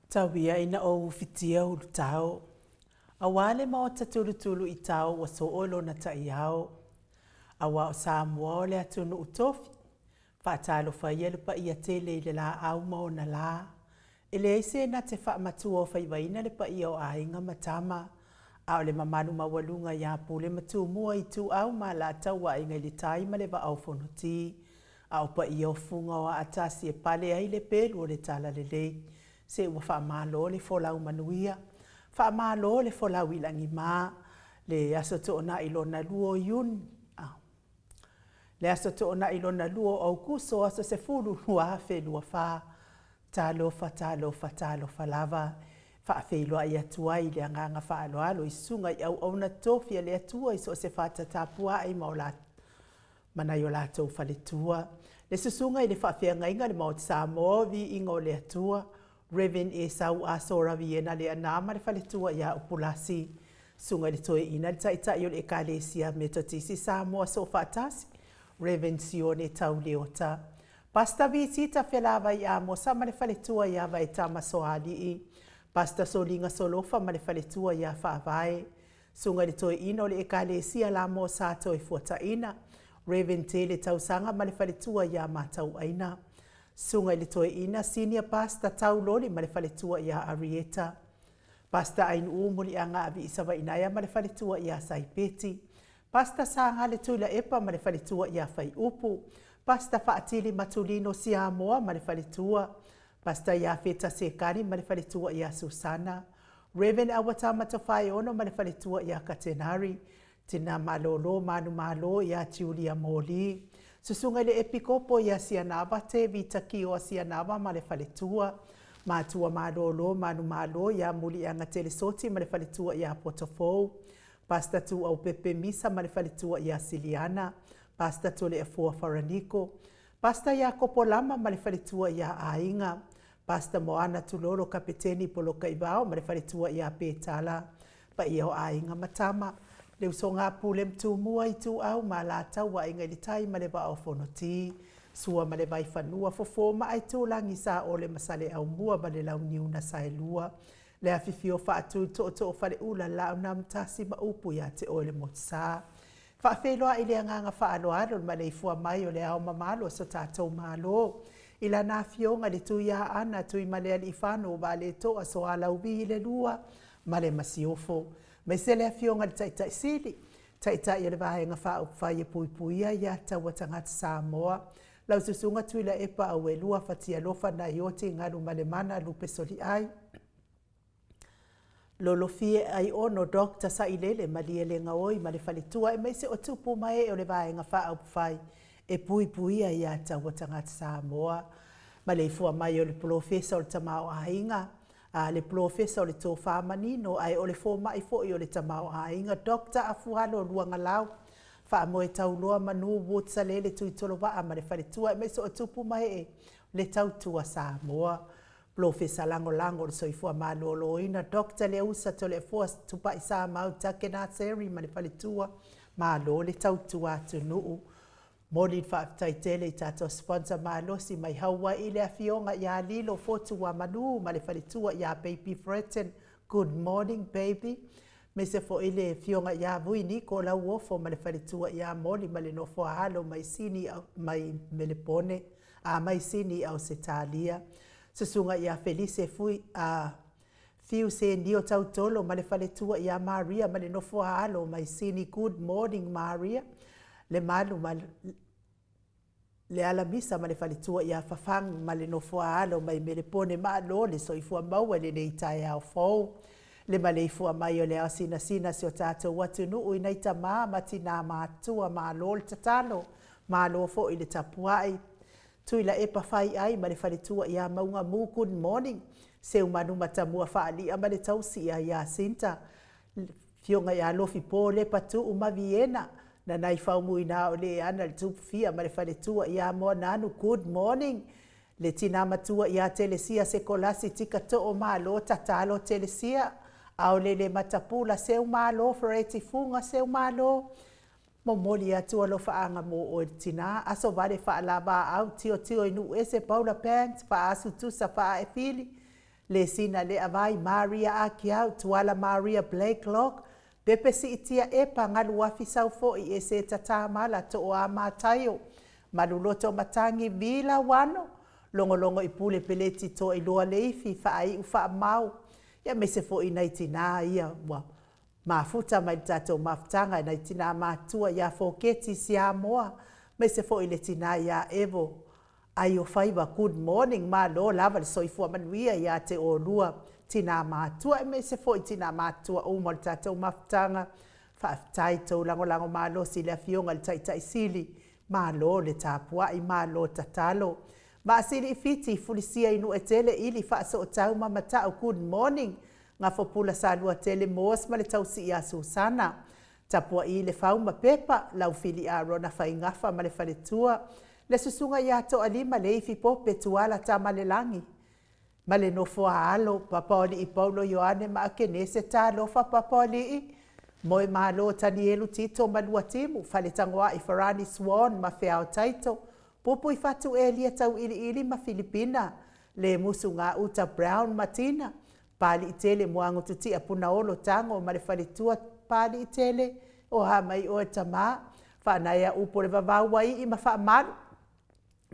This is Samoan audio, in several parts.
Tau ia ina ou ufitia ulutao, Aua le maota tulutulu i tao ua soo lona ta'iao. Aua o Samoa o le atunuu tofi, Faatalofa ia le paia tele i le laau ma ona la. E leai se na te faamatua o faivaina le paia o aiga ma tama, a o le mamalu maualuga ia Pule ma Tumua, Ituau ma Alataua, Aiga i le Tai ma le Vaa o Fonoti, a o paia o Fuga o Aatasi e pale ai le pelu o le Talalelei. Se ua faamalo le folau manuia, faamalo le folau i lagima, le Aso Toonai lona lua o Iuni, le Aso Toonai lona lua o Aukuso, aso 10, 2024. Talofa, talofa, talofa lava. Faafeiloai atu ai le agaga faaaloalo i susuga i auauna tofi a le Atua i so o se fata tapuai ma o ma nai o latou faletua. Le susuga i le faafeagaiga le Maota Samoa o Viiga o le Atua, Rev. Esau Aso Raviena Leaana ma le faletua ia Upulasi. Susuga i le Toeaina le Taitai o le Ekalesia Metotisi Samoa Soofaatasi, Rev. Sione Tau Leota. Pastor Visita Felavai Amosa ma le faletua ia Vaetama Soalii. Pastor Soliga Solofa ma le faletua ia Faavae. Susuga i le Toeaina o le Ekalesia Lamo Sa Toefuataina, Rev. Tele Tausaga ma le faletua ia Matauaina. Susuga i le Toeaina Senior Pastor Tauloli ma le faletua ia Arieta. Pastor Ainuu Muliaga Aviisavainaea ma le faletua ia Saipeti. Pastor Sagale Tuilaepa ma le faletua ia Faiupu. Pastor Faatili Matulino Siamoa ma le faletua. Pastor Iafeta Sekani ma le faletua ia Susana. Rev. Awatama Tofaeono ma le faletua ia Katenari. Tina Malolo Manumalo ia Julia Moli. Susuga i le Epikopo ia Sianava Tevi Takioa Sianava ma le faletua. Matua Malolo Manumalo ia Muliaga Telesoti ma le faletua ia Potofou. Pastor Tuaupepe Misa ma le faletua ia Siliana. Pastor Toleafoa Faraniko. Pastor Iakopo Lama ma le faletua ia Aiga. Pastor Moana Tulolo Kapeteni Polokaivao ma le faletua ia Petala. Paia o aiga ma tama, le usoga a Pule ma Tumua, Ituau ma Alataua, Aiga i le Tai ma le Vaa o Fonoti, Sua ma le Vaifanua, Fofo ma Aitulagi, Saole ma Saleaaumua ma le Launiu na Saelua, le afifio faatu i tootoo o Faleula, Laaunamtasi ma upu ia te oe le Motusa. Faafeiloai le agaga faaaloalo le maleifua mai o le Ao mamalu o so tatou Malo i lana Afioga i le Tuiaana Tuimalealiifano Vaaletoa Soalauvi i le Lua ma le Masiofo, aemaise le Afioga i le Taitai Sili, Taitai o le Vaega Faaupufai e Puipuia ia Taua Tagata Samoa, lau Susuga Tuilaepa Auelua Fatialofa Naioti Galumalemana Lupe Soliai, Lolofie Aiono Doctor Sailele Malielegaoi ma le faletua aemaise o tupu ma ee o le Vaega Faaupufai e Puipuia ia Taua Tagata Samoa. Maleifua mai o le Polofesa o le Tamaoaiga, a le Polofesa o le Tofa Manino ae o le Fomai foi o le Tamaoaiga Doctor Afualo Luagalau, Faamoe Tauloa Manu Wood Salele Tuitolovaa ma le faletua aemaise o tupu ma ee le Tautua Samoa. Polofesa Lagolago o le Soifua Maloloina Doctor Leusa Toleafoa Tupai Samau Takena Seri ma le faletua, malo le tautua atunuu. Momoli le faafetai tele i tatou sponsor malosi mai Hawaii le Afioga ia Lilo Fotuamanu ma le faletua ia Baby Fretton, good morning baby. Aemaise foi le Afioga ia Vui Niko Lauofo ma le faletua ia Moli ma le nofo a alo mai Sini mai Melepone a mai Sini Ausetalia. Susuga ia Felise Fui a Fiu Senio Tautolo ma le faletua ia Maria ma le nofo a alo mai Sini Good morning Maria le malu ma le alamisa ma le faletua ia Fafang ma le nofo a alo mai Melepone Malo le soifua maua i lenei taeao fou. Le maleifua mai o le ao sinasina si o tatou atunuu i nai tamā ma tinā matua malo le tatalo, malo foi le tapuai. Tuilaepa Faiai ma le faletua ia Mauga Mu Good morning Seumanu Matamua Faalia ma le tausi ia Jacinta Afioga ia Lofi Po Lepa Tuu ma Viena Nanai Faumuina o Leana le Tupufia ma le faletua ia Moananu Good morning Le tina matua ia Telesia Sekolasi Tika Too Malo Tatalo Telesia Aolele Matapula Seumalo Fereti Fuga Seumalo Momoli atu alofaaga mo oe le tina, aso vale faalavaau, tiotio i nuu ese, paula pants, faaasu tusa, faae fili. Lesina Leavai, Maria Akiau, Tuala Maria Blakelock, Pepe Siitia Epa, Galuafi Saufoi, Eseta Tamala, Tooa Mataio, Maluloto Matangi, Vila Wano, Logologo i Pule Peleti Toailoa Leifi, Faaiu Faamau, ia aemaise foi nai tinā ia ua mafuta mai le tatou mafutaga, nai tinā matutua ia Foketi Siamoa, aemaise foi le tinā ia Evo Aiofaiva. Good morning, malo lava le soifua manuia ia te oulua tinā matua, aemaise foi tinā matutua uma o le tatou mafutaga. Faafetai tou lagolago malosi i le Afioga i le Taitai Sili. Malo le tapuai, malo tatalo. Vaasili i Fiti, Fulisia i Nuuetele, Ili Faasootau ma Matau, good morning. Gafopula Saluatele Moas ma le tausi ia Susana. Tapuai Lefau ma Pepa, Laufili Arona Faigafa ma le faletua, le susuga ia Toalima Leifi Pope Tuala Tamalelagi ma le nofo a alo, Papaoalii Paulo Ioane ma Akenese. Talofa Papaoalii, Moemalo Tanielu Tito ma Luatimu, Faletagoai Farani Swan ma Feao Taito, Pupuifatu Elia Tauiliili ma Filipina, Lemusu Gauta Brown ma Tina, Paliitele Muagututia Punaolo Tago ma le faletua. Paliitele, o a mai oe tamā, faanaea upu o le vavau ua ii ma faamalu,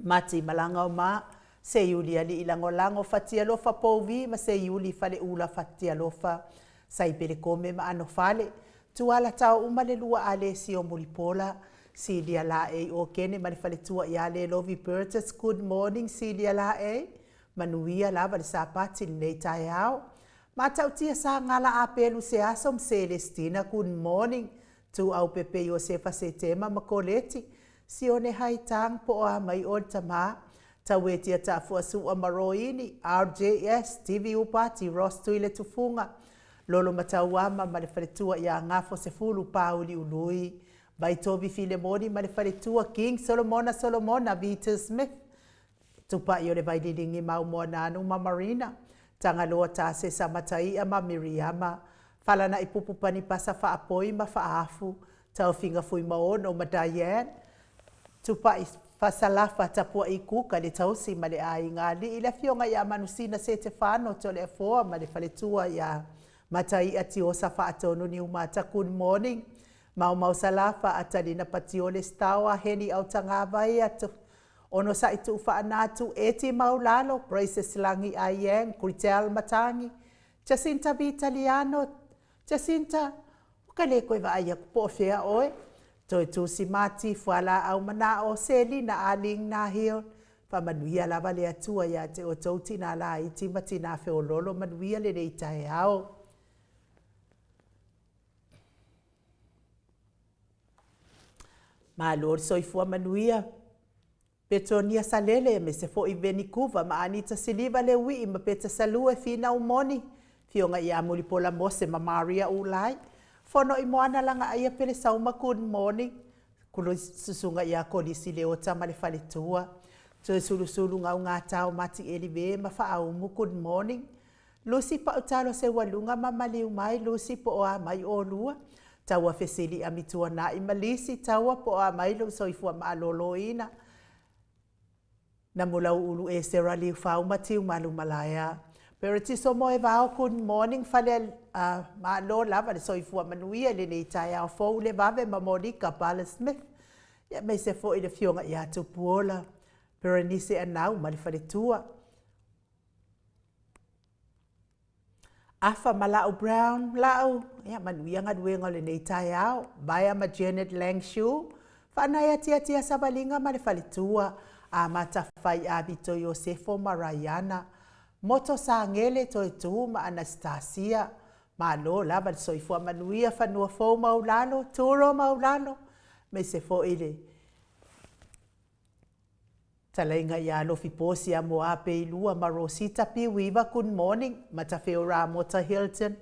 Mati malaga o ma, Seiuli alii lagolago Fatialofa Pouvi ma Seiuli Faleula Fatialofa, Saipele Kome ma Anofale, Tuala tao uma le lua Alesi o Mulipola, Silia Laei Okene ma le faletua ia Lelovi Burgess. Good morning Silia Laei, manuia lava le Sapati lenei taeao. Matautia Sagala Apelu Seaso ma Celestina, good morning. Tuau Pepe Iosefa Setema ma Koleti, Sione Haitang po o a mai oe le tamā, Tauetia Taafuasua ma Roini, RJS, TV Upati, Ross Tuiletufuga, Lolo Matauama ma le faletua ia Gafo Sefulu Pauli Ului, Vaitovi Filemoni ma le faletua, King Solomona Solomona, Vita Smith, Tupai o le Vaililigi Maumoananu ma Marina, Tagaloa Tasesa Mataia ma Miriama, Falana'i Pupu Panipasa Faapoi ma Faafu, Taofiga Fuimaono ma Diane, Tupai Fasalafa Tapua'i Kuka le tausi ma le aiga alii, le afioga ia Manusina Setefano Toleafoa ma le faletua ia Mataia Tiosa Faatonu Niumata. Good morning Maumau Salafa Atalina Patiole Staoa Heni Autagavaia Onosai Tuufaanatu Eti Maulalo Praises Lagi Aiang Gritel Matangi Jacinta Vitaliano. Jacinta, ua ka lē koe vaai aku po o fea ʻoe. Toe Tusi Mati, Fualaau Manao, Selina Aling Nahil. Faamanuia lava le Atua iā te outou tinā laiti ma tinā feololo. Manuia lenei taeao. Malo le soifua manuia. Petonia Salele, aemaise foi Venikuva ma Anita Siliva Leuii ma Peta Salue Finau Moni, Afioga ia Mulipola Mose ma Maria Ulai, Fono i Moana Lagaaia Pelesauma. Good morning. Susuga ia Kolisi Leota ma le faletua, Toe Sulusulu Gaugatao Mati Elive ma Faaumu. Good morning. Lucy Pautalo Seualuga ma Maliu mai Lucy po o a mai olua, Taua Fesili Amituana'i ma Lisi Taua po o a mai lou soifua maalōlōina, Namulauulu Esera Liufau ma Tiumalu Malaea Peretiso Moevao. Good morning Fale a malo lava le soifua manuia i lenei taeao fou le vave ma Monika Bala Smith, ia aemaise foi le afioga ia Tupuola Perenise Anau ma le faletua. Afa ma Lau Brown, Lau, ia manuia galuega o lenei taeao. Vaea ma Janet Langshu, Faanae Atiatia Savaliga ma le faletua, Amata Fai Avito Iosefo ma Raiana, Moto Sagele Toetu ma Anastasia. Malo lava le soifua manuia, fanua fou maulalo, turo maulalo, aemaise foi le Talaiga ia Alofi Posia Moape Ilua ma Rosita Piuiva. Good morning Matafeo Ramota Hilton,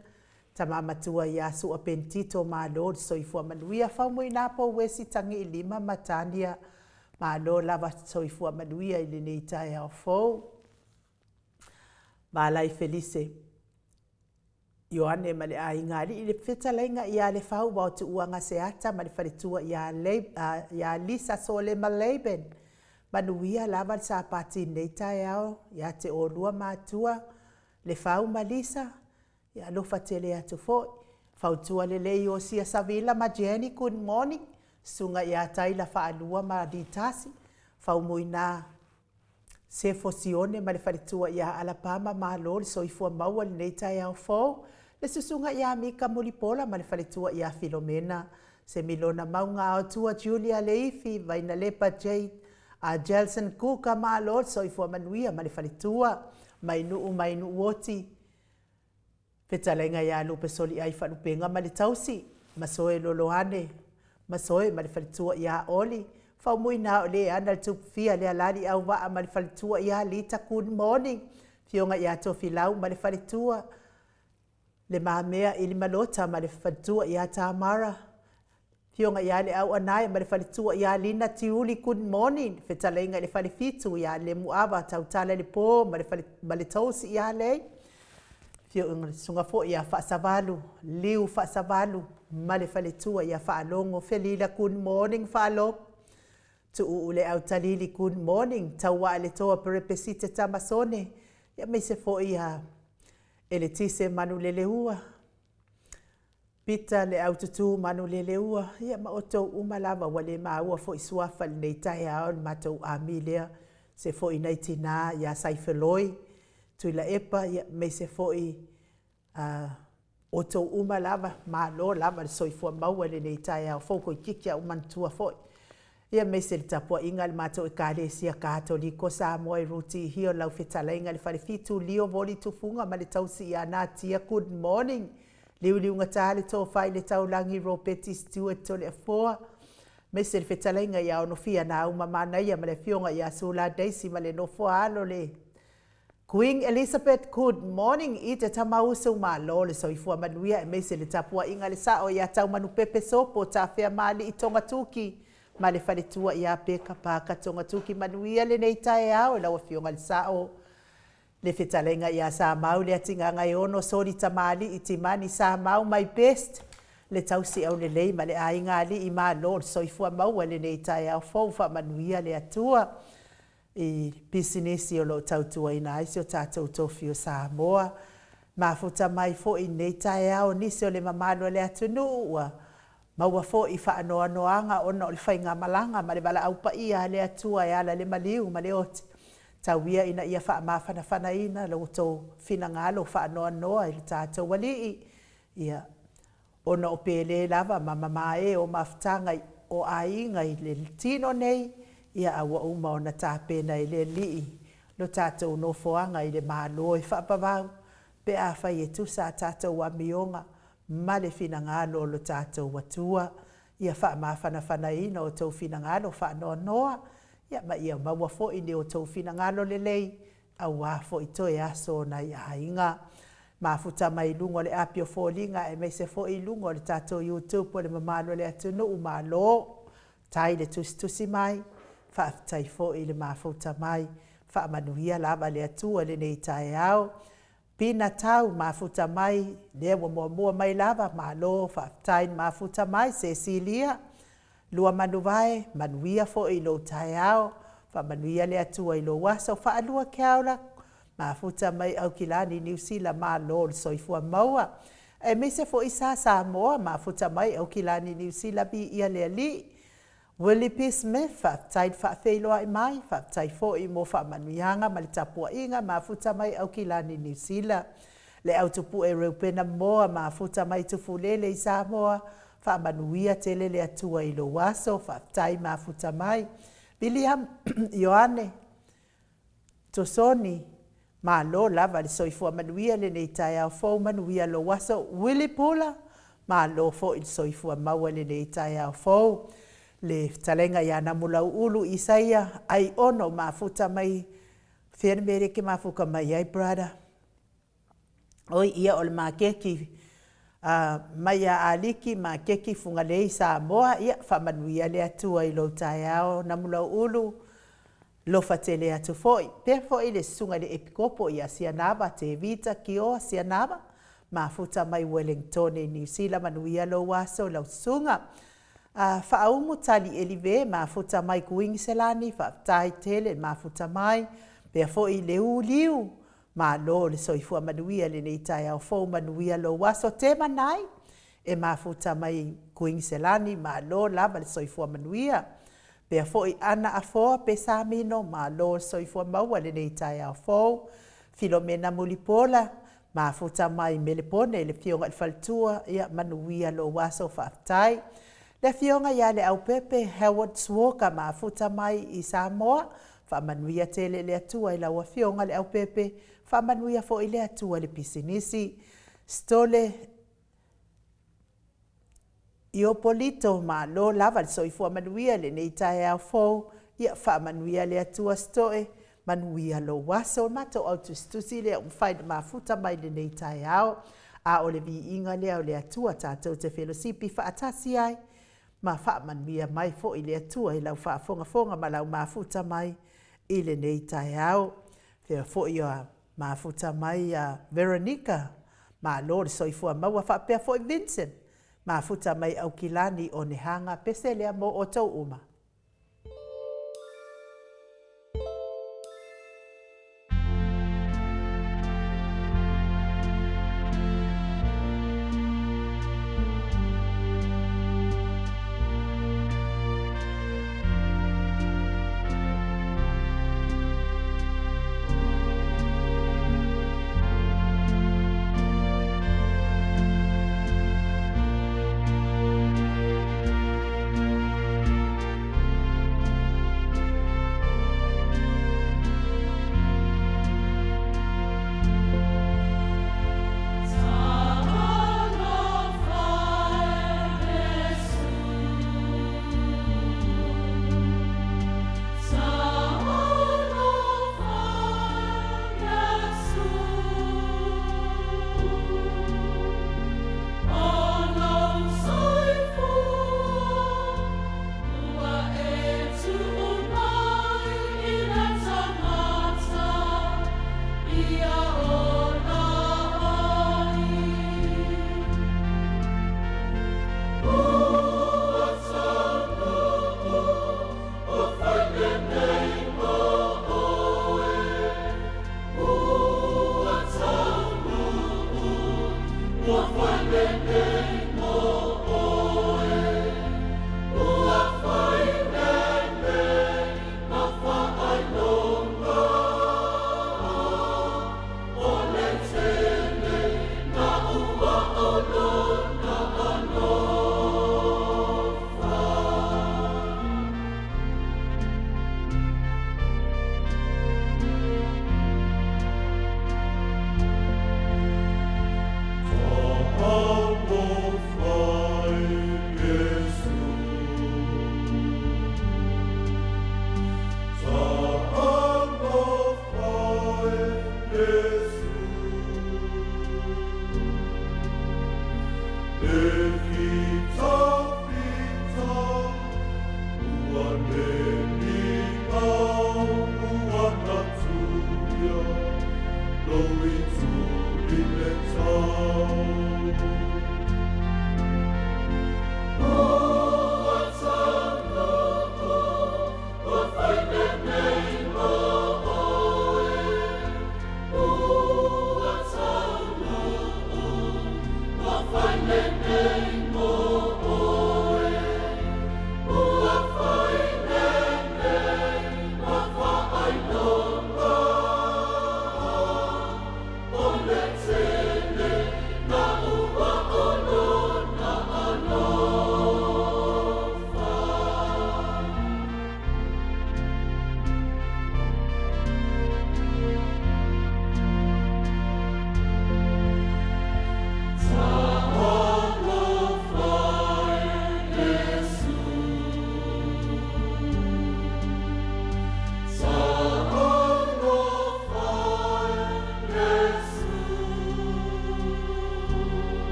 Tama Matua ia Sua Pentito, malo le soifua manuia. Faumuina Pouesi Tagiilima ma Tania, malo lava soifua manuia i lenei taeao fou. Malai Felise Ioane ma le aiga alii, le fetalaiga ia Lefau Vaotuuaga Seata ma le faletua ia Lisa Solema Laban. Manuia lava le Sapati i lenei taeao ia te oulua matua. Lefau ma Lisa, ia alofa tele atu foi. Fautua lelei Iosia Savila ma Jenny, good morning. Susuga ia Taila Faalua ma Litasi, Faumuina Sefo Sione ma le faletua ia Alapama, malo le soifua maua i lenei taeao fou. Le susuga ia Mika Mulipola ma le faletua ia Filomena, Semilona Mauga Aotua Julia Leifi, Vainalepa Jade, a Jelson Kuka, malo le soifua manuia ma le faletua. Mai nuu mai Nuuoti, Fetalaiga ia Lupe Soliai Faalupega ma le tausi, Masoe Loloane, Masoe ma le faletua ia Oli, Faumuina o le ana le Tupufia le Alali Auvaa ma le faletua ia Lita, good morning. Afioga ia Tofilau ma le faletua, Le Mamea Ilimalota ma le faletua ia Tamara, Afioga ia Leau Anae ma le faletua ia Lina Tiuli, good morning. Fetalaiga i le Falefitu ia Lemuava Tautala le Po ma le fale, ma le tausi ia Lei. Afioga le susuga foi ia Faasavalu, Liu Faasavalu ma le faletua ia Faalogo Felila, good morning Faalogo. Tuuu le Autalili, good morning. Tauaa le Toa Perepesite Tamasone, ia maise foi ia Eletise Manuleleua, Pita le Aututu Manuleleua, ia ma outou uma lava ua le maua foi suafa i lenei taeao i le matou ami lea, se foi nai tina ia Saifeloi Tuilaepa, ia maise foi outou uma lava, malo lava le soifua maua i lenei taeao fou, toeitiiti lava ou manatua foi. Ia aemaise le tapuaiga a le matou Ekalesia Katoliko Samoa i Rooty Hill, lau fetalaiga i le Falefitu Leo Voli Tufuga ma le tausi ia Natia, good morning. Liuliugata le tofa i le taulagi Ropeti Stewart Toleafoa, aemaise le fetalaiga ia Onofia Nauma Manaia ma le afioga ia Sula Daisy ma le nofo a alo le Queen Elizabeth, good morning i te Tamausu, malo le soifua manuia aemaise le tapuaiga a le sao ia Taumanupepe Sopo Tafea Maalii Togatuki ma le faletua ia Peka Paka Togatuki. Manuia lenei taeao i lau afioga i le sao. Le fetalaiga ia Samau Leatigagaeono Soli Tamalii Timani Samau my best le tausi aulelei ma le aiga alii, malo le soifua maua i lenei taeao fou, faamanuia le Atua i pisinisi o lo o tautuaina ai si o tatou tofi o Samoa. Mafuta mai foi i lenei taeao nisi o le mamalu o le atunuu ua maua foi faanoanoaga ona o le faigamalaga ma le valaau paia a le Atua e ala i le maliu ma le oti. Tau ia ina ia faamafanafanaina lo outou finagalo faanoanoa i le tatou Alii, ia, ona o pele lava ma mamae o mafutaga o aiga i le tino nei, ia a ua uma ona tapena e le Alii lo tatou nofoaga i le Malo e faavavau, pe afai e tusa a tatou amioga ma le finagalo o lo tatou Atua. Ia faamafanafanaina outou finagalo faanoanoa, ia ma ia maua foi ni outou finagalo lelei aua foi toe aso o nai aiga. Mafuta mai i luga o le api o foliga aemaise foi i luga o le tatou YouTube o le mamalu o le atunuu, malo tai le tusitusi mai, faafetai foi le mafuta mai, faamanuia lava le Atua i lenei taeao. Pina tau mafuta mai, lea ua muamua mai lava, malo faafetai le mafuta mai, Sesilia Luamanuvae, manuia foi i lou taeao, faamanuia le Atua i lou aso faalua Keaula, mafuta mai Aukilani Niu Sila, malo le soifua maua. Aemaise foi sa Samoa, mafuta mai Aukilani Niu Sila, viia le Alii. Willie P. Smith, faafetai le faafeiloai mai, faafetai foi mo faamanuiaga ma le tapuaiga, mafuta mai Aukilani Niu Sila. Le au tupue Reupena Moa, mafuta mai Tufulele i Samoa, Faamanuia tele le Atua i lou aso, faafetai mafuta mai. William Ioane Tosoni, malo lava le soifua manuia lenei taeao fou, manuia lou aso. Willie Pula, malo foi le soifua maua lenei taeao fou. Le fetalaiga ia Namulauulu Isaia Aiono, mafuta mai, fea le mea lea e te mafuta mai ai brother? Oi ia o le maketi mai ia Aliki maketi Fugalei Samoa ia faamanuia le Atua i lou taeao Namulauulu lofa tele atu foi pea foi le susuga i le Epikopo ia Sianava Tevita Kioa Sianava mafuta mai Wellingtone i Niu Sila manuia lou aso lau susuga Faaumu Tali Elive mafuta mai Kuiniselani faafetai tele mafuta mai pea foi le Uliu. Malo le soifua manuia i lenei taeao fou, manuia lou aso. Temanai, e mafuta mai i Kuiniselani, malo lava le soifua manuia. Faapea foi Ana Afoa Pesamino, malo le soifua maua i lenei taeao fou. Filomena Mulipola, mafuta mai Melepone i le afioga i le faletua, ia manuia lou aso, faafetai. Le afioga ia Leaupepe Howard Suoka, mafuta mai i Samoa, faamanuia tele le Atua i lau afioga Leaupepe, faamanuia foi le Atua i le pisinisi. Stole Iopolito, malo lava le soifua manuia i lenei taeao fou, ia faamanuia le Atua Stoe, manuia lou aso. O le matou autusitusi lea ua mafai ona mafuta mai i lenei taeao, a o le viiga lea o le Atua tatou te felosipi faatasi ai ma faamanuia mai foi le Atua i lau faafogafoga ma lau mafuta mai i lenei taeao. Faapea foi ona mafuta mai ia Veronica, malo le soifua maua, faapea foi Vincent, mafuta mai Aukilani Onehana, pese lea mo outou uma.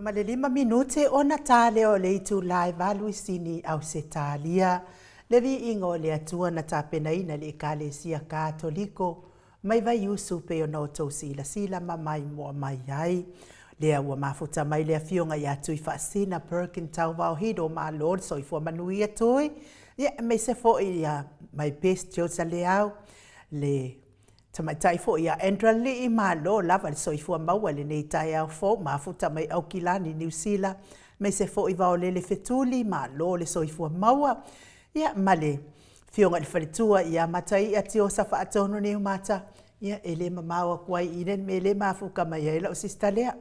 Ma le 5 minute ona ta lea o le itula e 8 i Sini, Ausetalia. Le viiga o le Atua na tapenaina e le Ekalesia Katoliko mai Vaiusu pei ona outou silasila ma maimoa mai ai. Lea ua mafuta mai le afioga ia Tuifaasisina Perkin Tauvaohido, malo le soifua manuia Tui, ia aemaise foi ia my best Josa Leao, le tamaitai foi ia Andra Lii, malo lava le soifua maua i lenei taeao fou, mafuta mai Aukilani, Niu Sila, aemaise foi Vaolele Fetuli, malo le soifua maua, ia ma le afioga i le faletua ia Mataia Tiosa Faatonu Niumata, ia e le mamao atu ai i le mea le mafuta mai ai lau sister lea.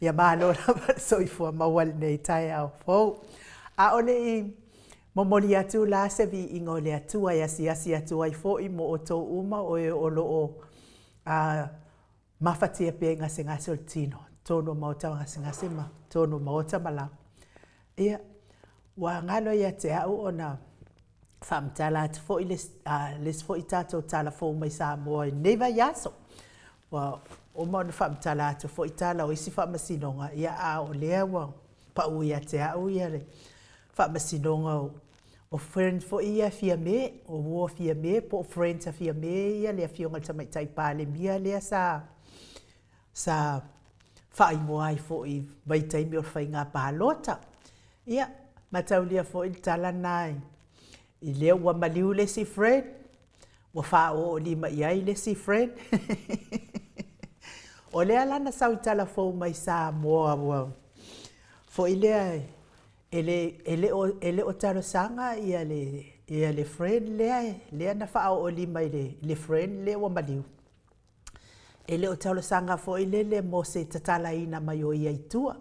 Ia malo lava le soifua maua i lenei taeao fou. A o le i momoli atu la se viiga o le Atua e asiasi atu ai foi mo outou uma o e o lo o mafatia pea i gasegase o le tino, totonu o maota o gasegase ma totonu o maota ma laoa. Ia, ua galo ia te au ona faamatala atu foi le isi foi tatou tala fou mai Samoa i lenei vaiaso. Ua uma ona faamatala atu foi tala o isi faamasinoga, ia a o lea ua pau ia te au le faamasinoga o friends foi ia Fiame, o uo a Fiame po o friends a Fiame ia le Afioga i le Tamaitai Palemia lea sa faaigoa ai foi i vaitaimi o le faiga palota. Ia, mataulia foi le tala lena i lea ua maliu le isi friend, ua faaoo lima i ai le isi friend. O lea la na sau i tala fou mai Samoa ua foi lea e le o talosaga le friend lea na faaoo lima i le friend lea ua maliu. E le o talosaga foi lele mo se tatalaina mai o ia i tua.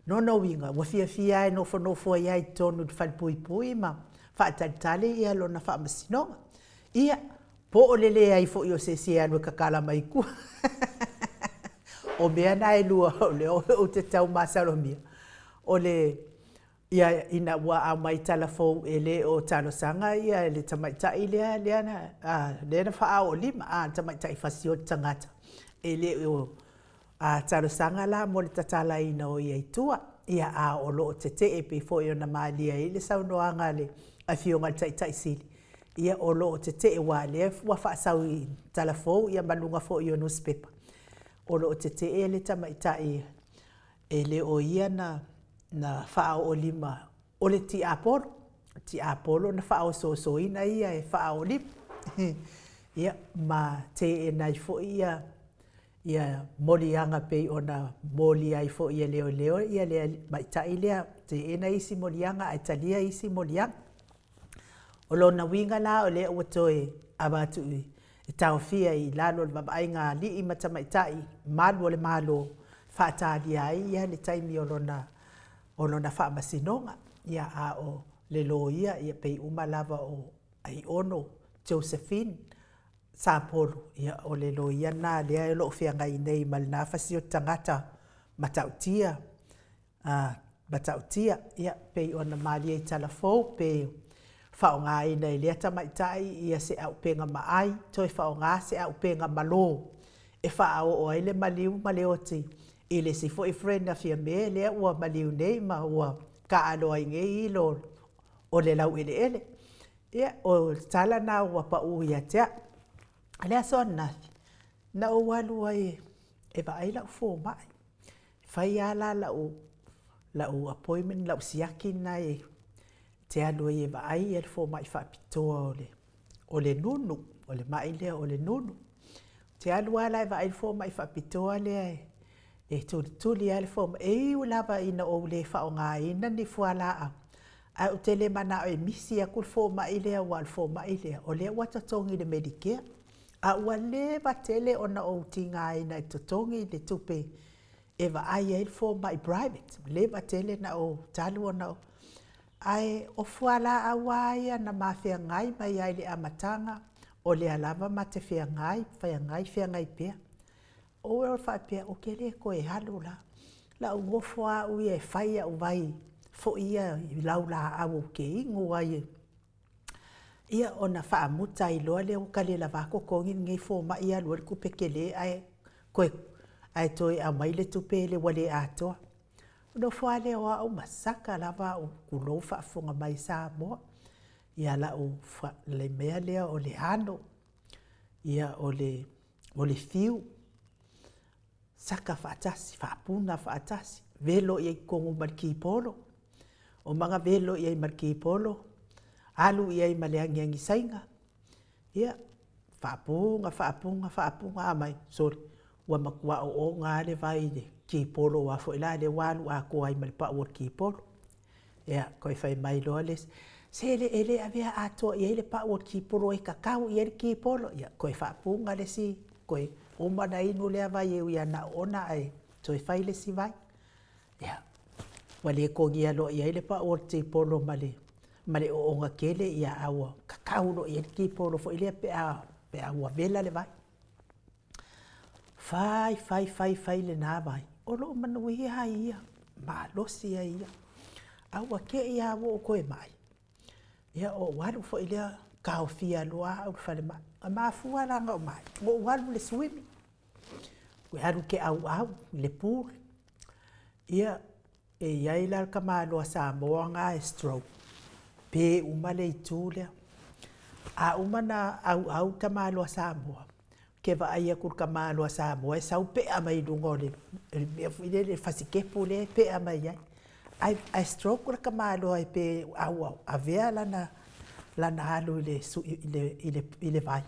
Lona uiga, ua fiafia e nofonofo ai lava i totonu i le falepuipui ma faatalitali ia lona faamasinoga. Ia, po o le leai foi o se isi e alu e tatala mai i tua. O mea na e lua o lea ou te tau masalomia, o le ia ina ua aumai tala fou e le o talosaga ia le tamaitai lea lea na lea na faaoo lima, le tamaitai fasioti tagata, e le o talosaga la mo le tatalaina o ia i tua. Ia, a o lo o tetee pei foi ona malie ai le saunoaga a le Afioga i le Taitai Sili, ia o lo o tetee aua o lea ua faasau i tala fou ia ma luga foi o nusipepa, o lo o tetee le tamaitai e le o ia na faaoo lima, o le tiapolo. O le tiapolo na faaosoosoina ia e faaoo lima. Ia, ma teena ai foi ia moliaga pei ona molia ai foi e leoleo ia le tamaitai lea, teena isi moliaga ae talia isi moliaga. O lona uiga la o lea ua toe avatu e taofia i lalo o le vaavaaiga a alii ma tamaitai malu o le Malo, faatalia ai ia le taimi o lona faamasinoga. Ia, a o le loia ia pei uma lava o Aiono Josephine Sapolu, ia o le loia lena lea o lo o feagai nei ma lena fasioti tagata matautia, matautia. Ia, pei ona malie i tala fou, pe faaaogaina e lea tamaitai ia se auupega maai, toe faaaoga se auupega malo e faaoo ai le maliu ma le oti i le isi foi friend a Fiame lea ua maliu nei ma ua taaalo ai nei ilo o le laueleele. Ia, o le tala lena ua pau ia te au. O le aso ananafi, na ou alu ai e vaai lau fomai. E fai lava la lau appointment, lau siaki lena e te alu ai e vaai le fomai faapitoa o le nunu, o le mai lea o le nunu. Ou te alu lava la e vaai le fomai faapitoa lea e tulituli lava le fomai. E ui lava ina ou le faaaogaina ni fualaau, ae ou te le manao e misi atu le fomai lea, aua o le fomai lea, o lea ua totogi i le Medicare. A ua leva tele ona ou tigaina e totogi le tupe e vaai ai le fomai private. Leva tele na ou talu ona ou... Ae o fualaau lava ia na ma feagai mai ai i le amataga, o lea lava ma te feagai, feagai, feagai pea. Ou faapea, ou te le toe alu la. O le a ou nofo lava au ia e fai au vai foi ia i laulaau ou te inu ai, ia ona faamuta ai loa lea ua ta le lava totogi lenei fomai e alu ai le tupe tele ae toe Ae toe aumai le tupe le ua le atoa. Nofo lava lea o au ma saka lava au, tulou faafofoga mai Samoa, ia lau le mea lea o le ano, ia o le fiu, saka faatasi, faapuna faatasi, velo i ai i totonu ma le kipolo, omaga velo i ai ma le kipolo, alu i ai ma le agiagi Saina, ia, faapuga, faapuga, faapuga, aumai, sole, ua matua oona lava le vai i le kipolo aua foi la lea ua alu atoa ai ma le pau o le kipolo. Ia, toe fai mai loa le isi, se e le avea atoa i ai le pau o le kipolo e tatau i ai le kipolo. Ia, toe faapuga le isi, toe uma ona inu lea vai e ui lava na o oona ae toe fai le isi vai. Ia, ua le togia loa i ai le pau o le tipolo ma le oona tele, ae ua tatau loa i ai le tipolo foi lea pe a ua vela le vai. Fai fai fai fai lena vai, o lo o manuia ai ia, malosi ai ia. Ae ua te i lava ua ou toe mai, ia ou alu foi lea taofia loa au i le falemai. Na mafua la ona ou mai, na ou alu i le swimming, ou alu ou te auau i le pool. Ia, e i ai la le tamaloa Samoa lena e stroke, pe uma le itu lea. A uma ona auau le tamaloa Samoa, ou te vaai atu i le tamaloa Samoa e sau pea mai luga o le mea foi lele, le fasitepu lea e pea mai ai. Ae stroke le tamaloa e pe a ua avea lana alu i le vai,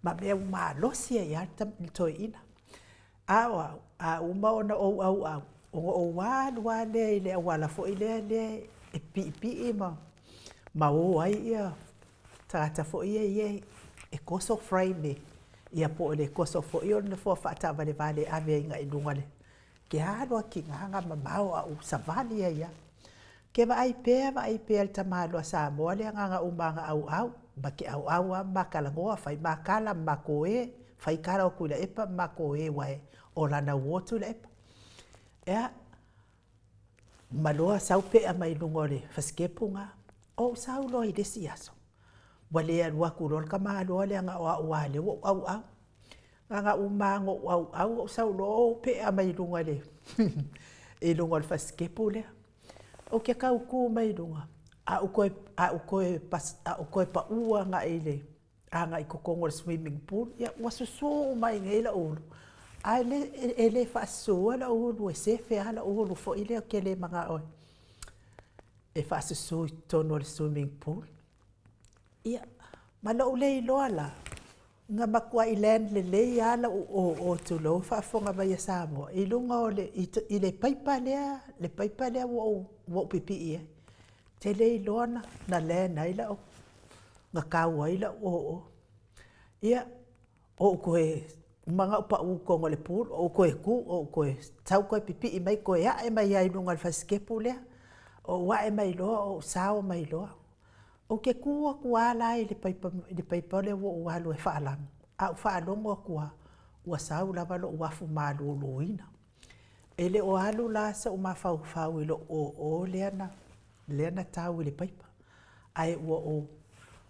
ma mea ua malosi ai lava le toeaina. A o au, a uma ona ou auau, ona ou alu lava lea i le auala foi lea e piipii ma o ai tagata foi ia e toso frame ia po o le toso foi o le nofoa faataavalevale e ave ai agai i luga. Ou te alu lava tiga ona mamao ae ou savali ai lava. Ou te vaai pea vaai pea i le tamaloa Samoa lea na ona uma lava ona auau, ma te auau lava ma ma talanoa, fai ma tala ma matou e, fai tala o Tuilaepa ma matou e aua o lana uo Tuilaepa. Ia, uma loa sau pea mai luga o le fasitepu lena. Ou sau loa i le isi aso, ua le alu atu loa le tamaloa lea na o au lava o lea ua ou auau. Na ona uma lava ona ou auau ou sau loa ou pea mai luga i luga o le fasitepu lea. Ou te tau tu mai luga, ae ou toe pau agai i totonu o le swimming pool, ia ua susu uma ai nei lou ulu, ae e le faasusuina lou ulu e sefe lava lou ulu foi lea ou te le manao e faasusu i totonu o le swimming pool. Ia, ma lou le iloa la, na matuai land lelei lava lou oo tulou le faafofoga mai a Samoa, i luga o le, i le paipa lea, le paipa lea ua ou pipii ai. Ou te le iloa na land ai lau, na tau ai lau oo. Ia, ou toe uma ona ou pau i totonu o le pool, ou toe tu, ou toe sau toe pipii mai toe ae mai lava i luga o le fasitepu lea. Ou ae mai loa ou sao mai loa. Ou te tu atu lava la i le paipa lea ua ou alu ai e faalagu, ae ou faalogo atu lava ua sau lava lou afu maluluina. E le o alu la sou mafaufau i lou oo lea na tau i le paipa, ae ua ou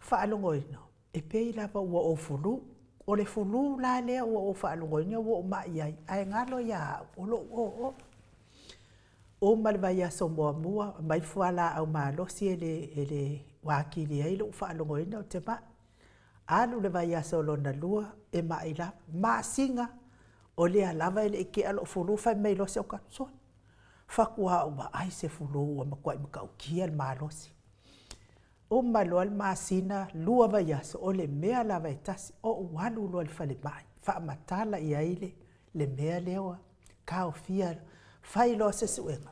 faalogoina e pei lava ua ou fulu. O le fulu la lea ua ou faalogoina ua ou mai ai, ae galo ia au, o lou oo. Uma le vaiaso muamua, aumai le fualaau malosi e le ua atili ai lou faalogoina ou te mai. Alu le vaiaso lona lua, e mai lava. Masina, o lea lava e le i tea lou fulu, fai mai loa si au tagata, sole, faatoa ou vaai i se fulu ua matuai matautia le malosi. Uma loa le masina, 2 vaiaso, o le mea lava e tasi, ou alu loa i le falemai, faamatala i ai le mea lea ua taofia, fai loa se suega,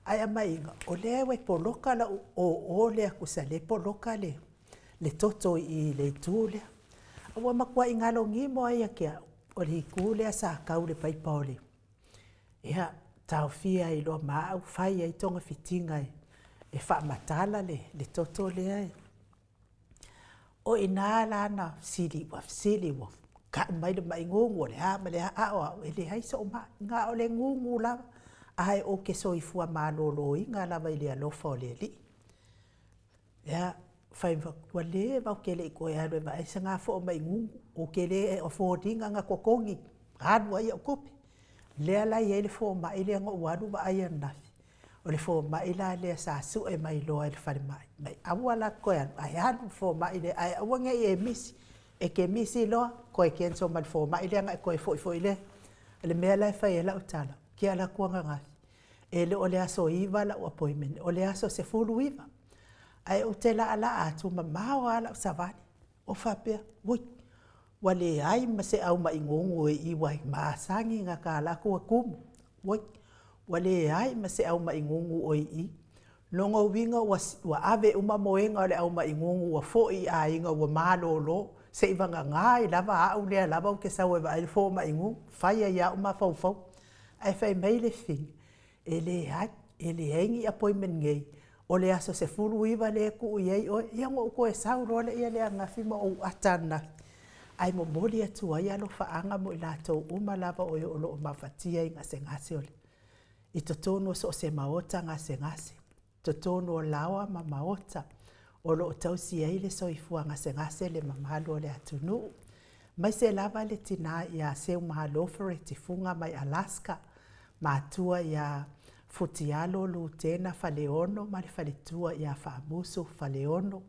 ae aumaiga, o lea ua poloka lau oo lea tusa o lea e poloka le toto i i i le itu lea. Ua matuai galogimo lava ia te au, o le itu lea sa tau i le paipa o le… Ia, taofia ai loa ma au fai ai togafitiga e faamatala le toto lea. O i ina la na fesili, ua fesili ua tau mai le mai gugu o le a ma le a, a o au, e leai sou mai, na o le gugu lava, ae ou te soifua maloloina lava i le alofa o le Alii. Ia, fai atu, ua leva ou te le i toe alu e vaai se gafoa mai gugu, ou te le afford ina ona totogi, alu ai au tupe. Lea la e i ai le fomai lea na ou alu vaai ananafi, o le fomai la lea sa sue mai loa e le falemai, fai mai aua la le toe alu, ae alu i le fomai lea, ae aua ne i e misi, e te misi loa, toe cancel ma le fomai lea ona e toe foi foi lea. O le mea la e fai ai lau tala, ou te alu atu ananafi, e le o le aso 9 lau appointment o le aso 19, ae ou te laalaa atu, e mamao lava lau savali. Ou faapea, oi, ua leai ma se aumai gugu o i i aua e masani ona ta alu atu e tumu. Oi, ua leai ma se aumai gugu o i i. O lona uiga ua ave uma moega o le aumai gugu ua foi i aiga ua malolo, seivagana ai lava au lea lava ou te sau e vaai le fomai gugu, fai ai lava ou mafaufauga. Ae fai mai le fafine, e leai, e leai ni appointment nei, o le aso 19 lea e tuu i ai oe. Ia ona ou toe sau loa lea ananafi ma ou ata ananafi. Ae momoli atu ai alofaaga mo i latou uma lava o e o lo o mafatia i gasegase i totonu o so o se maota gasegase, totonu o laoa ma maota o lo o tausi ai le soifua gasegase le mamalu o le atunuu, aemaise lava le tina ia Seumalo Fareti Fuga mai Alaska, matua ia Futialo Lutena Faleolo ma le faletua ia Faamusu Faleolo,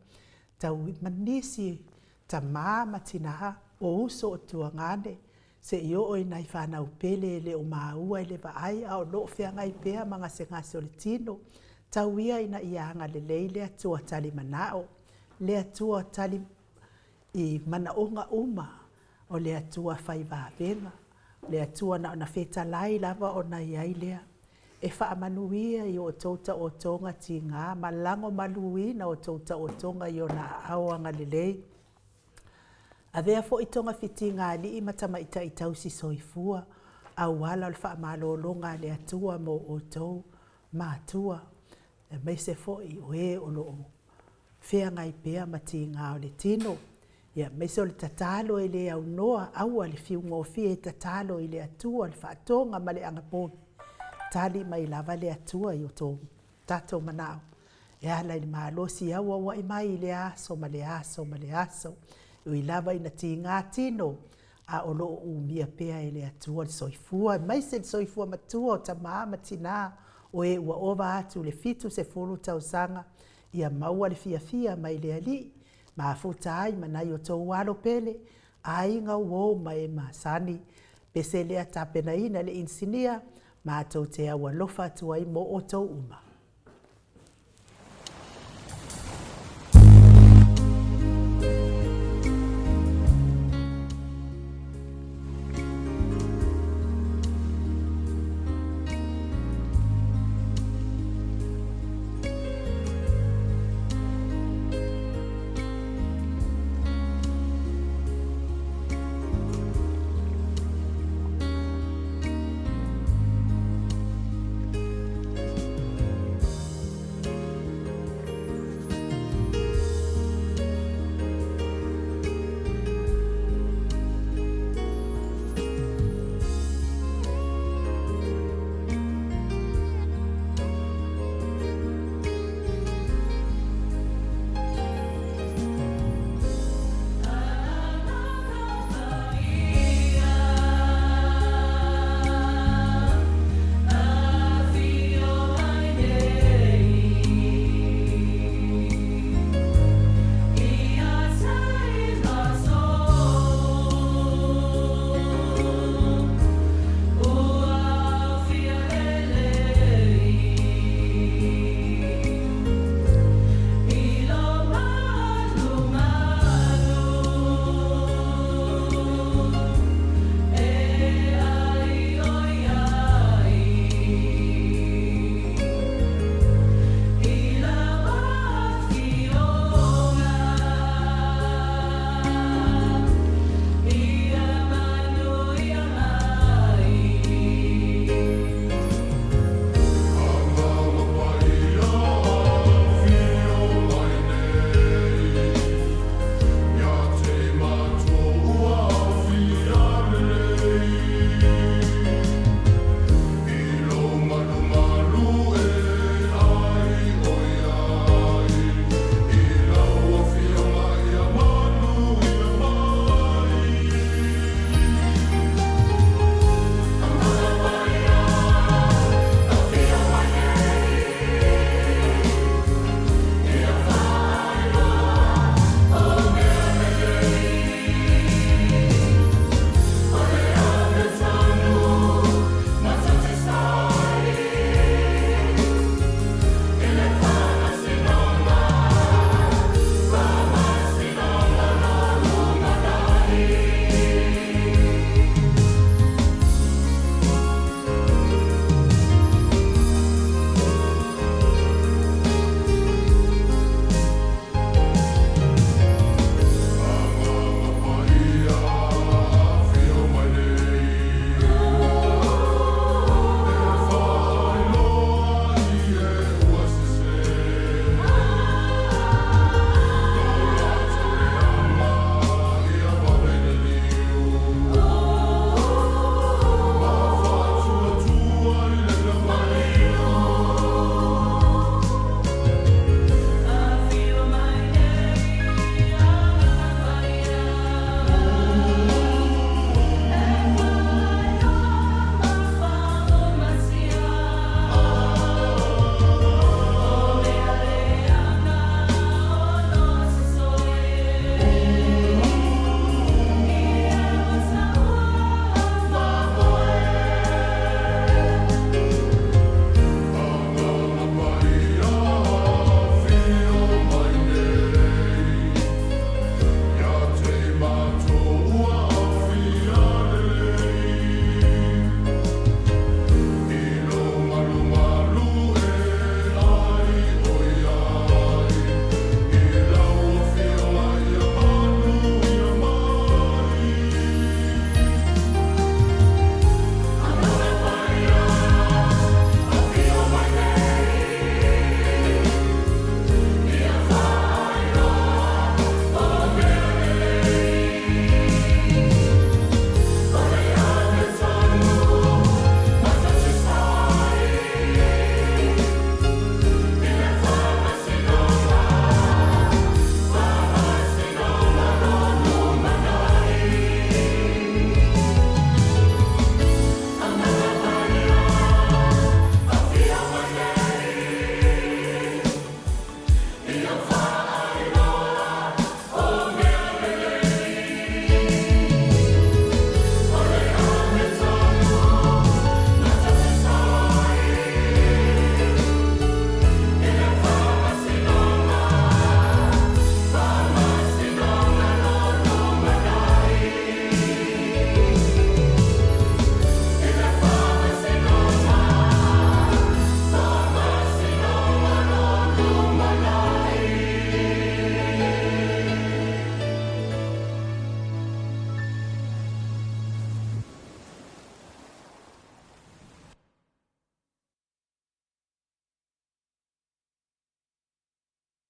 ma nisi tama ma tina, o uso o tuagane, seia oo i nai fanau pele e le o maua i le vaai a o lo o feagai pea ma gasegase o le tino, tau ia ina ia agalelei le Atua talimanao, le Atua tali i manaoga uma, o le Atua fai vavega, o le Atua na ona fetalai lava ona i ai lea. E faamanuia i a outou taotoga tiga ma lagomaluina a outou taotoga i Ona aao agalelei. Avea foi togafitiga a alii ma tamaitai tausisoifua auala o le faamalologa a le Atua mo outou matua, aemaise foi o e o lo o feagai pea ma tiga o le tino, aemaise o le tatalo e le aunoa, aua le fiu gofie, tatalo i le Atua le faatoga ma le anapogi, e tali mai lava le Atua i o tatou manaoga e ala i le malosi auauai mai i lea aso ma lea aso ma lea aso. E ui lava ina tiga tino, a o lo o umia pea e le Atua le soifua, aemaise le soifua matua o tama ma tina o e ua ova atu i le 70 tausaga, ia maua le fiafia mai le Alii, mafuta ai ma nai o outou alo pele, aiga, uo ma e masani. Pese lea e tapenaina e le Inisinia, matou te aualofa atu ai mo outou uma.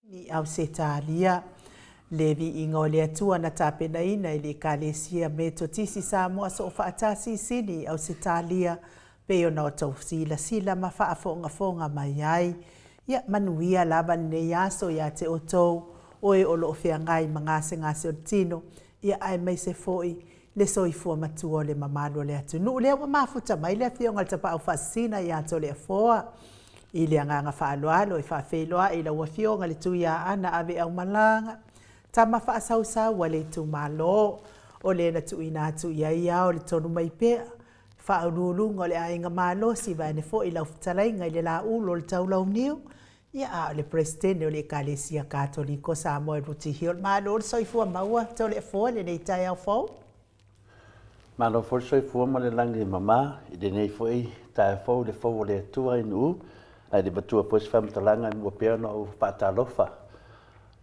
I Ausetalia, le viiga o le Atua na tapenaina e le Ekalesia Metotisi Samoa Soofaatasi Sini i Ausetalia, pei ona outou silasila ma faafogafoga mai ai. Ia manuia lava lenei aso ia te outou, o e o lo o feagai ma gasegase o le tino, ia aemaise foi le soifua matua o le mamalu o le atunuu. Lea ua mafuta mai le Afioga i le Tapaau Faasisina ia Toleafoa i le agaga faaaloalo e faafeiloai i lau Afioga i le Tuiaana Aveaumalaga, tama faasausau a le itumalo, o le na tuuina atu i ai ao le tonu mai pea, Faauluuluga o le Aiga Malosi vaeane foi lau fetalaiga i le Laulu o le Taulauniu, ia a o le Peresetene o le Ekalesia Katoliko Samoa i Rooty Hill. Malo le soifua maua Toleafoa i lenei taeao fou. Malo foi le soifua ma le lagi e mama i lenei foi taeao fou i le fou o le Atua i Nu'u, ae le matua foi se faamatalaga e mua pea ona ou faatalofa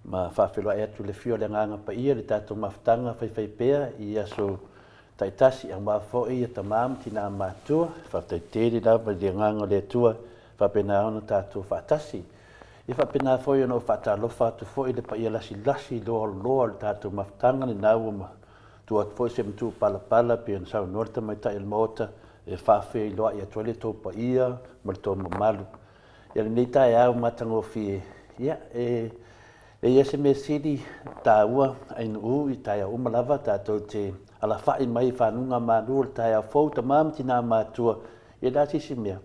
ma faafeiloai atu i le afio o le Agaga Paia i le tatou mafutaga faifaipea i aso taitasi aua foi ia tama ma tina matutua. Faafetai tele lava i le Agaga o le Atua e faapena ona tatou faatasi. E faapena foi ona ou faatalofa atu foi i le paia lasilasi loaloa o le tatou mafutaga lena ua matua atu foi se matupalapala pei ona saunoa le Tamaitai o le Maota e faafeiloai atu ai le tou paia ma le tou mamalu. Ia lenei taeao matagofie, ia e leai se mea sili taua ainuu i taeao uma lava tatou te alafai mai i fanuga malu o le taeao fou tama ma tina matua, ia le a se isi mea.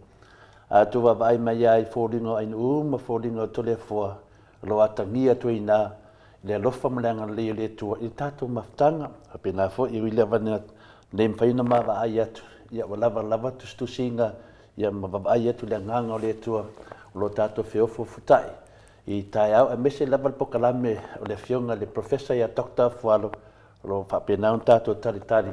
A outou vaavaai mai lava i foliga o ainuu ma foliga o Toleafoa, o lo o atagia atu ai i ina le alofa ma le agalelei o le Atua i le tatou mafutaga. Faapena foi, e ui lava ina le mafai ona vaavaai atu, ia ua lava lava tusitusiga ia ma vaavaai atu i le agaga o le Atua o lo o tatou feofaofuta'i i taeao aemaise lava le polokalame o le Afioga i le Professor ia Doctor Afualo o lo o faapena ona tatou talitali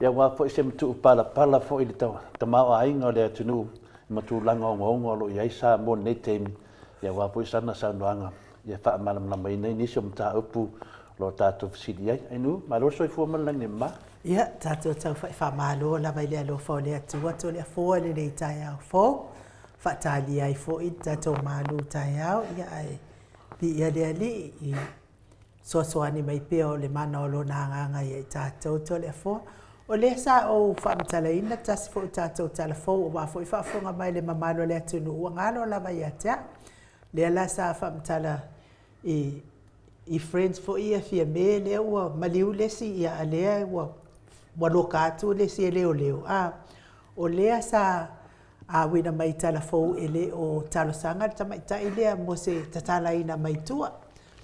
ia aua foi se matuu palapala foi i le tamaoaiga o le atunuu ma tulaga ogaoga o lo o i ai Samoa i lenei taimi ia aua foi sana saunoaga ia faamalamalamaina ai nisi o mataupu o lo o tatou fesili ai. Ainu, malo le soifua ma le lagi e mama. Ia, tatou taufa'i faamalo lava i le alofa o le Atua Toleafoa i lenei taeao fou, faatalia ai foi le tatou malu taeao, ia ae viia le Alii i fesoasoani mai pea o le mana o Lona Agaga ia i tatou Toleafoa. O lea sa ou faamatalaina tasi foi o tatou tala fou aua foi faafofoga mai le mamalu o le atunuu ua galo lava ia te au. Lea la sa faamatala i i friends foi ia Fiame lea ua maliu le isi ia a lea ua ua loka atu le isi e leoleo a o lea sa auina mai tala fou e le o talosaga le tamaitai lea mo se tatalaina mai tua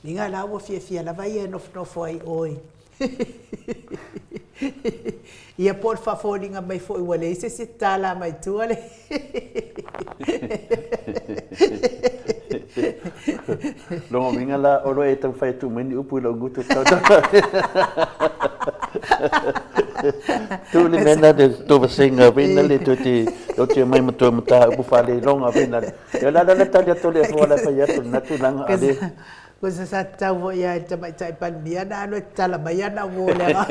uiga la ua fiafia lava ia e nofonofo ai oi ia po o le faafoliga mai foi ua leai se isi e tatala mai tua le Lona uiga la, o lo o e taumafai e tuu mai ni upu i lou gutu Tu le mea na le tou vasenga foi na le toe te oti mai ma toe mataupu faaleloga foi na. Ia la la tali atu le afua la fai atu na tulaga ale. Ko se sa tatau foi lava i le Tamaitai Palemia na alu e tatala mai ana uo leaga.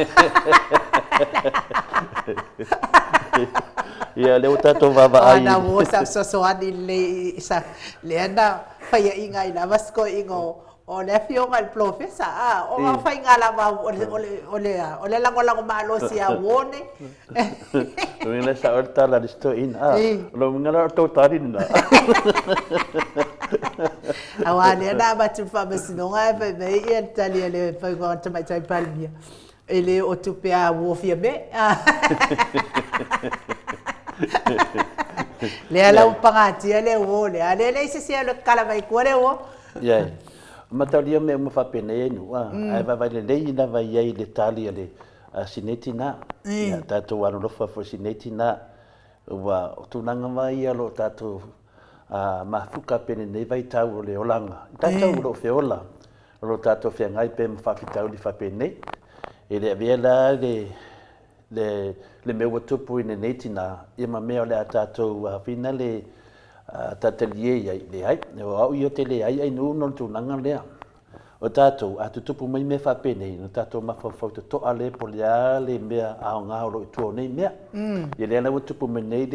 Ia, lea ua tatou vaavaai. O ana uo sa fesoasoani lelei i sa, lea na faiaina ai lava si toeaina o, o le afioga i le Polofesa, a, o le faiga lava o le, o le, o le, o le lagolago malosi ia uo nei. Lona uiga e sao le tala a le isi toeaina, a, o lona uiga la o le tou tali lena. Aua lea na avatu i le faamasinoga ae fai mai le tali a le Tamaitai Palemia, e le o tupe a uo Fiame. Lea la ua pagatia le uo lea, a o lea e leai se isi e alu e tatala mai tua le uo. Ia, e mataulia mea uma faapenei ai nuu, a, ae vaavaai lelei lava i ai i le tali a le a si nei tina. Ia tatou alolofa foi i si nei tina, ua o tulaga lava ia o lo o tatou mafuka pea i lenei vaitau o le olaga, i tatou o lo o feola, o lo o tatou feagai pea ma faafitauli faapenei. E le avea la le le mea ua tupu i lenei tina, ia ma mea o le a tatou afina le tatalie i ai, leai, o au ia ou te leai ainuu ona o le tulaga lea. O tatou, a tutupu mai mea faapenei, ona tatou mafaufau totoa lea po o le a le mea aoga o lo o i tua o nei mea. Ia lea la ua tupu mai nei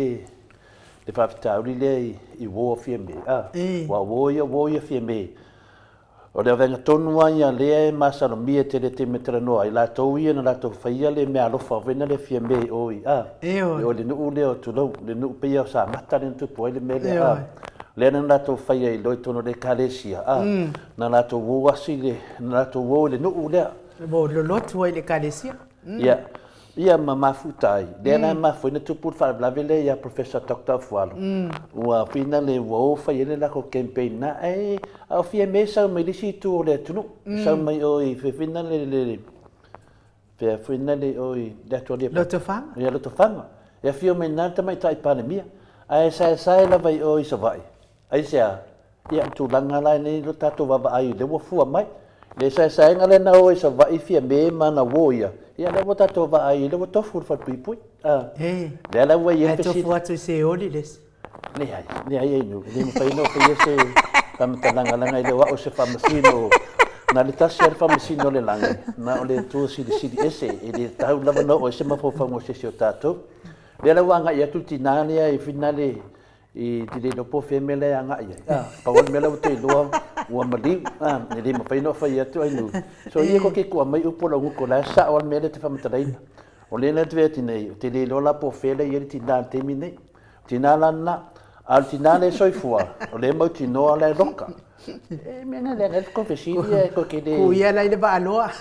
le faafitauli lea i uo a Fiame, a, aua o uo ia, o uo ia a Fiame. O le avega tonu lava ia lea e masalomia tele taimi e talanoa ai latou ia na latou faia le meaalofa foi na le Fiame i o i a i o i le nuu lea o tulou le nuu pei o Samata lea na tupu ai le mea lea a lea na latou faia i loa i totonu o le ekalesia a na latou o asi le na latou o i le nuu lea. Ua lolotu ai i le ekalesia. Ia Ia ma mafuta ai, lea la e mafua ai ona tupu le faalavelave lea ia Professor Doctor Afualo, ua finale ua o fai ai le latou campaign na, ae a o Fiame e sau mai le isi itu o le atunuu, sau mai o i finale le fea finale o i le atu a Lotofaga. Ia Lotofaga. E afio mai na le tamaitai Palemia, ae saesae lava i o i Savaii. Aisea? Ia, o le tulaga la lenei lo tatou vaavaai o lea ua fua mai. Le saesaega lea na o ai i Savaii Fiame ma ana uo ia, ia lea ua tatou vaai lea ua tofu le falepuipui. A, lea la ua i ai le fesili. Ae tofu atu i Seoli le isi. Leai, leai Ainuu, e le mafai ona faia se faamatalaga leaga e le o au o se faamasino, na o le tasi lava le faamasino o le lagi, na o le Atua Silisili Ese, e le tatau lava ona oo ai se mafaufauga o se isi o tatou. Lea la ua agai atu le tina lea i finale I te le iloa po o fea mea la e agai ai. A, pau lava le mea la ua toe iloa ua maliu. A, e le mafai ona ou fai atu ai nu. So ia ko ke kua mai upu o lau gutu o la e sao lava le mea lea e te faamatalaina. O lea la e te vaai atu nei, ou te le iloa la po o fea la e i ai le tina i le taimi nei. O tina la lena. A o le tina lea e soifua, o lea e mautinoa o la e loka. E mea na leaga ai le fesili ae tou te le... Ku ia la i le vaaloa.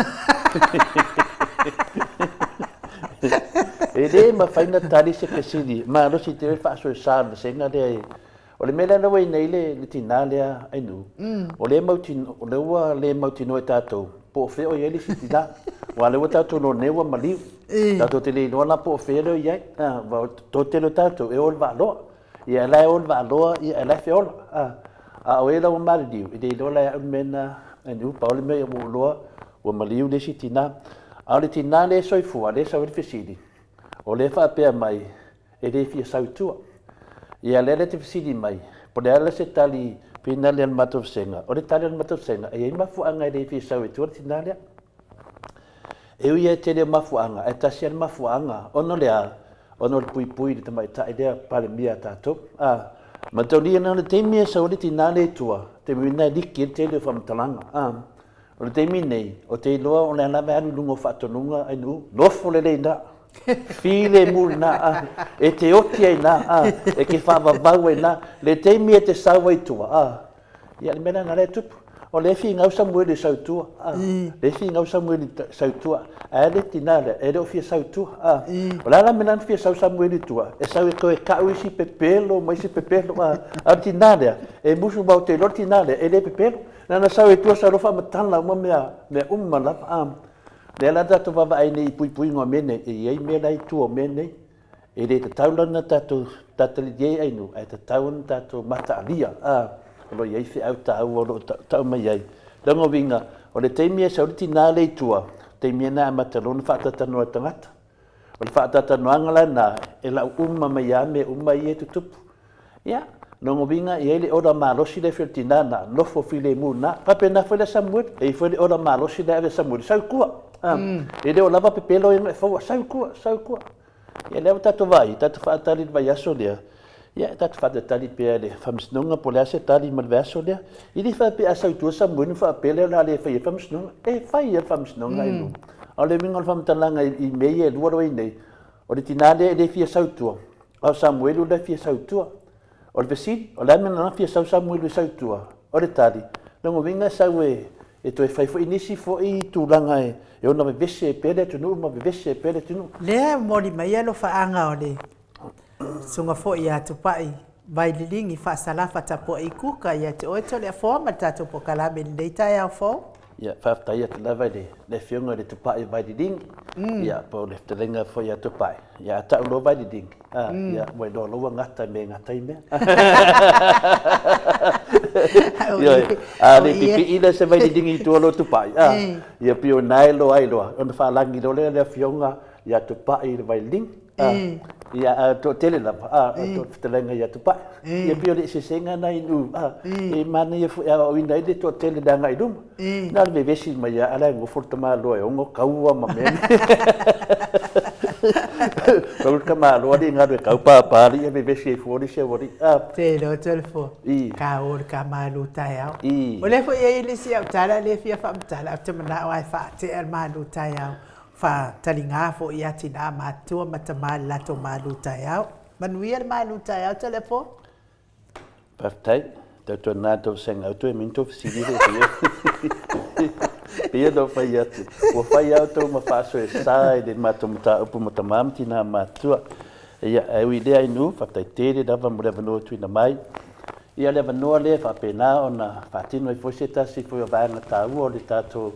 E le mafai ona tali se fesili malosi tele le faasoesa o le vasega lea e... O le mea lea ua i nei le tina lea Ainuu, o lea mautinoa, o lea ua le mautinoa e tatou po o fea o i ai le isi tina. Aua o lea ua tatou iloa nei ua maliu. Tatou te le iloa la po o fea lea o i ai. Aua o le toatele o tatou e o i le vaaloa. Ia la e o le vaaloa, ia la e feola. A, a o e la ua maliliu, e le iloa la e au le mea na, e pau le mea ua ou iloa, ua maliu le isi tina. A o le tina lea e soifua, lea e sau ai le fesili, o lea e faapea mai, e le fia sau i tua. Ia lea la e te fesili mai, po o le a la se tali finale a le matou vasega. O le tali a le matou vasega, e i ai mafuaaga e le fia sau ai i tua le tina lea. E ui lava e tele o mafuaaga, ae tasi lava le mafuaaga, ona o le a? Ona o le puipui i le tamaitai lea Palemia a tatou. A, mataulia na o le taimi e sau ai le tina lea i tua, taimi lena e liki ai le tele o faamatalaga. A, o le taimi nei, ou te iloa o lea lava e alu i luga o faatonuga a nuu, nofo lelei i ina, filemu i ina, a, e te oti ai i ina, a, e te faavavau ai i ina, le taimi e te sau ai i tua, a, Ia, le mea lena lea e tupu. O lea e finau Samueli e sau i tua. A, lea e finau Samueli e sau i tua. Ae le tina lea, e le o fia sau i tua. A, o le a la le mea lena na fia sau Samueli i tua? E sau e toe tau isi pepelo ma isi pepelo. A, a o le tina lea, e musu ma ou te iloa le tina lea, e le pepelo. Na ona sau i tua sau loa faamatala uma mea, mea uma lava. A, lea la tatou vaavaai nei i puipuiga o mea nei, e i ai mea la i tua o mea nei. E le tatau la ona tatou tatalii ai ainu, ae tatau ona tatou mataalia, a, o lo o i ai feau taua o lo o tau mai ai. Lona uiga, o le taimi e sau le tina lea i tua, taimi lena e amata loa ona faataatanoa e le tagata. O le faataatanoaga la lena, e lau uma mai lava mea uma ia e tutupu. Ia, lona uiga, e i ai le ola malosi lea e fai o le tina lena, nofo filemu i ina. E faapena foi la Samueli, e i ai foi le ola malosi lea e ave e Samueli, sau i tua. A, e le o lava pepelo ia na e fauina, sau i tua, sau i tua. Ia lea ua tatou vaai, tatou faatali i le vaiaso lea, ia tatou faatalitali pea i le Faamasinoga po o le a se tali mo le vaiaso lea. E le faapea a sau i tua Samueli ona faapea lea o le a le faia le Faamasinoga. E fai lava le Faamasinoga i luma. A o le uiga o le faamatalaga i mea ia e lua lea ua i ai nei, o le tina lea e le fia sau i tua, a o Samueli o la e fia sau i tua. O le fesili, o le a le mea na fia sau Samuelu e sau i tua? O le tali, lona uiga e sau e toe fai foi nisi foi tulaga e ono vevesi ai pea le atunuu ma vevesi ai pea le atunuu. Lea e momoli mai alofaaga o le Susuga foi ia Tupai Vaililigi Faasalafa Tapuai Kuka ia te oe Toleafoa ma le tatou polokalame i lenei taeao fou. Ia, faafetai atu lava i le Afioga i le Tupai Vaililigi, ia, po o le fetalaiga foi ia Tupai. Ia, a tau loa Vaililigi, a, ia, ua iloa loa ua gata i mea e gata ai mea. Ioe, a le pipii lea se Vaililigi i tua o lou Tupai, a, ia pei o lena e iloa ai loa, ona faalagi loa lea o le Afioga ia Tupai i le Vaililigi. Ia, a toatele lava, a, o le fetalaiga ia Tupai. Ia pei o le eseesega lena i nuu, a, e manaia foi e aoaoina ai le toatele i le agai i luma. Na o le vevesi mai lava, a o la e nofo le tamaloa e ono kaua ma mea nei. Pau le tamaloa alii na alu e tau papa alii ia vevesi ai fua le isi aualii. A. Te iloa atu le fua. I. Ka o le ka malu taeao. I. O lea foi e i ai le isi au tala lea e fia faamatala, ou te manao lava e faatea le malu taeao, faataliga foi ia tina matutua ma tama i le latou malu taeao. Manuia le malu taeao Toleafoa. Faafetai. Tautuana tou vasega au toe aumai tou fesili lea e pei ona ou fai atu, ua fai lava outou ma faasoesa i le matou mataupu ma tama ma tina matutua. Ia, ae ui i lea Ainuu, faafetai tele lava mo le avanoa ua tuuina mai. Ia, le avanoa lea e faapena ona faatino ai foi se tasi foi o vaega taua o le tatou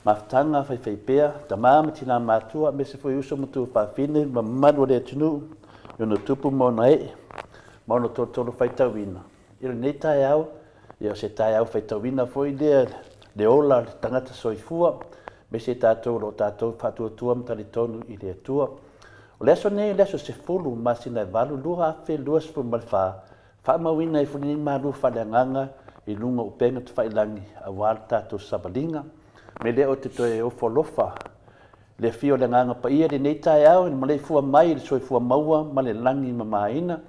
mafutaga faifaipea, tama ma tina matutua, aemaise foi uso ma tuafafine ma mamalu o le atunuu i ona tupu ma ona ee. ma ona tolotolo faitauina i lenei taeao. Ia o se taeao faitauina foi lea le ola o le tagata soifua, aemaise tatou o lo o tatou faatuatua ma talitonu i le Atua. O le aso nei, o le aso 10 masina e 8, 2024, faamauina ai foi lenei malu faaleagaga i luga o upega tafailagi aua le tatou savaliga. O le mea lea ou te toe ofo alofa Le afio o le Agaga Paia i lenei taeao i le maleifua mai i le soifua maua ma le lagi mamaina.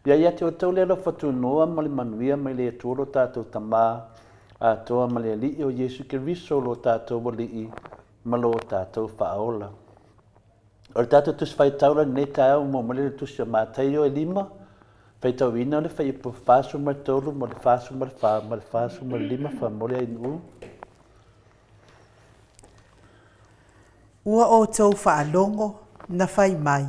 Ia ia te outou le alofa tunoa ma le manuia mai le Atua lo tatou Tama atoa ma le Alii o Iesu Keriso lo tatou Alii ma lo tatou Faaola. O le tatou Tusi Faitaula i lenei taeao ua maua mai le Tusi o Mataio e lima, faitauina le Fuaiupu 43 ma le 44 ma le 45 faamolemole Ainuu. Ua outou faalogo na fai mai,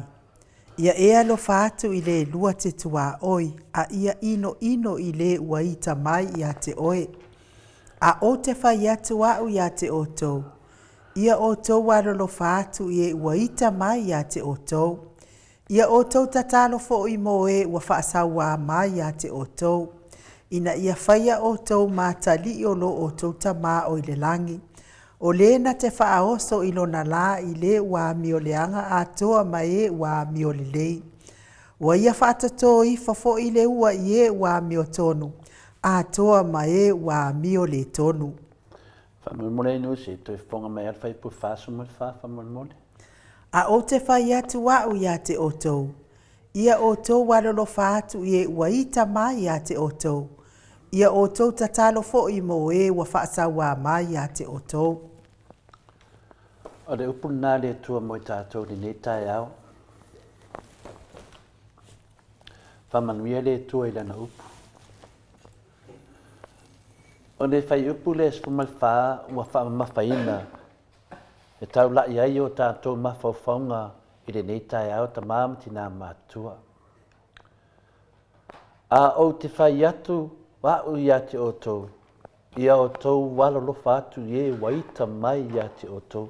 Ia e alofa atu i le lua te tuaoi, a ia inoino i le ua ita mai ia te oe. A ou te fai atu au ia te outou, ia outou alolofa atu i e ua ita mai ia te outou, Ia outou tatalo foi mo e ua faasauā mai ia te outou, ina ia faia outou ma atalii o lo outou Tama o i le lagi, o le na te faaoso i lona lā i le ua amioleaga atoa ma e ua amiolelei. Ua ia faatotō ifo foi le ua i e ua amiotonu atoa ma e ua amioletonu. Faamolemole ai se i toe fofoga mai lava le faipule 44 faamolemole. A ou te fai atu au ia te outou, ia outou alolofa atu i e ua ita mai ia te outou, ia outou tatalo foi mo e ua faasauā mai ia te outou. O le upu lena a le Atua mo i tatou i lenei taeao. Faamanuia le Atua i Lana upu. O le fuaiupu lea 14 ua faamamafaina e taulai ai o tatou mafaufauga i lenei taeao tama ma tina matutua. A ou te fai atu au ia te outou, ia outou alolofa atu i e ua ita mai ia te outou.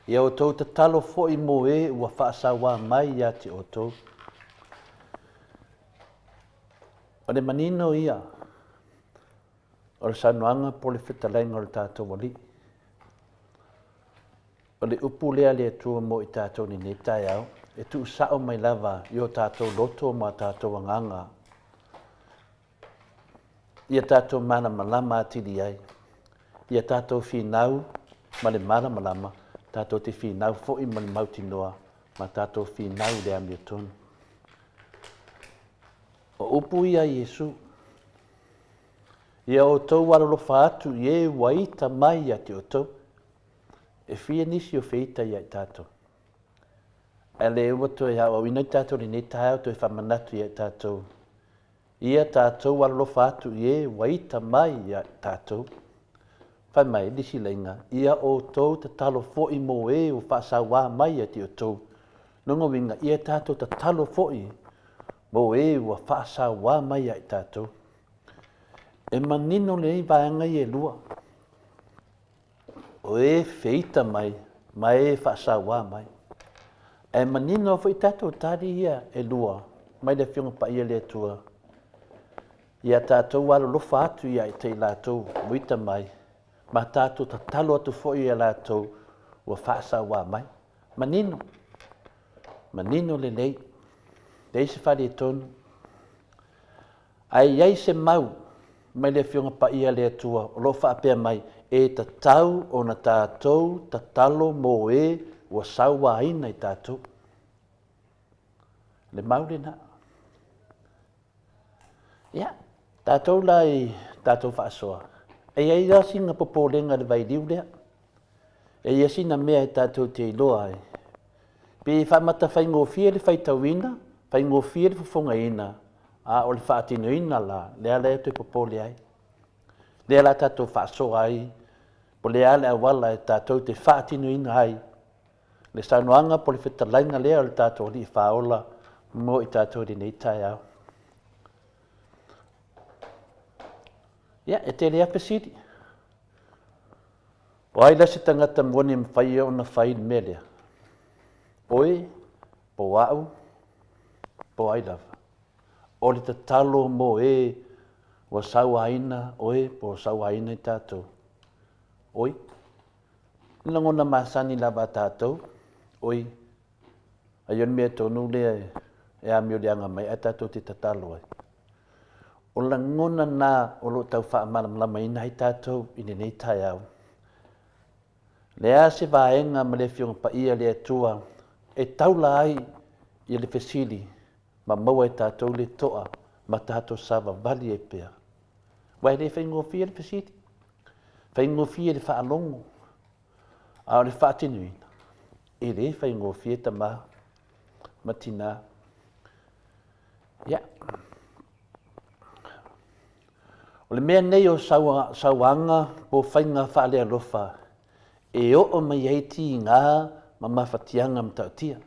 Ia outou tatalo foi mo e ua faasauā mai ia te outou. O le manino ia o le saunoaga po o le fetalaiga o le tatou Alii. O le upu lea a le Atua mo i tatou i lenei taeao, e tuusao mai lava i o tatou loto ma o tatou agaga, ia tatou malamalama atili ai, ia tatou finau ma le malamalama, tatou te finau foi ma le mautinoa, ma tatou finau i le amiotonu. O upu ia a Iesu, Ia outou alolofa atu i e ua ita mai ia te outou. E fia nisi o feita ia i tatou. Ae le ua toe aoaoina i tatou i lenei taeao toe faamanatu ia i tatou. Ia tatou alolofa atu i e ua ita mai ia i tatou. Fai mai le silaiga, Ia outou tatalo foi mo e ua faasauā mai ia te outou. Lona uiga, ia tatou tatalo foi mo e ua faasauā mai ia i tatou. E manino lenei vaega ia e lua, o e feita mai ma e faasauā mai. Ae manino foi tatou tali ia e lua mai le Afioga Paia le Atua ia tatou alolofa atu ia te i latou ua ita mai, ma tatou tatalo atu foi ia latou ua faasauā mai. Manino, manino lelei, leai se faaletonu, ae i ai se mau mai le Afioga Paia a le Atua o lo o faapea mai, e tatau ona tatou tatalo mo e ua sauaina i tatou. Le mau lena. Ia, tatou la i tatou faasoa, e i ai lava sina popolega i le vailiu lea. E i ai sina mea e tatou te iloa ai. Pe faamata faigofie le faitauina, faigofie le fofogaina, a o le faatinoina la, lea la e toe popole ai. Lea la tatou faasoa ai, po o le a le auala e tatou te faatinoina ai le saunoaga po o le fetalaiga lea o le tatou Alii Faaola mo i tatou i lenei taeao. Ia, e tele lava fesili. O ai la se tagata moni e mafai ona fai le mea lea? Oe, po o au, po o ai lava. O le tatalo mo e ua sauaina oe po o sauaina i tatou. Oi, le lagona masani lava a tatou, oi, ai o le mea tonu lea e amioleaga mai ae tatou te tatalo ai. O lagona na o lo o tau faamalamalamaina ai tatou i lenei taeao. Le a se vaega ma le Afioga Paia le Atua e taula ai ia le fesili ma maua e tatou le toa ma tatou savavali ai pea. Aua e le faigofie le fesili, faigofie le faalogo, a o le faatinoina, e le faigofie tama ma tina. Ia, o le mea nei o sauaga po o faiga faalealofa e oo mai ai tiga ma mafatiaga matautia.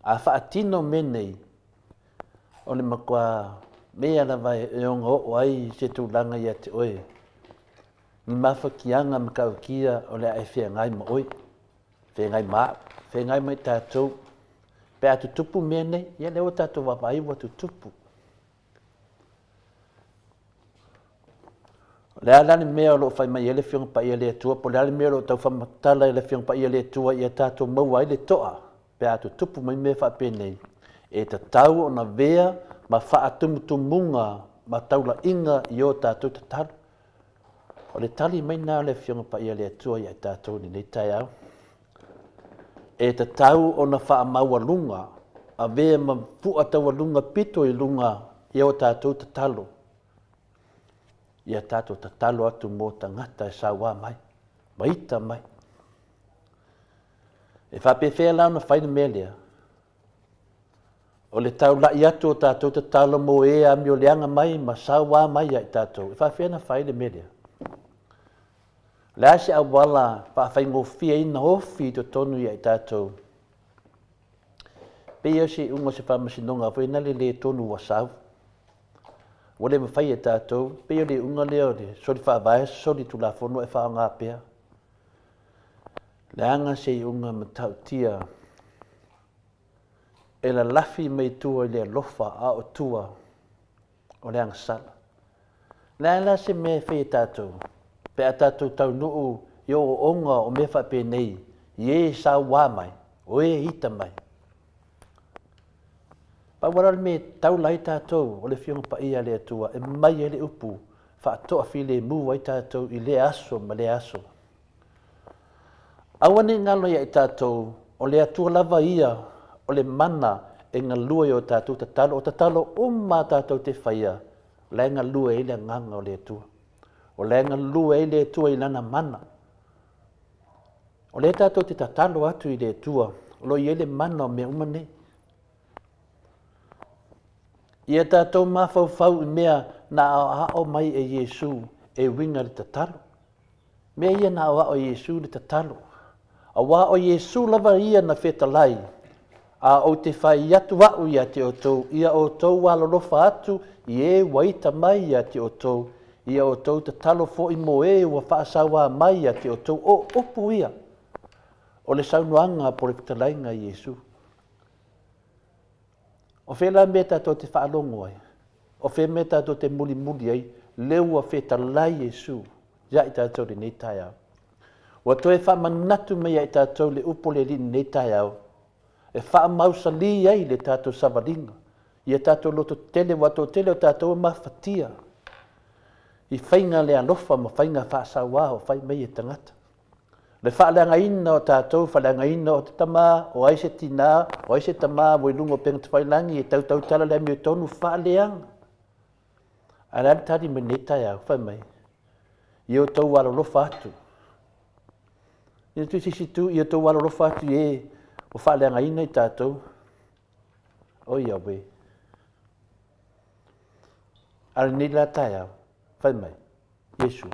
A faatino mea nei, o le matua mea lava e ono oo ai se tulaga ia te oe, ni mafatiaga matautia o le a e feagai ma oe, feagai ma au, feagai ma i tatou. Pe a tutupu mea nei, ia lea ua tatou vaavaai ua tutupu. O le a la le mea o lo o fai mai ai le Afioga Paia a le Atua, po o le a le mea o lo o tau faamatala e le Afioga Paia a le Atua ia tatou maua ai le toa pe a tutupu mai mea faapenei, e tatau ona avea ma faatumutumuga ma taulaiga i o tatou tatalo. O le tali mai lena o le Afioga Paia a le Atua ia i tatou i lenei taeao. E tatau ona faamaualuga, avea ma pu'a taualuga pito i luga i o tatou tatalo. Ia tatou tatalo atu mo tagata e sauā mai, ma ita mai. E faapefea la ona fai le mea lea? O le taula'i atu o tatou tatalo mo e amioleaga mai ma sauā mai ia i tatou, e faapefea ona fai le mea lea? O le a se auala faafaigofie ai ona ofi i totonu ia i tatou? Pei o se iuga o se faamasinoga foi na le le tonu ua sau. Ua le mafai e tatou, pei o le iuga lea o le soli faavae, soli tulafono e faaaoga pea. Leaga se iuga matautia e lalafi mai tua i le alofa a o tua o le agasala. Le a la se mea e fai e tatou pe a tatou taunuu i ooooga o mea faapenei i e sauā mai, o e ita mai. Pau lava le mea e taula ai tatou o le Afioga Paia a le Atua e mai ai le upu faatoafilemu ai tatou i lea aso ma lea aso. Aua ne i galo ia i tatou, o le Atua lava ia o le mana e galue i o tatou tatalo. O tatalo uma a tatou te faia, o la e galue ai le Agaga o le Atua. O la e galue ai le Atua i Lana mana. O lea tatou te tatalo atu i le Atua, o lo o i ai le mana o mea uma nei. Ia tatou mafaufau i mea na aoao mai e Iesu e uiga i le tatalo. Mea ia na aoao e Iesu le tatalo. Auā o Iesu lava ia na fetalai, a ou te fai atu a'u ia te outou, ia outou alolofa atu i e ua ita mai ia te outou, ia outou tatalo foi mo e ua faasauā mai ia te outou. O upu ia o le saunoaga po o le fetalaiga a Iesu. O fea la mea tatou te faalogo ai? O fea mea tatou te mulimuli ai? Lea ua fetalai Iesu ia i tatou i lenei taeao. Ua toe faamanatu mai ia i tatou le upu o le Alii i lenei taeao, e faamausalī ai le tatou savaliga, ia tatou lototetele, aua toatele o tatou e mafatia i faiga le alofa ma faiga faasauā o fai mai e tagata. Le faaleagaina o tatou, faaleagaina o te tama, o ai se tinā, o ai se tama ua i luga o upega tafailagi e tautautala le amiotonu faaleaga. Ae o le a le tali mai lenei taeao? Fai mai, ia outou alolofa atu. Ia tu se isi itu, ia outou alolofa atu i e ua faaleagaina i tatou. O Iawe. A o lenei la taeao, fai mai, Iesu,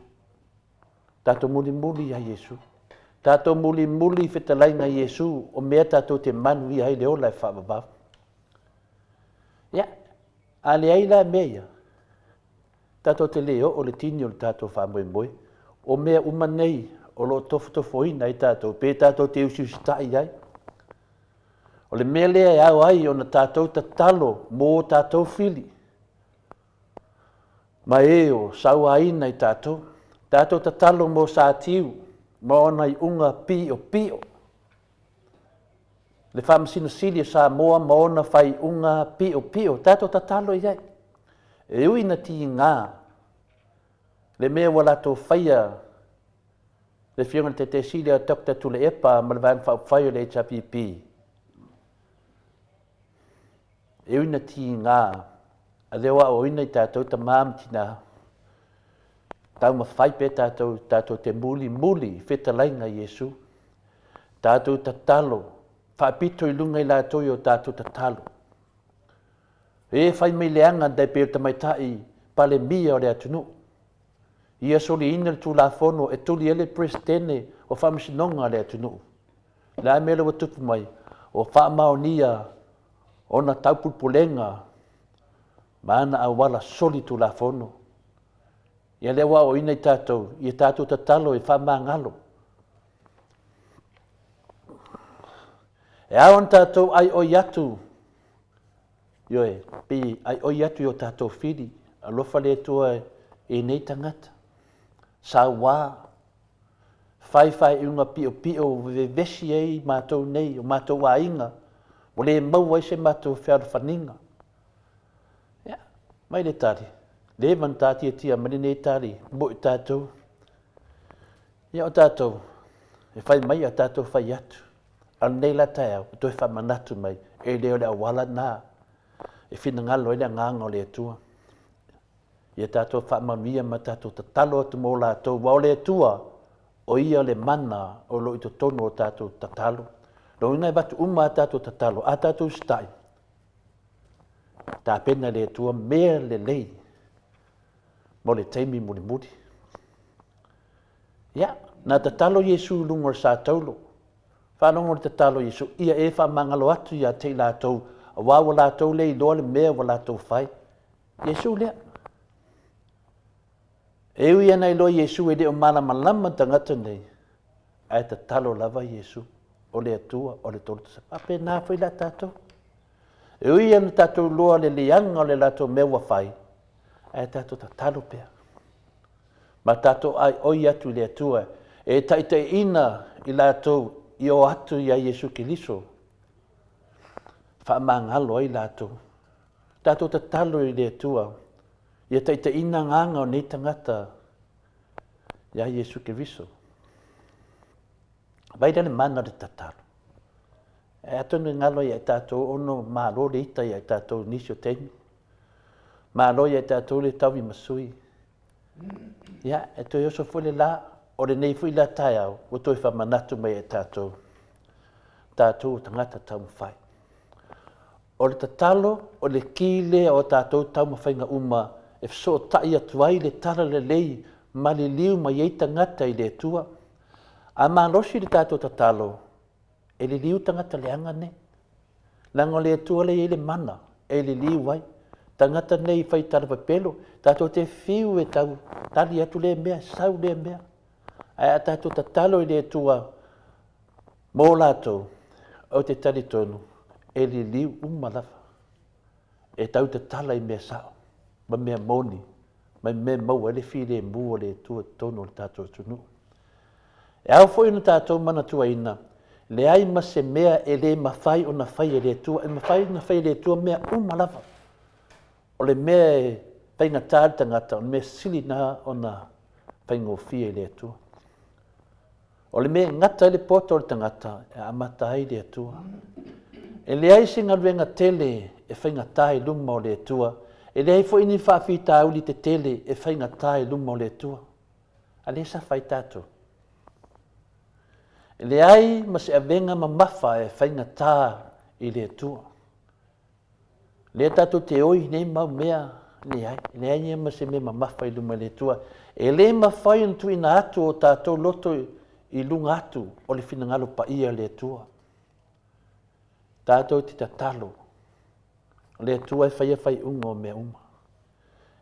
tatou mulimuli ia Iesu. Tatou mulimuli i fetalaiga a Iesu, o mea tatou te manuia ai le ola e faavavau. Ia, a leai la mea ia, tatou te le oo le tini o le tatou faamoemoe. O mea uma nei o lo o tofotofoina ai tatou, pe tatou te usiusitai ai. O le mea lea e ao ai ona tatou tatalo mō tatou fili ma e o sauaina i tatou. Tatou tatalo mō Satiu ma ona iuga piopio. Le Faamasino Sili o Samoa ma ona faaiuga piopio. Tatou tatalo i ai. E ui ina tiga le mea ua latou faia le Afioga i le Taitai Sili a Doctor Tuilaepa ma le Vaega Faaupufai o le HRPP, e ui ina tiga, a lea ua aoaoina i tatou tama ma tina, taumafai pea tatou, tatou te mulimuli i fetalaiga a Iesu. Tatou tatalo, faapito i luga i latou i o tatou tatalo. E fai mai leaga tai pei o le tamaitai Palemia o le atunuu. Ia soliina le Tulafono e tuli ai le Peresetene o Faamasinoga a le atunuu. O le a le mea lea ua tupu mai? Ua faamaonia ona taupulepulega ma ana auala soli Tulafono. Ia lea ua aoaoina i tatou, ia tatou tatalo e faamagalo. E ao ona tatou aioi atu Ioe, pei ai oi atu i o tatou fili, alofa le Atua i nei tagata. Sauā, fai faaiuga piopio ua vevesi ai matou nei, o matou aiga, ua le maua ai se matou fealofaniga. Ia, mai le tali, leva ona taatiatia mai lenei tali mo i tatou. Ia o tatou, e fai mai a tatou fai atu. A o lenei la taeao, ua toe faamanatu mai, e le o le auala lena e finagalo ai le Agaga o le Atua. Ia tatou faamanuia ma tatou tatalo atu mo latou, aua o le Atua, o Ia le mana o lo o i totonu o tatou tatalo. Lona uiga e avatu uma a tatou tatalo, a tatou usitai, tapena e le Atua mea lelei mo le taimi mulimuli. Ia, na tatalo Iesu i luga o le sa taulo. Faalogo le tatalo a Iesu, ia e faamagalo atu ia te i latou, aua ua latou le iloa le mea ua latou fai. Iesu lea. E ui ana iloa Iesu e le o malamalama tagata nei, ae tatalo lava Iesu, o le Atua, o le Tolotasa. Faapena foi la tatou. E ui ana tatou iloa le leaga o le latou mea ua fai, ae tatou tatalo pea. Ma tatou aioi atu i le Atua e taitaiina i latou i o atu iā Iesu Keriso, faamagalo ai latou. Tatou tatalo i le Atua ia taitaiina agaga o nei tagata iā Iesu Keriso. Vaai la le mana o le tatalo. E atonu e galo ia i tatou ono malo le ita ia i tatou i nisi o taimi. Malo ia i tatou le taui ma sui. Ia, e toe oso foi le la, o lenei foi la taeao, ua toe faamanatu mai ia i tatou, tatou o tagata taumafai. O le tatalo, o le ki lea o tatou taumafaiga uma e fesootai atu ai le talalelei ma liliu mai ai tagata i le Atua. A malosi le tatou tatalo, e liliu tagata leaga nei. Leaga o le Atua lea e i ai le mana e liliu ai. Tagata nei fai tala pepelo, tatou te fiu e tau tali atu lea mea, sau lea mea. Ae a tatou tatalo i le Atua mo latou, ou te talitonu e liliu uma lava. E tau tatala i mea sao ma mea moni ma mea e maua ai le filemu o le Atua i totonu o le tatou atunuu. E ao foi ona tatou manatuaina, leai ma se mea e le mafai ona fai e le Atua. E mafai ona fai e le Atua mea uma lava. O le mea e faigata i le tagata, o le mea sili lena ona faigofie i le Atua. O le mea e gata ai le poto o le tagata, e amata ai le Atua. E leai se galuega tele e faigata i luma o le Atua, e leai foi ni faafitauli tetele e faigata i luma o le Atua. A lea sa fai tatou. E leai ma se avega mamafa e faigata i le Atua. Lea tatou te oi nei mau mea, leai, leai ia ma se mea mamafa i luma i le Atua. E le mafai ona tuuina atu o tatou loto i luga atu o le finagalo paia o le Atua. Tatou te tatalo, o le Atua e faia faaiuga o mea uma.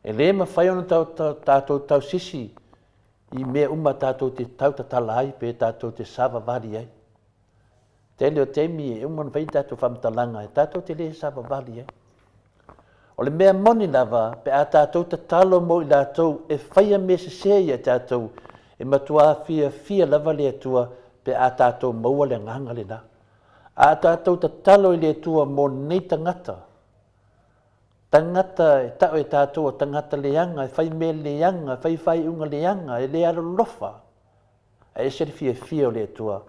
E le mafai ona tatou tausisi i mea uma tatou te tautatala ai pe tatou te savavali ai. Tele o taimi e uma ona fai tatou faamatalaga e tatou te le savavali ai. O le mea moni lava, pe a tatou tatalo mo i latou e faia mea sese ia tatou, e matua fiafia lava le Atua pe a tatou maua le agaga lena. A tatou tatalo i le Atua mo nei tagata, tagata e tau e tatou o tagata leaga, e fai mea leaga, e fai faaiuga leaga, e le alolofa, Ae ese le fiafia o le Atua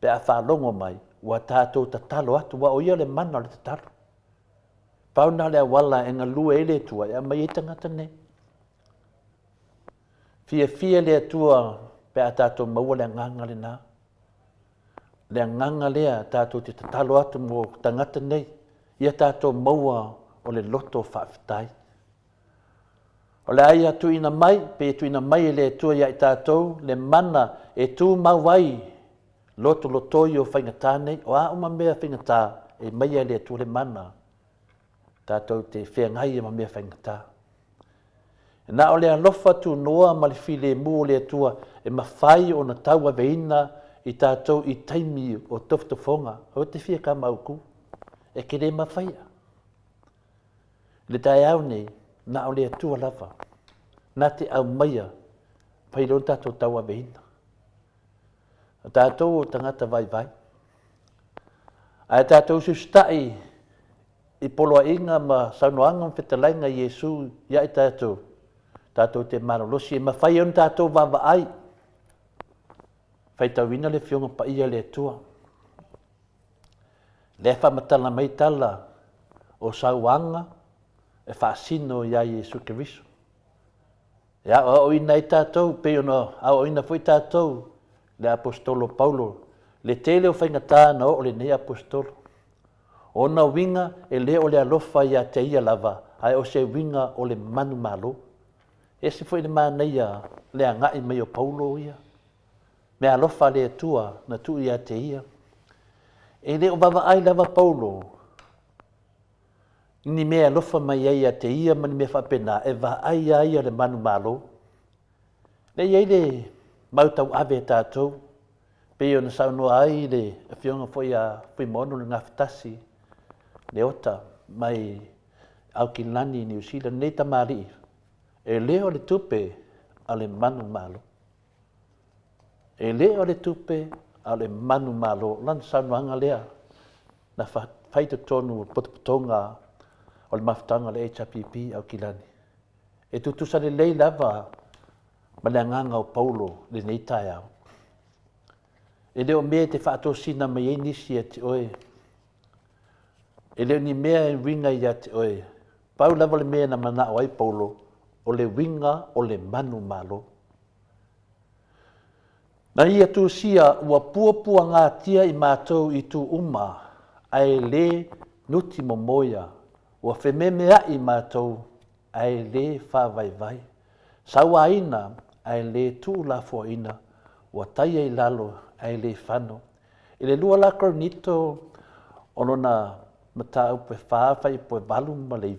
pe a faalogo mai ua tatou tatalo atu, aua o Ia le mana o le tatalo. Pau lena o le auala e galue ai le Atua e aumai ai tagata nei. Fiafia le Atua pe a tatou maua le agaga lena. Le agaga lea tatou te tatalo atu mo tagata nei, ia tatou maua o le loto faafetai. O le a ia tuuina mai, pe ia tuuina mai e le Atua ia i tatou le mana e tumau ai lotolotoi o faigata nei, o a uma mea faigata, e maia e le Atua le mana tatou te feagai ai ma mea faigata. Na o le alofa tunoa ma le filemu o le Atua e mafai ona tauaveina i tatou i taimi o tofotofoga. Aua te fia kamautu, e te le mafaia. I le taeao nei, na o le Atua lava na te aumaia fai loa tatou tauaveina. O tatou o tagata vaivai. Ae tatou usiusitai i poloaiga ma saunoaga ma fetalaiga a Iesu ia i tatou, tatou te malolosi e mafai ai ona tatou vaavaai, faitauina le Afioga Paia a le Atua. Lea e faamatala mai tala o sauaga e faasino iā Iesu Keriso. E aoaoina ai tatou, pei ona aoaoina foi tatou le Aposetolo Paulo, le tele o faigata na oo lenei Aposetolo. O ona uiga e le o le alofa ia te ia lava, ae o se uiga o le manumalo. E ese foi le manaia le agai mai o Paulo ia. Mea alofa a le Atua na tuu ia te ia. E le o vaavaai lava Paulo i ni mea e alofa mai ai ia te ia ma ni mea faapena, e vaai lava ia le manumalo. Lea e i ai le mau tauave a tatou, pei ona saunoa ai le Afioga foi ia Fuimaono le Gafatasi Leota mai Aukilani i Niu Sila, lenei tamalii, e le o le tupe a le manumalo. E le o le tupe, a o le manumalo. O lana saunoaga lea na fai i totonu o le potopotoga o le mafutaga o le HRPP i Aukilani. E tutusa lelei lava ma le agaga o Paulo i lenei taeao. E le o mea e te faatosina mai ai nisi ia te oe. E le o ni mea e uiga ia te oe. Pau lava le mea na manao ai Paulo, o le uiga o le manumalo. Na ia tusia ua puapuagatia i matou i itu uma, ae le nuti momoia, ua fememea'i matou, ae le faavaivai, sauaina, ae le tuulafoaina, ua taia i lalo, ae le fano. I le lua la Korinito o lona mataupu e fa fuaiupu e 8 ma le 9,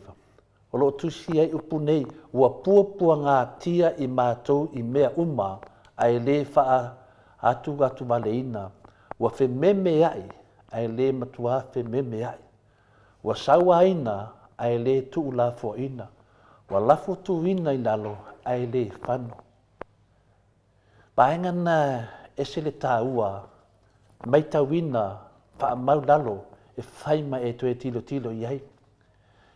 o lo o tusia ai upu nei, Ua puapuagatia i matou i mea uma, ae le faaatuatuvaleina, ua fememea'i, ae le matuā fememea'i, ua sauaina, ae le tuulafoaina, ua lafotuina i lalo, ae le fano. Vaega na ese le taua maitauina faamau lalo e fai ma e toe tilotilo i ai.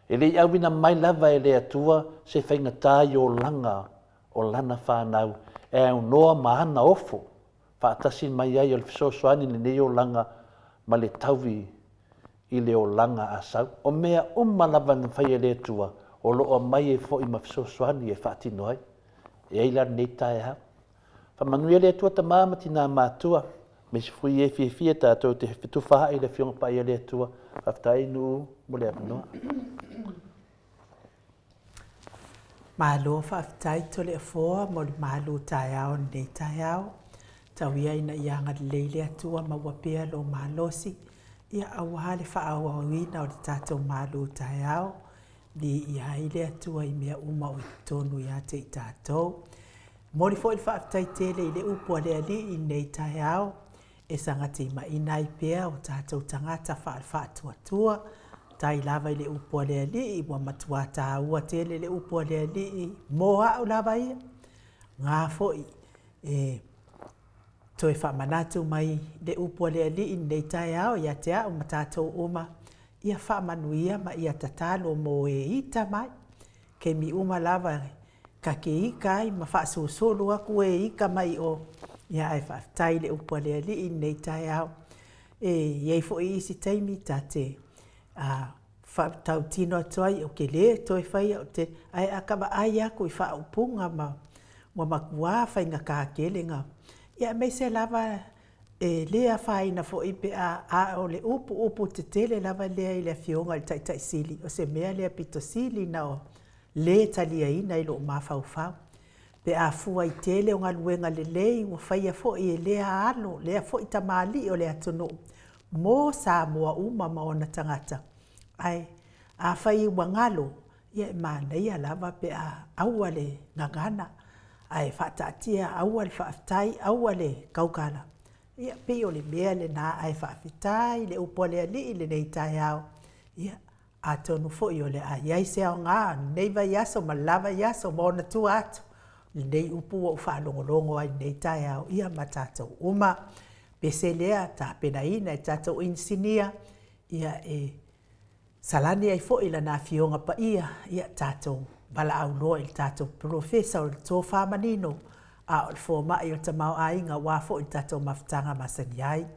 E le i auina mai lava e le Atua se faigata i olaga o Lana fanau e aunoa ma ana ofo. faatasi mai ai o le fesoasoani i lenei olaga ma le taui i le olaga a sau. O mea uma lava na faia e le Atua, o lo o aumai ai foi ma fesoasoani e faatino ai. E ai la lenei taeao. Faamanuia le Atua tama ma tina matua, aemaise foi e fiafia tatou te fetufaai i le Afioga Paia a le Atua. Faafetai Nuu mo le avanoa. Malo faafetai Toleafoa mo le malu taeao i lenei taeao. Tau ia ina ia agalelei le Atua maua pea lou malosi, ia aua le faaauauina o le tatou malu taeao. Viia ai le Atua i mea uma o i totonu ia te i tatou. E momoli foi le faafetai tele i le upu a le Alii i lenei taeao, e saga timaiina ai pea o tatou tagata faale-faatuatua. Faafetai lava i le upu a le Alii, ua matua taua tele le upu a le Alii mo au lava ia. O lena foi e toe faamanatu mai le upu a le Alii i lenei taeao ia te au ma tatou uma, ia faamanuia ma ia tatalo mo e ita mai. Taimi uma lava ta te ita ai ma faasusulu atu e ita mai i o, ia ae faafetai i le upu a le Alii i lenei taeao. E i ai foi isi taimi ta te faatautino atu ai, ou te le toe faia, ae a ta vaai atu i faaupuga ma ua matua faigata tele ona, aemaise lava e le afaina foi pe a, a o le upu upu tetele lava lea i le Afioga i le Taitai Sili, o se mea lea pito sili ona le taliaina i lou mafaufau, pe a fua i le tele o galuega lelei ua faia foi e lea alo, lea foi tamalii o le atunuu mo Samoa uma ma ona tagata. Ae afai ua galo, ia e manaia lava pe a aua le gagana, ae faataatia, aua le faafetai, aua le tautala, ia pei o le mea lena, ae faafetai i le upu a le Alii i lenei taeao. Ia, atonu foi o le a i ai se aoga o lenei vaiaso ma le la vaiaso ma ona tua atu i lenei upu ua ou faalogologo ai i lenei taeao, ia ma tatou uma. Pese lea tapenaina e tatou inisinia, ia e salani ai foi Lana Afioga Paia, ia tatou valaau loa i le tatou polofesa o le tofa manino, a o le fomai o le tamaoaiga aua foi le tatou mafutaga masani ai.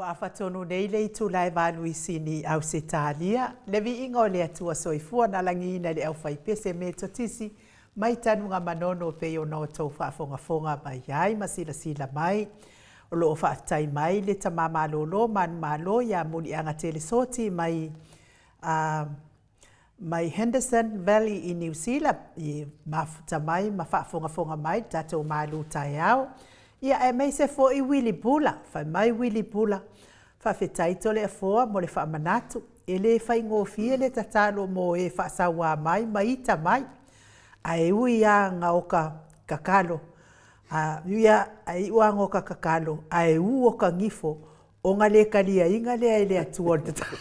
Ua afa tonu nei le itula e valuisini i Ausetalia, le viiga o le Atua Soifua na lagiina i le aufaipese Metotisi mai Tanugamanono e pei ona outou faafogafoga mai ai ma silasila mai. O lo o faafetai mai le Tama Malolo manumalo ia Muliaga Telesoti mai a mai Henderson Valley i Niu Sila i mafuta mai ma faafogafoga mai i le tatou malu taeao. Ia aemaise foi Wili Bula, fai mai Wili Bula, faafetai Toleafoa mo le faamanatu, e le faigofie le tatalo mo e faasauā mai ma ita mai. Ae ui a ga oka kakalo, a ui a ae iu a ga oka kakalo, ae u oka gifo O ga le kaliaiga lea e le Atua o le tatalo.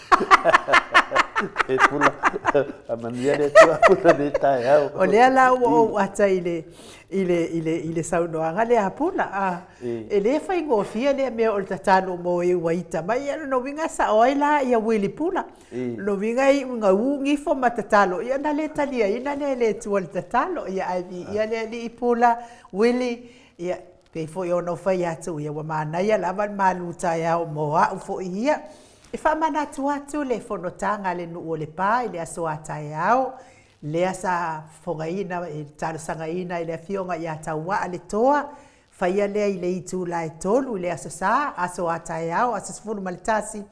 E pula, a manuia le Atua pula le taeao. O lea la ua ou ata i le, i le, i le, i le saunoaga lea a Pula. A, e le faigofie lea mea o le tatalo mo e ua ita mai. Ia lona uiga e sao ai la ia Wili Pula. Lona uiga e iu ina u gifo ma tatalo, ia ona le taliaina lea e le Atua le tatalo. Ia ae viia le Alii Pula, Wili, ia Pei foi ona ou fai atu, ia ua manaia lava le malu taeao mo au foi ia. E faamanatu atu le fonotaga a le nuu o Lepa i le aso a taeao, lea sa fofogaina e talosagaina e le Afioga ia Tauaa le Toa, faia lea i le itula e 3 i le Aso Sa, aso a taeao, aso 11,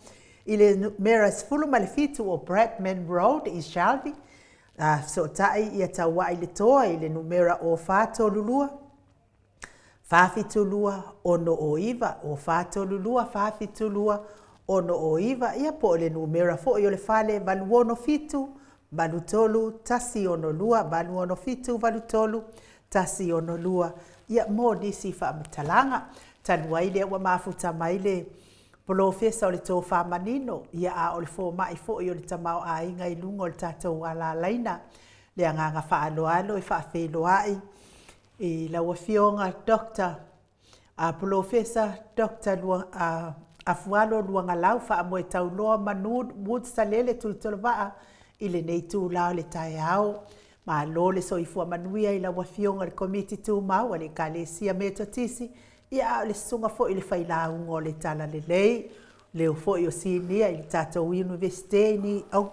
i le numera 17 o Bradman Road i Shelby. Fesootai ia Tauaa i le Toa i le numera 0432 472 609, o 432 472 609, ia po o le numera foi o le fale 867 83 162, 867 83 162, ia mo nisi faamatalaga. Talu ai lea ua mafuta mai le Polofesa o le Tofa Manino, ia a o le fomai foi o le tamaoaiga i luga o le tatou alalaina, le agaga faaaloalo e faafeiloai I lau Afioga Doctor Polofesa Doctor Afualo Luagalau Faamoetauloa Manud Woods Salele Tuitolovaa i lenei itula o le taeao. Malo le soifua manuia i lau Afioga i le Komiti Tumau a le Ekalesia Metotisi, ia a o le susuga foi i le Failauga o le Talalelei, leo foi o Sinia i le tatou Iunivesite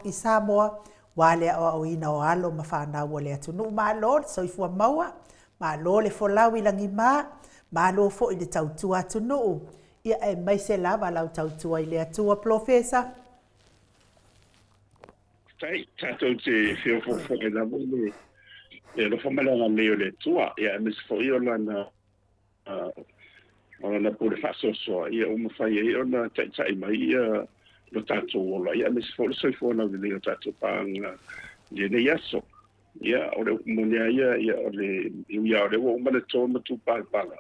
i Samoa, Aua le aoaoina o alo ma fanau o le atunuu. Malo le soifua maua, malo le folau i lagima, malo foi le tautua atunuu, ia aemaise lava lau tautua i le Atua. Polofesa. Faafetai. Tatou te feofoofoai lava i le alofa ma le agalelei o le Atua, ia aemaise foi o Lana O lana pule faasoasoa, ia ua mafai ai ona taitai mai ia lo tatou ola, ia aemaise foi o le soifua laulelei o tatou paaga i lenei aso. Ia, o le upu moni lava ia, ia o le, e ui lava o lea ua uma le to ma tupalapala,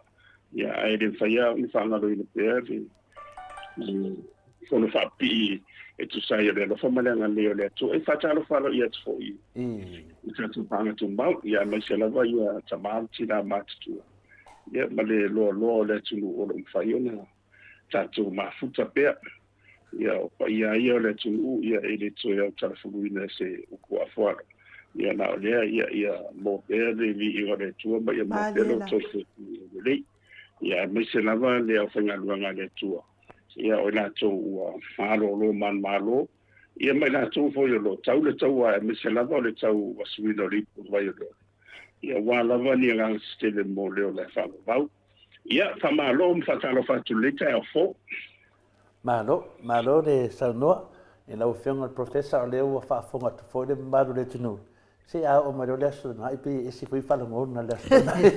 ia ae le mafai lava ona faagaloina pea le, le fono faapipii e tusa ai o le alofa ma le agalelei o le Atua. E faatalofa aloaia atu foi i tatou paaga tumau, ia aemaise lava ia tama ma tina matutua. Ia ma le loaloa o le atunuu o lo o mafai ona tatou mafuta pea. Ia o paia lava ia o le atunuu ia e le toe autalafuluina e se upu afualo. Ia na o lea ia ia maua pea le viiga o le Atua ma ia maua pea lo outou soifua lelei. Ia aemaise lava le aufaigaluega a le Atua. Ia o i latou ua malolo manumalo ia ma i latou foi o lo o tau le taua aemaise lava o le tau asuina o le ipu o le vai o le ola. Ia aua lava ni agaga se tele mo le ola e faavavau. Ia, faamalo ma faatalofa atu i lenei taeao fou. Malo, malo le saunoa i lau Afioga i le Professor, o lea ua faafofoga atu foi le mamalu o le atunuu, se a oo mai loa le Aso Toonai pei e ese foi faalogona le Aso Toonai.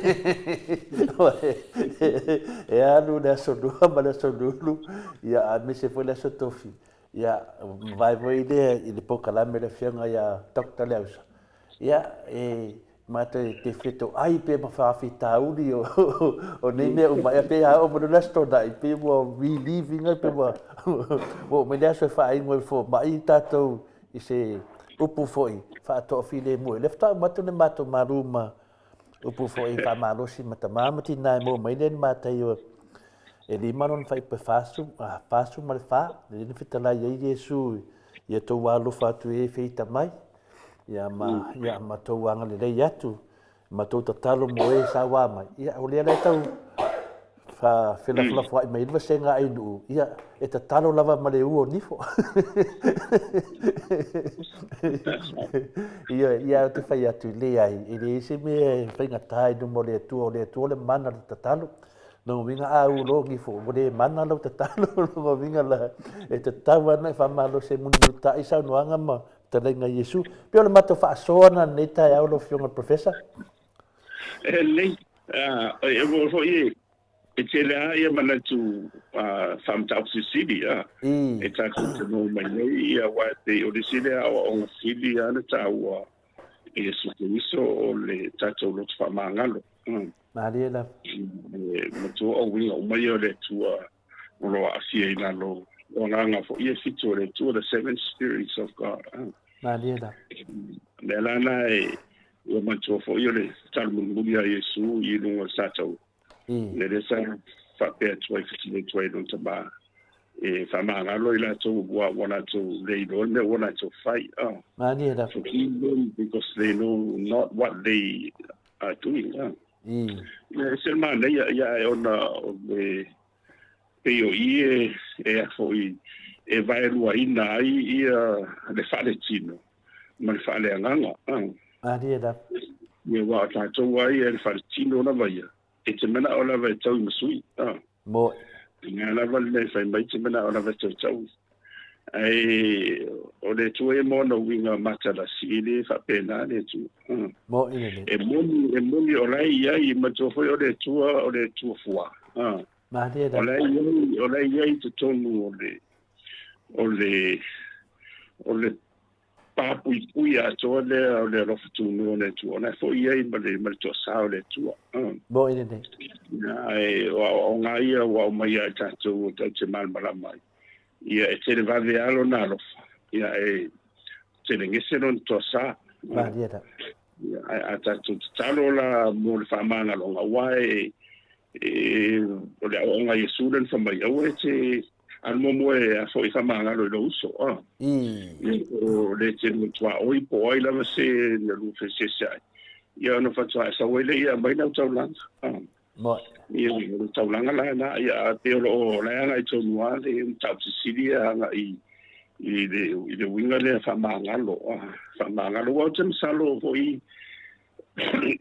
E alu le Aso Lua ma le Aso Lulu, ia aemaise foi le Aso Tofi, ia mavae foi lea i le polokalame a le Afioga ia Doctor Leausa, Ia, e matou te fetoai pe ma faafitauli o nei mea uma, ia pei a oo mai loa le Aso Toonai, pei ua relieving ai, pei ua oo mai le aso e faainu ai i le fomai tatou i se upu foi faatoafilemu ai. O lea faatoa uma atu le matou malu ma upu foi faamalosi ma tama ma tina e maua mai lea ni matai o e lima lona faaipu e 44, lea na fetalai ai Iesu ia tou alofa atu i e feita mai. Ia ma, ia ma tou agalelei atu, ma tou tatalo mo e sauā mai. Ia, o lea la e tau Fafelafolafoa'i mai ai le vasega a Ainuu, ia, e tatalo lava ma le u o nifo. Ioe, ia ou te fai atu, leai, e leai se mea e faigata i luma o le Atua, o le Atua o le mana o le tatalo. Lona uiga a u loa nifo, ua le mana lau tatalo, lona uiga la, e tatau lava ona e faamalosi e mulimulita'i saunoaga ma fetalaiga a Iesu. Pei o le matou faasoa lena i lenei taeao lau Afioga i le Professor. E lelei, e ua foi e tele lava ia manatu faamataupu silisili e tatou te maua mai nei, ia aua e pei o le isi lea aoaoga sili lava ona taua i Iesu Keriso o le tatou loto faamagalo. Malie lava. E matua o uiga uma ia o le Atua o lo o aafia i lalo o agaga foi ia e fitu o le Atua, the seven spirits of God. Malie lava. O le mea la lena e ua manatua foi o le tatalo mulimuli a Iesu i luga o le Sataua. Le lea sa faapea atu ai, fesili atu ai i lona tama e faamagalo i latou ua latou le iloa le mea ua latou fai. Malie lava. Forgive them because they know not what they are doing. Ia, e se manaia, ia, ae ona o le pei o i e a foi e vaeluaina ai ia le faaletino ma le faaleagaga. Malie lava. Ia, aua o tatou lava ia i le faletino lava ia, e te manao lava e taui ma sui. Moe. O le a lava le mea e fai mai, e te manao lava e tautaui. Ae o le Atua ia ma ona uiga matalasi, e le faapena le Atua. Moe lelei. E moni, e moni o la e i ai, manatua foi o le Atua, o le Atua fua. Malie lava. O la e i ai, o la e i ai i totonu o le, o le, o le papuipui atoa lea o le alofa tunoa o le Atua, o la e foi i ai ma le, ma le toasa o le Atua. Moe lelei. Ae o aoaoga ia ua aumai ia i tatou o tatou te malamalama ai. Ia e televave lava lona alofa, ia e telegese lona toasa. Malie lava. Ia, ae a tatou tatalo la mo le faamagaloga, aua e, e, o le aoaoga a Iesu lea na fai mai, aua e te alu muamua e a foi faamagalo i lou uso. Ia, o le te lua tuaoi po o ai lava se na lua feeseeseai, ia ona faatoa e sau ai lea ia aumai lau taulaga. Moe. Ia, o le taulaga la lena, ia, ae pei o lo o la e agai tonu lava le mataupu sisili ia agai i le, i le uiga lea faamagalo, faamagalo. Aua ou te masalo foi,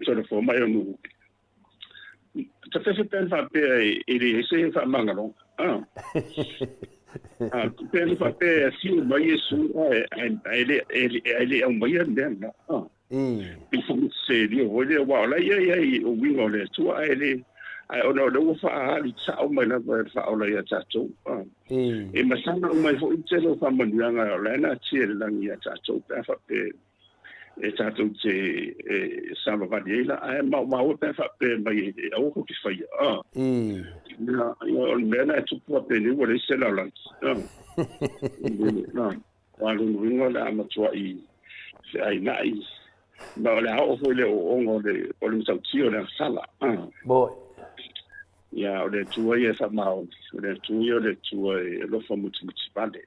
tolofoa mai o Nu'u, ta fefe pea na faapea e leai se faamagaloga. Pea na faapea e afio mai Iesu ae le aumaia le mea lena. Pei foi se leo foi lea, aua o la e i ai o uiga o le Atua, ae le, ae ona o lea ua faaali sao mai lava e le Faaola ia tatou. E masaga uma ai foi le tele o faamanuiaga o la e natia i le lagi ia tatou pe a faapea e tatou te savavali ai la, ae maumau e pe a faapea mai e aua kou te faia. Ia, o le mea lena e tupu faapenei ua leai se lalolagi. Aua o lona uiga o le a matuai feaina'i, ma o le a oo foi i le ooooga o le, o le matautia o le agasala. Moe. Ia, o le Atua ia e faamaoni, o le Atua ia o le Atua e alofa mutimuti vale.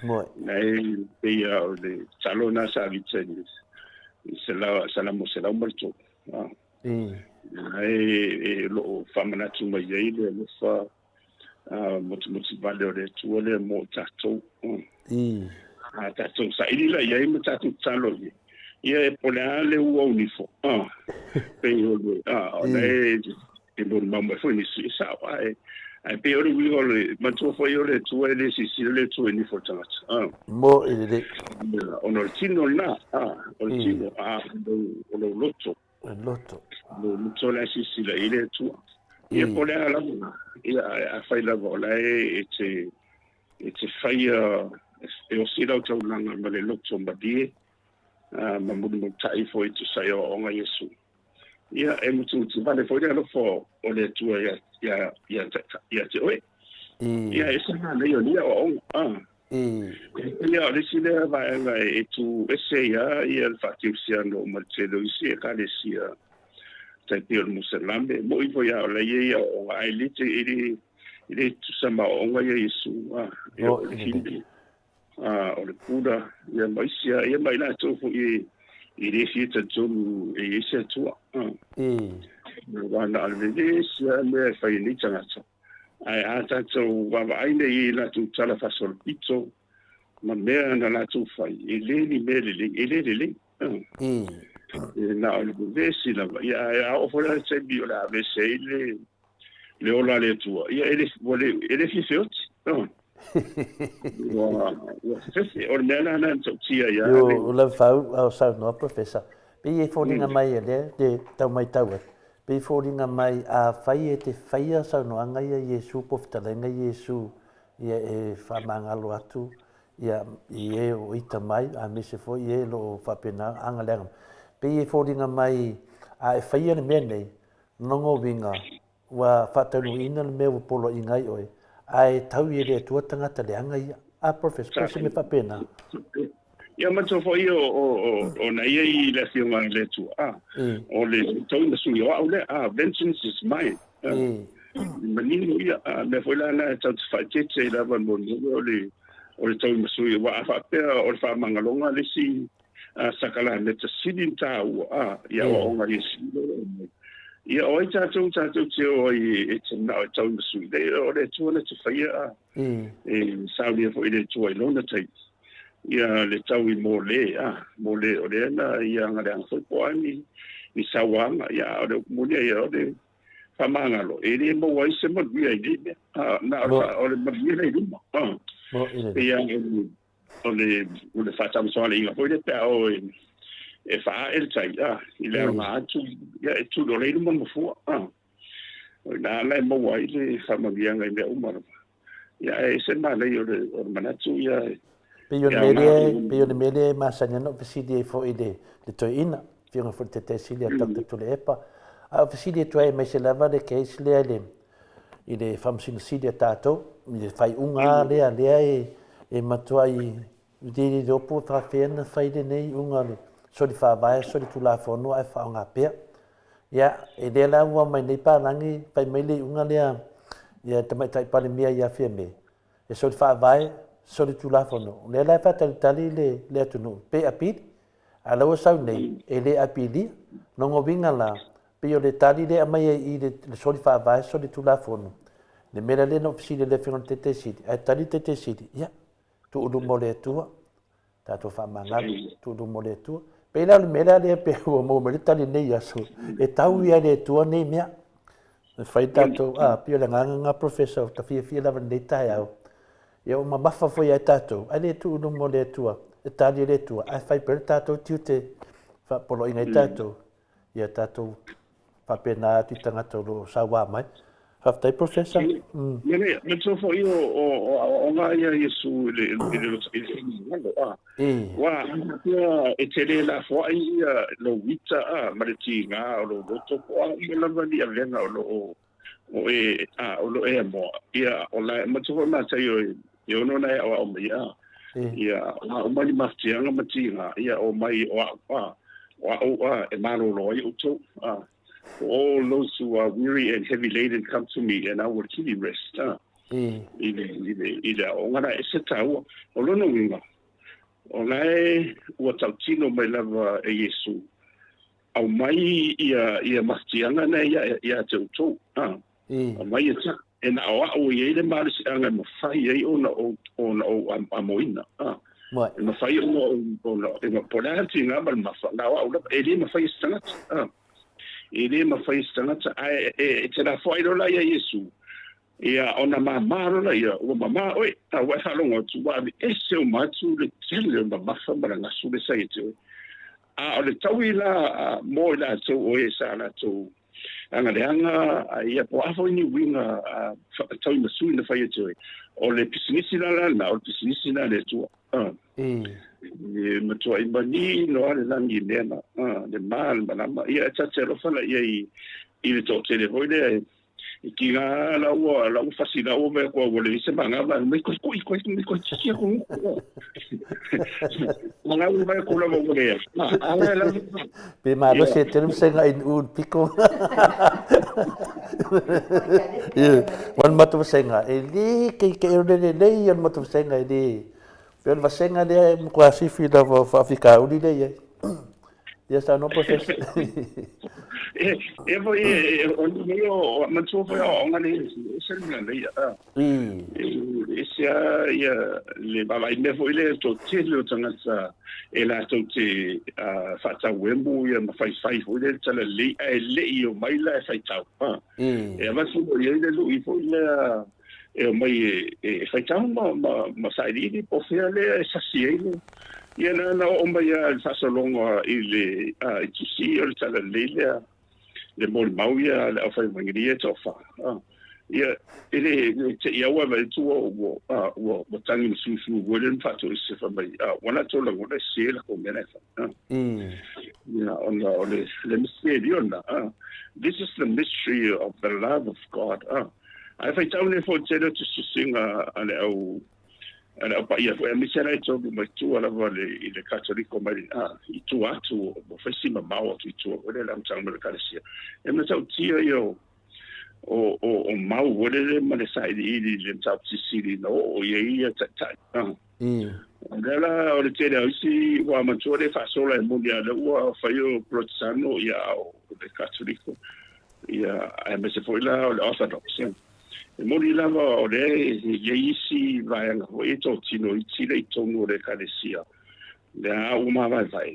Moe. Na e pei lava o le tatalo lena sa Vita i le Salamo 103. Na e o lo o faamanatu mai ai le alofa motumotu vale o le Atua lea mo tatou. A tatou saili la i ai ma tatou tatalo i ai, ia e po o le a le ua o nifo, pei o le, o la e e molimau mai foi nisi, e sao, ae ae pei o le uiga o le, manatua foi o le Atua e le silasila le Atua i nifo o le tagata. Moe lelei. Ona o le tino lena, o le tino, a o lou loto. O le loto. O le loto la e silasila i ai le Atua. Ia po o le a lava, ia afai lava o la e te, e te faia, e osi lau taulaga ma le loto malie, ma mulimulitai foi e tusa ai o aoaoga a Iesu. Ia e mutumutu vale foi le alofa o le Atua ia, ia, ia, ia te oe. Ia e ese manaia o nei aoaoga. Ia, o le isi lea vaega e tu ese ai lava ia le faakerisiano ma le tele o isi ekalesia tai pei o le Musalame. E moni foi lava o la e i ai aoaoga, ae le te, e le, e le tutusa ma aoaoga ia a Iesu, a, ia o le Hindu, a, o le Buddha, ia ma isi lava, ia ma i latou foi e, e le fia talitonu e i ai se Atua. A. Aua na o le vevesi lava mea e fai e nei tagata, ae a tatou vaavaai nei i latou tala faasolopito ma mea na latou fai, e le ni mea lelei, e le lelei. E na o le vevesi lava, ia ae a oo foi la i le taimi o le a aveese ai le le ola a le Atua, ia e le, ua le, e le fia feoti. Ua, ua fefefe, o le mea la na matautia ia. Io, o lau fau, a o saunoa Professor, pei e foliga mai e lea, le tau maitau atu, pei e foliga mai afai e te faia saunoaga ia Iesu po o fetalaiga Iesu ia e faamagalo atu ia i e o ita mai aemaise foi e o lo o faapena aga leaga mai. Pei e foliga mai a e faia le mea nei, lona uiga ua faataunuuina le mea ua poloaiina ai oe, ae tau i e le Atua tagata leaga ia. A Professor, po o se mea faapena? Ia manatua foi o na ia i le Afioga i le Atua, a, o le tauina sui o au lea, a, vengeance is mine. Manino ia, a mea foi la na e tau te faaeteete ai lava mo le mea o le o le tauina sui, aua a faapea o le faamagaloga le isi sakalameta sili ona taua, a, i aoaoga i isi ia o ai tatou tatou te o ai e te manao e tauina sui, le o le Atua na te faia, a, e saunia foi i le Atua i lona taimi ia le taui mo le, a, mo le o lea na ia agaleaga foi po o a ni ni sauaga, ia a o le upu moni ia o le faamagalo e le maua ai se manuia i nei mea, a, na o le manuia la i luma, a, ia o le o le faatamasoaliiga foi lea pe a o e faaae le tai, a, i le aloga atu, ia e tulo le i luma mafua, a, o ina la e maua ai le faamanuiaga i mea uma lava. Ia ae ese le manaia o le o le manatu ia e Pei o le mea lea, pei o le mea lea e masani ai ona ou fesili ai foi i le, le toeaina, Afioga foi i le Taitai Sili ia Doctor Tuilaepa. A ou fesili atu ai aemaise lava le case lea i le, i le Faamasino Sili a tatou, i le faaiuga lava lea, lea e, e matuai le iloa po o faapefea ona fai lenei iuga o le soli faavae, soli tulafono ae faaaoga pea. Ia, e lea la ua aumai nei palagi, fai mai le iuga lea ia Tamaitai Palemia ia Fiame, e soli faavae, soli tulafono. O lea la e faatalitali le, le atunuu, pe apili, a o la ua sau nei, e le apilia. Lona uiga la, pei o le tali lea e aumai ai i i le soli faavae, soli tulafono, le mea la lea na ou fesili ai i le Afioga i le Taitai Sili, ae tali le Taitai Sili, ia, tuu luma o le Atua, tatou faamagalo, tuu luma o le Atua. Pei la o le mea la lea pei ua maua mai le tali i lenei aso, e tau ia i le Atua nei mea. E fai tatou, a, pei o le agaga lena Professor, ua ta fiafia lava i lenei taeao. Ia ua mamafa foi ia tatou, ae le tuu i luma o le Atua, e tali e le Atua, ae fai pea le tatou tiute, faapoloaiina ai tatou, ia tatou faapena atu i tagata o lo o sauā mai. Faafetai Professor. Mm. Ia le, manatua foi o o o aoaoga ia a Iesu i le i le i le finagalo, a. Ua faapea e te le lafoai ia lou ita, a, ma le tiga o lou loto, po o a uma lava ni avega o lo o o e a o lo o e amoa, ia o la manatua foi Mataio e 6 na e aoao mai, a. Ia, o a uma ni mafatiaga ma tiga, ia o mai o a'u, a, o a'u, a, e malōlō ai ʻoutou, a. For all those who are weary and heavy laden come to me and I will give you rest, a. I le, i le, i le aoaoga la e ese tāua. O lona uiga, o la e ua tautino mai lava e Iesu, aumai ia, ia mafatiaga na ia, ia te outou, a. Aumai e ta, e na o a'u e i ai le malosiaga e mafai ai ona ou, ona ou amoina, a. E mafai ona ou, ona, e, po o le a le tiga ma le mafa, na o a'u lava, e le mafai e se tagata, a. E le mafai e se tagata, ae e, e te lafoai loa la ia Iesu, ia ona māmā loa laia, ua mamā oe, a ua e faalogo atu, ua aveese uma atu le tele o le mamafa ma le gasu lea sa ia te oe. A o le taui la mo i latou o e sa latou agaleaga, a ia po o a foi ni uiga tauimasui na fai e te oe, o le pisinisi la lena, o le pisinisi lena a le Atua. E matuai manino lava le lagi i mea na, le ma, le malama. Ia e ta te alofa la i ai i le toatele foi lea e tiga la ua la ua fasi la ua mea kua ua leai se magava mai koe koe koe mai koe tiki aku Mga ua mai kula mo mea. Ala la. Pe malosi e tele vasenga i Nu'u le piko. Ua le matou vasenga, e le keike'i o le lelei ia o le matou vasenga e le. Pei o le vasenga lea e matua sifi lava o faafitauli lea e i ai. Ia saunoa Professor. E, e foi, e, o nei o, manatua foi aoaoga nei, e ese le manaia. E ese lava ia le vaavaai mea foi lea i le toatele o tagata e latou te faatauemu ia ma faifai foi lea i le talalelei ae le i omai la e faitau. E avatu loa i ai le lui foi lea e omai e faitau ma sailiili po o fea lea e sasi ai le Ia na ona oo mai lava i le faasologa i le i tusi o le talalelei lea le molimau ia a le aufaivaegelia e toafa. Ia e le te i aua e vaai atu ua ua ua tagi ma susu foi lea ma faatoese fai mai ua latou lagona e sese latou mea la e fai. Ia ona o le le misterio lena. This is the mystery of the love of God. Ae faitau nei foi i le tele o tusitusiga a le au a le Au Paia foi, aemaise la i tonu mai tua lava le, i le Katoliko mai a, i tua atu, ua fai si mamao atu i tua foi lea le amataga mai le Ekalesia. E matautia ia o, o, o, o mau foi lele ma le sailiili i le mataupu silisili na oo i ai ia taitai. A. O lea la o le tele o isi ua matua le faasola e moni a lea ua fai o Polotesano ia a o le Katoliko ia aemaise foi la o le Orthodox. Ia. E moni lava o lea e i ai isi vaega foi e totino iti le i tonu o le Ekalesia, lea ua mavaevae.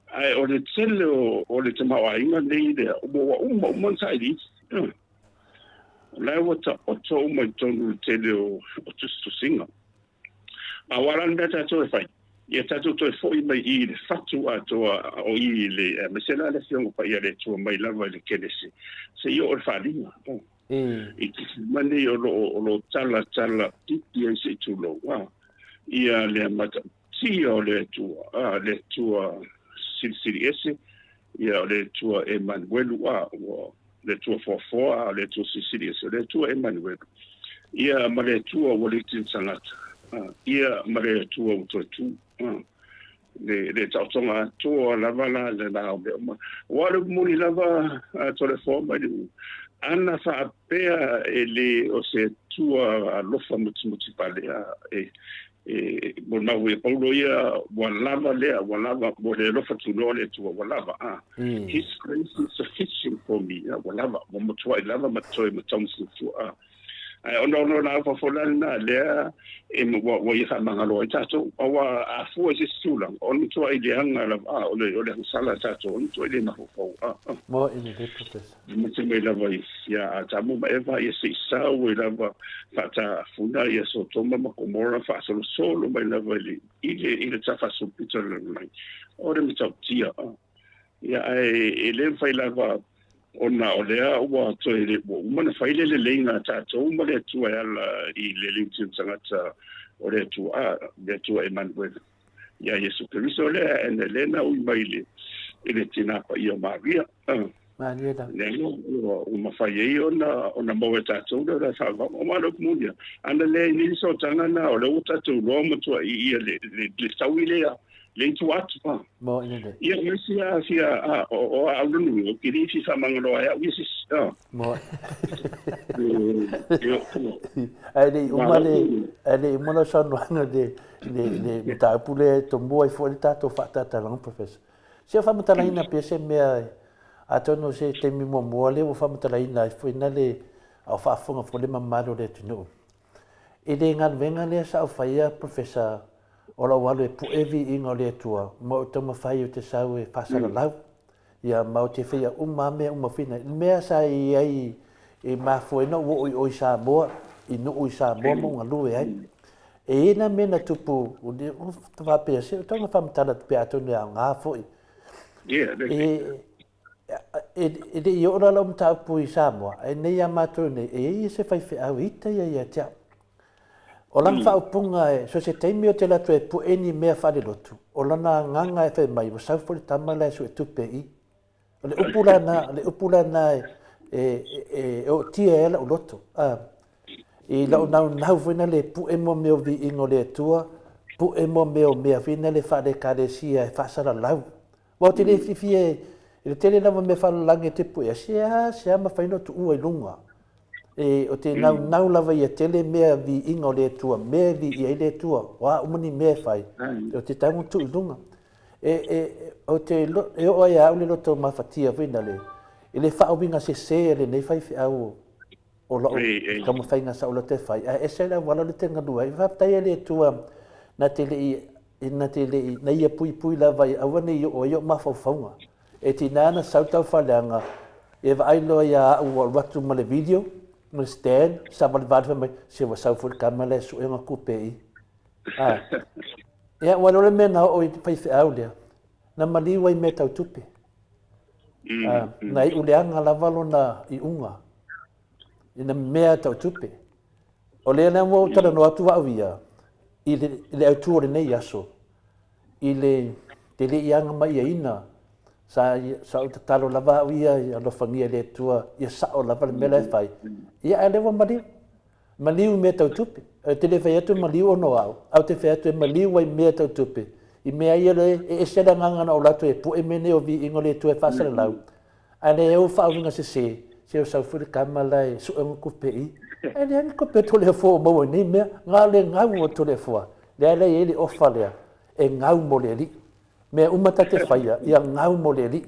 Ae o le tele o le tamaoaiga nei lea, ua uma uma ona sailiili. O la ua taoto uma i tonu le tele o tusitusiga. A o a la le mea tatou e fai? Ia tatou toe foi mai i le fatu atoa o i i le, aemaise la le Afioga Paia a le Atua mai lava i le Kenese seia oo i le Faaaliga. I te nei o lo o lo tala tala pipi ai se i tulou, a, ia le matautia o le Atua, a, le Atua Silisili Ese, ia o le Atua Emanuelu, a, ua le Atua foafoa, a o le Atua Silisili Ese, o le Atua Emanuelu, ia ma le Atua ua le tino tagata, a, ia ma le Atua ua toe tu, a, le, le taotoga atoa lava la le la o mea uma. Aua o le upu moni lava a Toleafoa mai le u, ana faapea e le o se Atua alofa mutimuti pale, a, e, e molimau foi e Paulo ia, ua lava lea, ua lava, ua le alofa tunoa le Atua, ua lava, a. His grace is sufficient for me, a, ua lava, ua matuai lava ma toe mataumafuafua, a. Ae ona o lona afa foi la lena lea e ua ia faamagalo ai tatou. Aua a fua i se isi tulaga, o le matuai leaga lava, a, o le o le agasala a tatou, o le matuai le mafaufau, a, a. Mo i le Professor. Mate mai lava i ia Atamu ma Eva, ia se i sau ai lava faatafuna ia Sotoma ma Komora, faasolosolo mai lava i le, i le, i le tafasopito o le lalolagi. O le matautia, a. Ia, ae e le mafai lava ona o lea ua toe ua uma ona fai le leleiga a tatou ma le Atua e ala i le liutini tagata o le Atua, a, le Atua Emanuele, ia Iesu Keriso lea, ene lea na ui mai i le, i le Tina Paia o Maria. Malie lava. Lea ua, ua mafai ai ona, ona maua e tatou le ola faavavau. O malo ku moni, ana le ni sootaga na, o lea ua tatou iloa matuai ia le, le, le taui lea, le i tua atu. A. Mo ina le. Ia, ma isi a fia, a, o, o a au lanu, o ke le i fia faamagaloa ai au ia se isi. A. Mo. Ae le i uma le, ae le i uma lau saunoaga i le, le, le mataupu lea e tomua ai foi le tatou faatalatalaga, Professor. Se o faamatalaina pea se mea, atonu o se taimi muamua lea ua faamatalaina ai foi na le, a o faafofoga foi le mamalu o le atunuu. I le galuega lea sa ou faia, Professor, o lou alu e pue viiga o le Atua, ma ou taumafai ou te sau e faasalalau, ia, ma ou te faia uma lava mea uma fina. I le mea sa i ai e mafua ai ona ou oo i o i Samoa, i nuu i Samoa ma ou galue ai. E i ai nā mea na tupu, ua faapea, se o tau na faamatala atu pea atonu e aoga foi. E, e le i oo la lau mataupu i Samoa, ae nei ia matou nei, e i ai se faifeau e ita ia ia te au. O lana faaupuga e, so se taimi o te alu atu e pue ni mea faalelotu, o lana agaga e fai mai, ua sau foi le tama la e suetupe i i. O le upu la na, o le upu la na e, e, e, e ootia ai lau loto. A, i lau naunau foi na le pue mo mea o viiga o le Atua, pue mo mea o mea foi na le faale-ekalesia e faasalalau. Aua ou te le fiafia e, i le tele lava o mea faalalagi e te puea, se a, se a mafai ona tuua i luga. E, o te naunau lava ia tele mea viiga o le Atua, mea e viia ai le Atua, o a uma ni mea e fai, o te tau ona tuu i luga. E, e, ou te, e oo ai ia au le loto mafatia foi na le, i le faauiga sese a lenei faifeau o lau taumafaiga sa ou loto e fai, ae ese le auala o le te galue ai. Faafetai e le Atua na te le i, na te le i, na ia puipui lava i aua ne i oo ai ou mafaufauga. E tiga na sau taufaaleaga, e vaai loa ia au ua alu atu ma le video, ma le stand, savalivali fai mai, se ua sau foi le tama lea e sue ona tupe i. A, ia, ua iloa le mea na oo i faifeau lea, na maliu ai mea tau tupe. A, na iu leaga lava lona iuga i na mea tau tupe. O lea la ua ou talanoa atu au ia i le, i le autu o lenei aso, i le te le i agamaiaina, sa, sa ou tatalo lava au ia i alofagia e le Atua ia sao lava le mea la e fai. Ia, ae lea ua maliu. Maliu i mea tau tupe. Ou te le fai atu e maliu ona o au, ae ou te fai atu e maliu ai mea tau tupe. I mea ia le, e ese le agaga na ou alu atu e pue mea nei o viiga o le Atua e faasalalau. Ae le ou faauiga sese, se o sau foi le tama la e sue ona tupe i. Ae leai ni tupe a Toleafoa o maua i nei mea, na o le gau o Toleafoa. Lea la e i ai le ofa lea, e gau mo le Alii. Mea uma ta te faia, ia gau mo le Alii.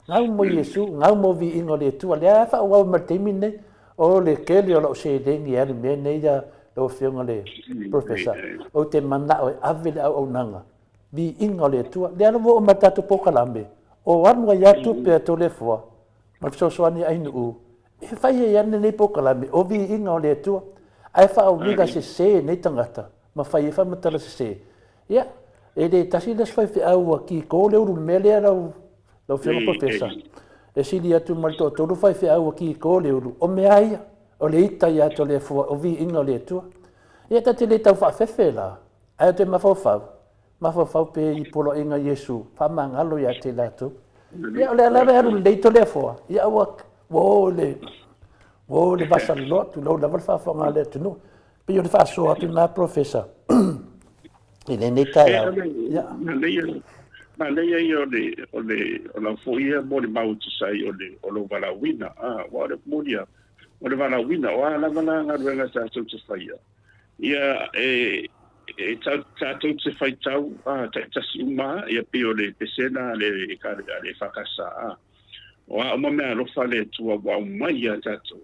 Gau mo Iesu, gau mo viiga o le Atua. Lea e faaauau mai le taimi lenei, o le tele o lau seleni e alu i mea nei ia lau Afioga i le Professor. Ou te manao e ave le auaunaga, viiga o le Atua. Lea lava ua oo mai i le tatou polokalame, o alu ai lava tupe a Toleafoa ma le fesoasoani a Ainuu e fai ai lava lenei polokalame, o viiga o le Atua. Ae faauiga sese nei tagata ma fai ai faamatala sese. Ia, e le tasi le isi faifeau ua kiko le ulu i le mea lea lau, lau Afioga Professor. E sili atu ma le toatolu faifeau ua kiko le ulu, o mea ia, o le ita ia Toleafoa, o viiga o le Atua. Ia, ta te le tau faafefe la, ae ou te mafaufau, mafaufau pe i poloaiga Iesu, faamagalo ia te latou. Ia, o lea lava e alu lelei Toleafoa, ia ua, ua o i le, ua o i le vasa loloa, tulou lava le faafofoga a le atunuu. Pei o le faasoa atu lena Professor i lenei taeao. Ia. Manaia ia o le o le o lau foi ia molimau e tusa ai o le o lou valaauina. Ah, aua o le moni lava, o le valaauina, o a lava la galuega tatou te faia, ia e e tatou te faitau taitasi uma lava, ia pei o le pesena a le a le EFKS, ah, o a uma meaalofa a le Atua ua aumai ia tatou,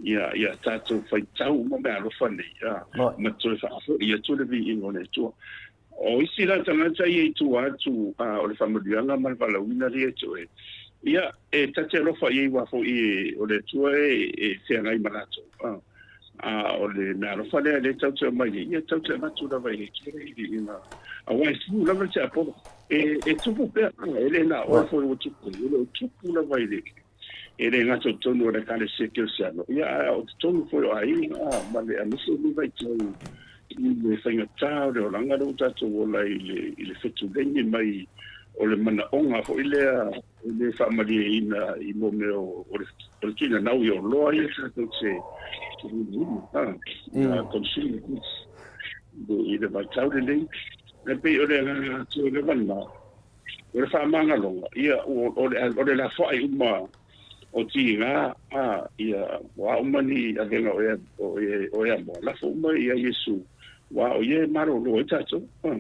ia, ia tatou faitau uma meaalofa nei, a, ma toe faafoi atu le viiga o le Atua. O isi la tagata ia i tua atu a, o le faamanuiaga ma le valaauina lea e toe, ia, e ta te alofa i ai aua foi e, o le Atua e, e feagai ma latou, a, a o le meaalofa lea lea tatou te aumai ai, ia tatou te avatu lava i le Atua le viiga, aua e tumu lava le tiapolo, e, e tupu pea, e le na o oe foi ua tupu, e le o tupu lava i le E le gata i totonu o le Ekalesia Kerisiano, ia, ae o totonu foi o aiga, ma le aemaise lenei vaitau i le faigata o le olaga lea ua tatou ola i le, i le fetuleni mai o le manaoga foi lea e le faamalieina i mo mea o, o le, o le tuuina nau i oloa ia tatou te a, consumer goods i le vaitau lenei. E pei o le agaga atoa lava lena. O le faamagaloga, ia, o le, o le lafoai uma o tiga, a, ia, o a uma ni avega o e, o e, o e amoa, lafo uma ia Iesu, aua o ia e malolo ai tatou. A,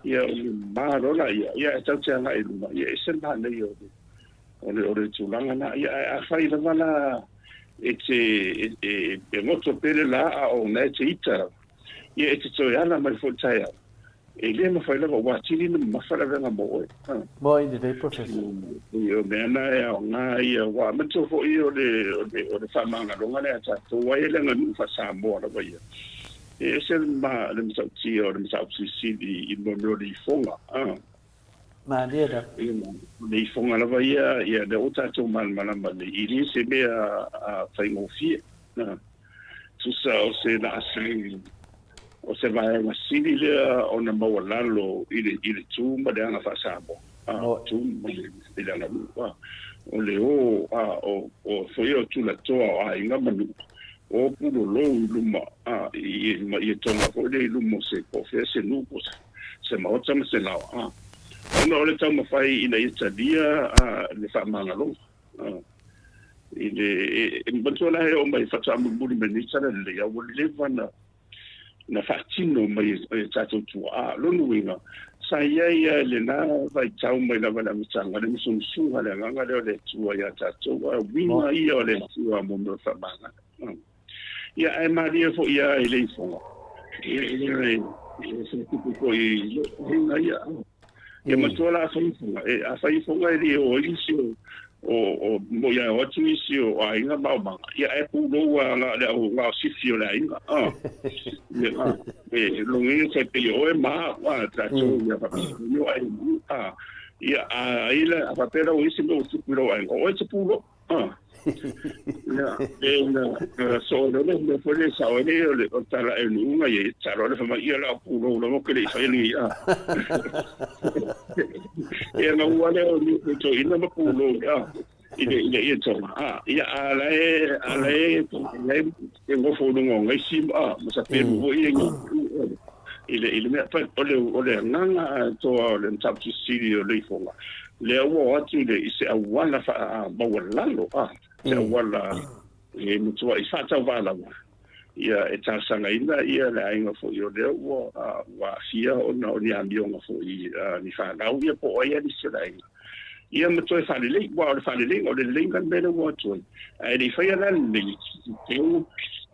ia, o le malo la ia, ia, e tatou te agai i luma, ia, e ese le manaia o le, o le, o le tulaga na. Ia, ae afai lava la e te, e, e, e goto pea le la, a o na e te ita lava, ia, e te toe ala mai foi i le taeao, E le mafai lava, ua atili ona mamafa le avega mo oe. Moi lelei Professor. O mea na e aoga ia, aua manatua foi o le, o le, o le faamagaloga lea a tatou, ai le aganuu faa-Samoa lava ia. E ese le, ma, le matautia o le mataupu silisili i mea o le ifoga. Ah. Malie lava. O le ifoga lava ia, ia lea ua tatou malamalama nei, e le se mea a faigofie. Ah. Tusa o se laasaga O se vaega sili lea ona maualalo i le, i le tu ma le aga faa-Samoa, a, tu ma le, i le aganuu, a, o le o, a, o, o foi o tulatoa o aiga ma nuu, o pulolou i luma, a, i, ma ia toga foi lea i luma o se, po o fea se nuu po o se, se maota ma se laoa, a, ona o le taumafai ina ia talia, a, le faamagaloga, a. I le, e, e manatua la e oo mai faatoa mulimuli mai nei tala lelei, a ua leva na, na faatino mai e tatou tuaa. Lona uiga, Sa i ai lava i lena vaitau mai lava i le amataga le musumusuga a le Agaga lea o le Atua ia tatou, a o uiga ia o le Atua mo mea o faamagalo. Ia, ae malie foi lava i le ifoga, ia, e faatupu foi i lou aiga ia. Ia matua la a fai ifoga, a fai ifoga e le o ai nisi o o mo ia o atu nisi o aiga ma aumaga, ia ae pulou lava na o le au gaosifi o le aiga. Ia, e logo ia tai pei o oe ma au, a tatou ia faapea o ai a ia a ila a faapea la ua isi mea ua tupu i lou aiga, o oe te pulou. Ia, e na so le le mea foi le sao ai le o le o tala e nuuga ia talo le fai ia la pulou lava ke le fai ni a. Ia na ua le o ni to ina ma pulou a i le i le ia tonga a ia a la e a la e la e ngofo lunga o ngaisi a ma sa pelu foi ia i le i le mea pa o le agaga atoa o le mataupu sili o le ifoga lea ua o atu i le i se auala faamaualalo a se auala e matuai faatauvaa lava ia e talosagaina ia le aiga foi o lea ua ua aafia ona o ni amioga foi ni fanau ia po o ai lava nisi o le aiga ia ma toe faalelei aua o le faaleleiga o le leleiga le mea lea ua atu ai ae le i faia la le lelei e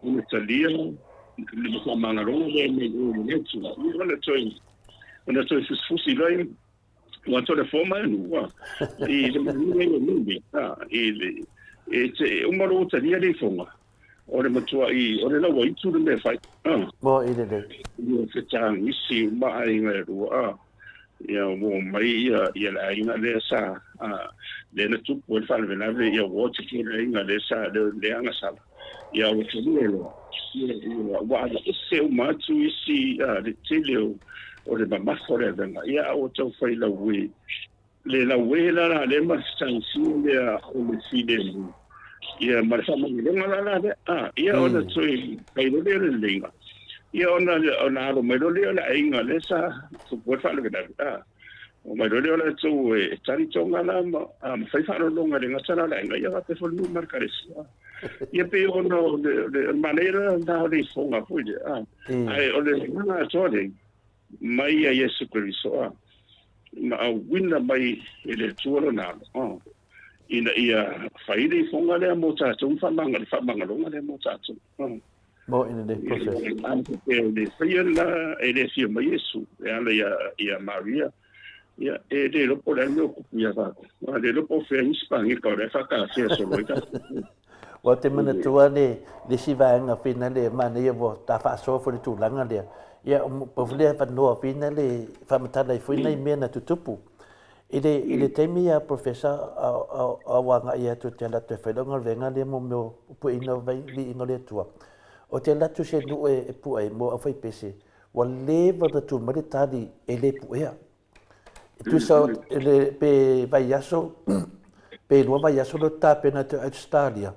ona talia le faamagaloga lea mai o le Atua ia ona toe fusifusi loa ia ua toe foma e nua i le manuia o le i le e te uma lo talia le ifoga o le matuai o le laua itu le mea fai. Mo i le le. Ia fetagisi uma aiga e lua ia ua mai ia ia le aiga lea sa lea na tupu ai le faalavelave ia ua oti le aiga lea sa le agasala ia ua talia loa ia ua aveese uma atu isi le tele o le mamafa o le avega ia a ua taufai laue le laue la la lea ma le fetagisia lea o le filemu ia ma le faamagaloga la la lea ia ona toe fai loa lea o le leleiga ia ona ona alo mai loa lea o le aiga lea sa tupu ai le faalavelave o mai loa lea o latou e tali toga la ma ma fai faaaloaloga le gata la o le aiga ia faapea foi le nuu ma le ekalesia ia pei ona o le manaia la lena o le ifoga foi lea ae o le agaga atoa lea mai ia Iesu Keriso na auina mai e le Atua lona alo ina ia fai le ifoga lea mo tatou ma le faamagaloga lea mo tatou. Mo i lenei process. E le faia la e le fia mai Iesu e ala ia Maria ia e le iloa po o le a le mea o tupu ia tatou. A le iloa po o fea nisi pageka o lea e faatafea solo ai tatou. Ua te manatua le isi vaega fina le manaia ua ta faasoa foi le tulaga lea. Ia, pau foi lea avanoa fina le faamatala ai foi nai mea na tutupu. I le, i le taimi ia Professor a ua agai atu te alu atu e fai lau galuega lea mo mea o pueina o vai viiga o le Atua. Ou te alu atu i se nuu e pue ai mo aufaipese, ua leva ona tu mai le tali e le puea. E tusa le, pe vaiaso, pe lua vaiaso lea ou te tapena atu i Australia,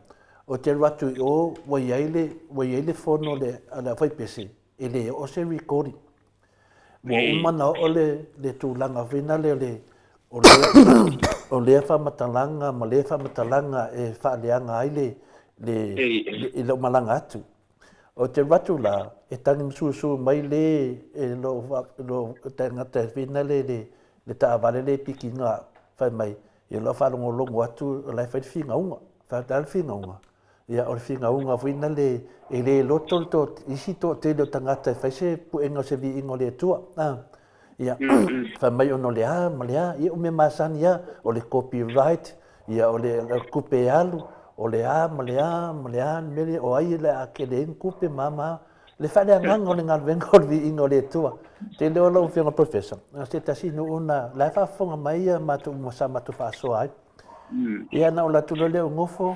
ou te alu atu i o ua i ai le, ua i ai le fono a le aufaipese, e le oo se recording. Ua uma ona oo le, le tulaga foi lea o le, o lea, o lea faamatalaga ma lea faamatalaga e faaleaga ai le, le, le, i lou malaga atu. Ou te alu atu la, e tagi masusu mai le, e lou, lou tagata foi lea le, le taavale le pikiina au, fai mai, ia lau faalogologo atu o la e fai le finauga. Fai atu, o le a le finauga? Ia, o le finauga foi lale, e le loto le to, isi toatele o tagata e fai se puega o se viiga o le Atua. A, ia, fai mai ona o le a ma le a, ia o mea masani lava, o le copyright, ia o le, o le tupe e alu, o le a ma le a ma le a le mea lea, o ai o le a tele ai ni tupe ma a ma a. Le faaleagaga o le galuega o le viiga o le Atua. Tele o lau Afioga Professor, se tasi nuu na, la e faafofoga mai ia matou uma sa matou faasoa ai. Ia na ou alu atu loa lea ou nofo,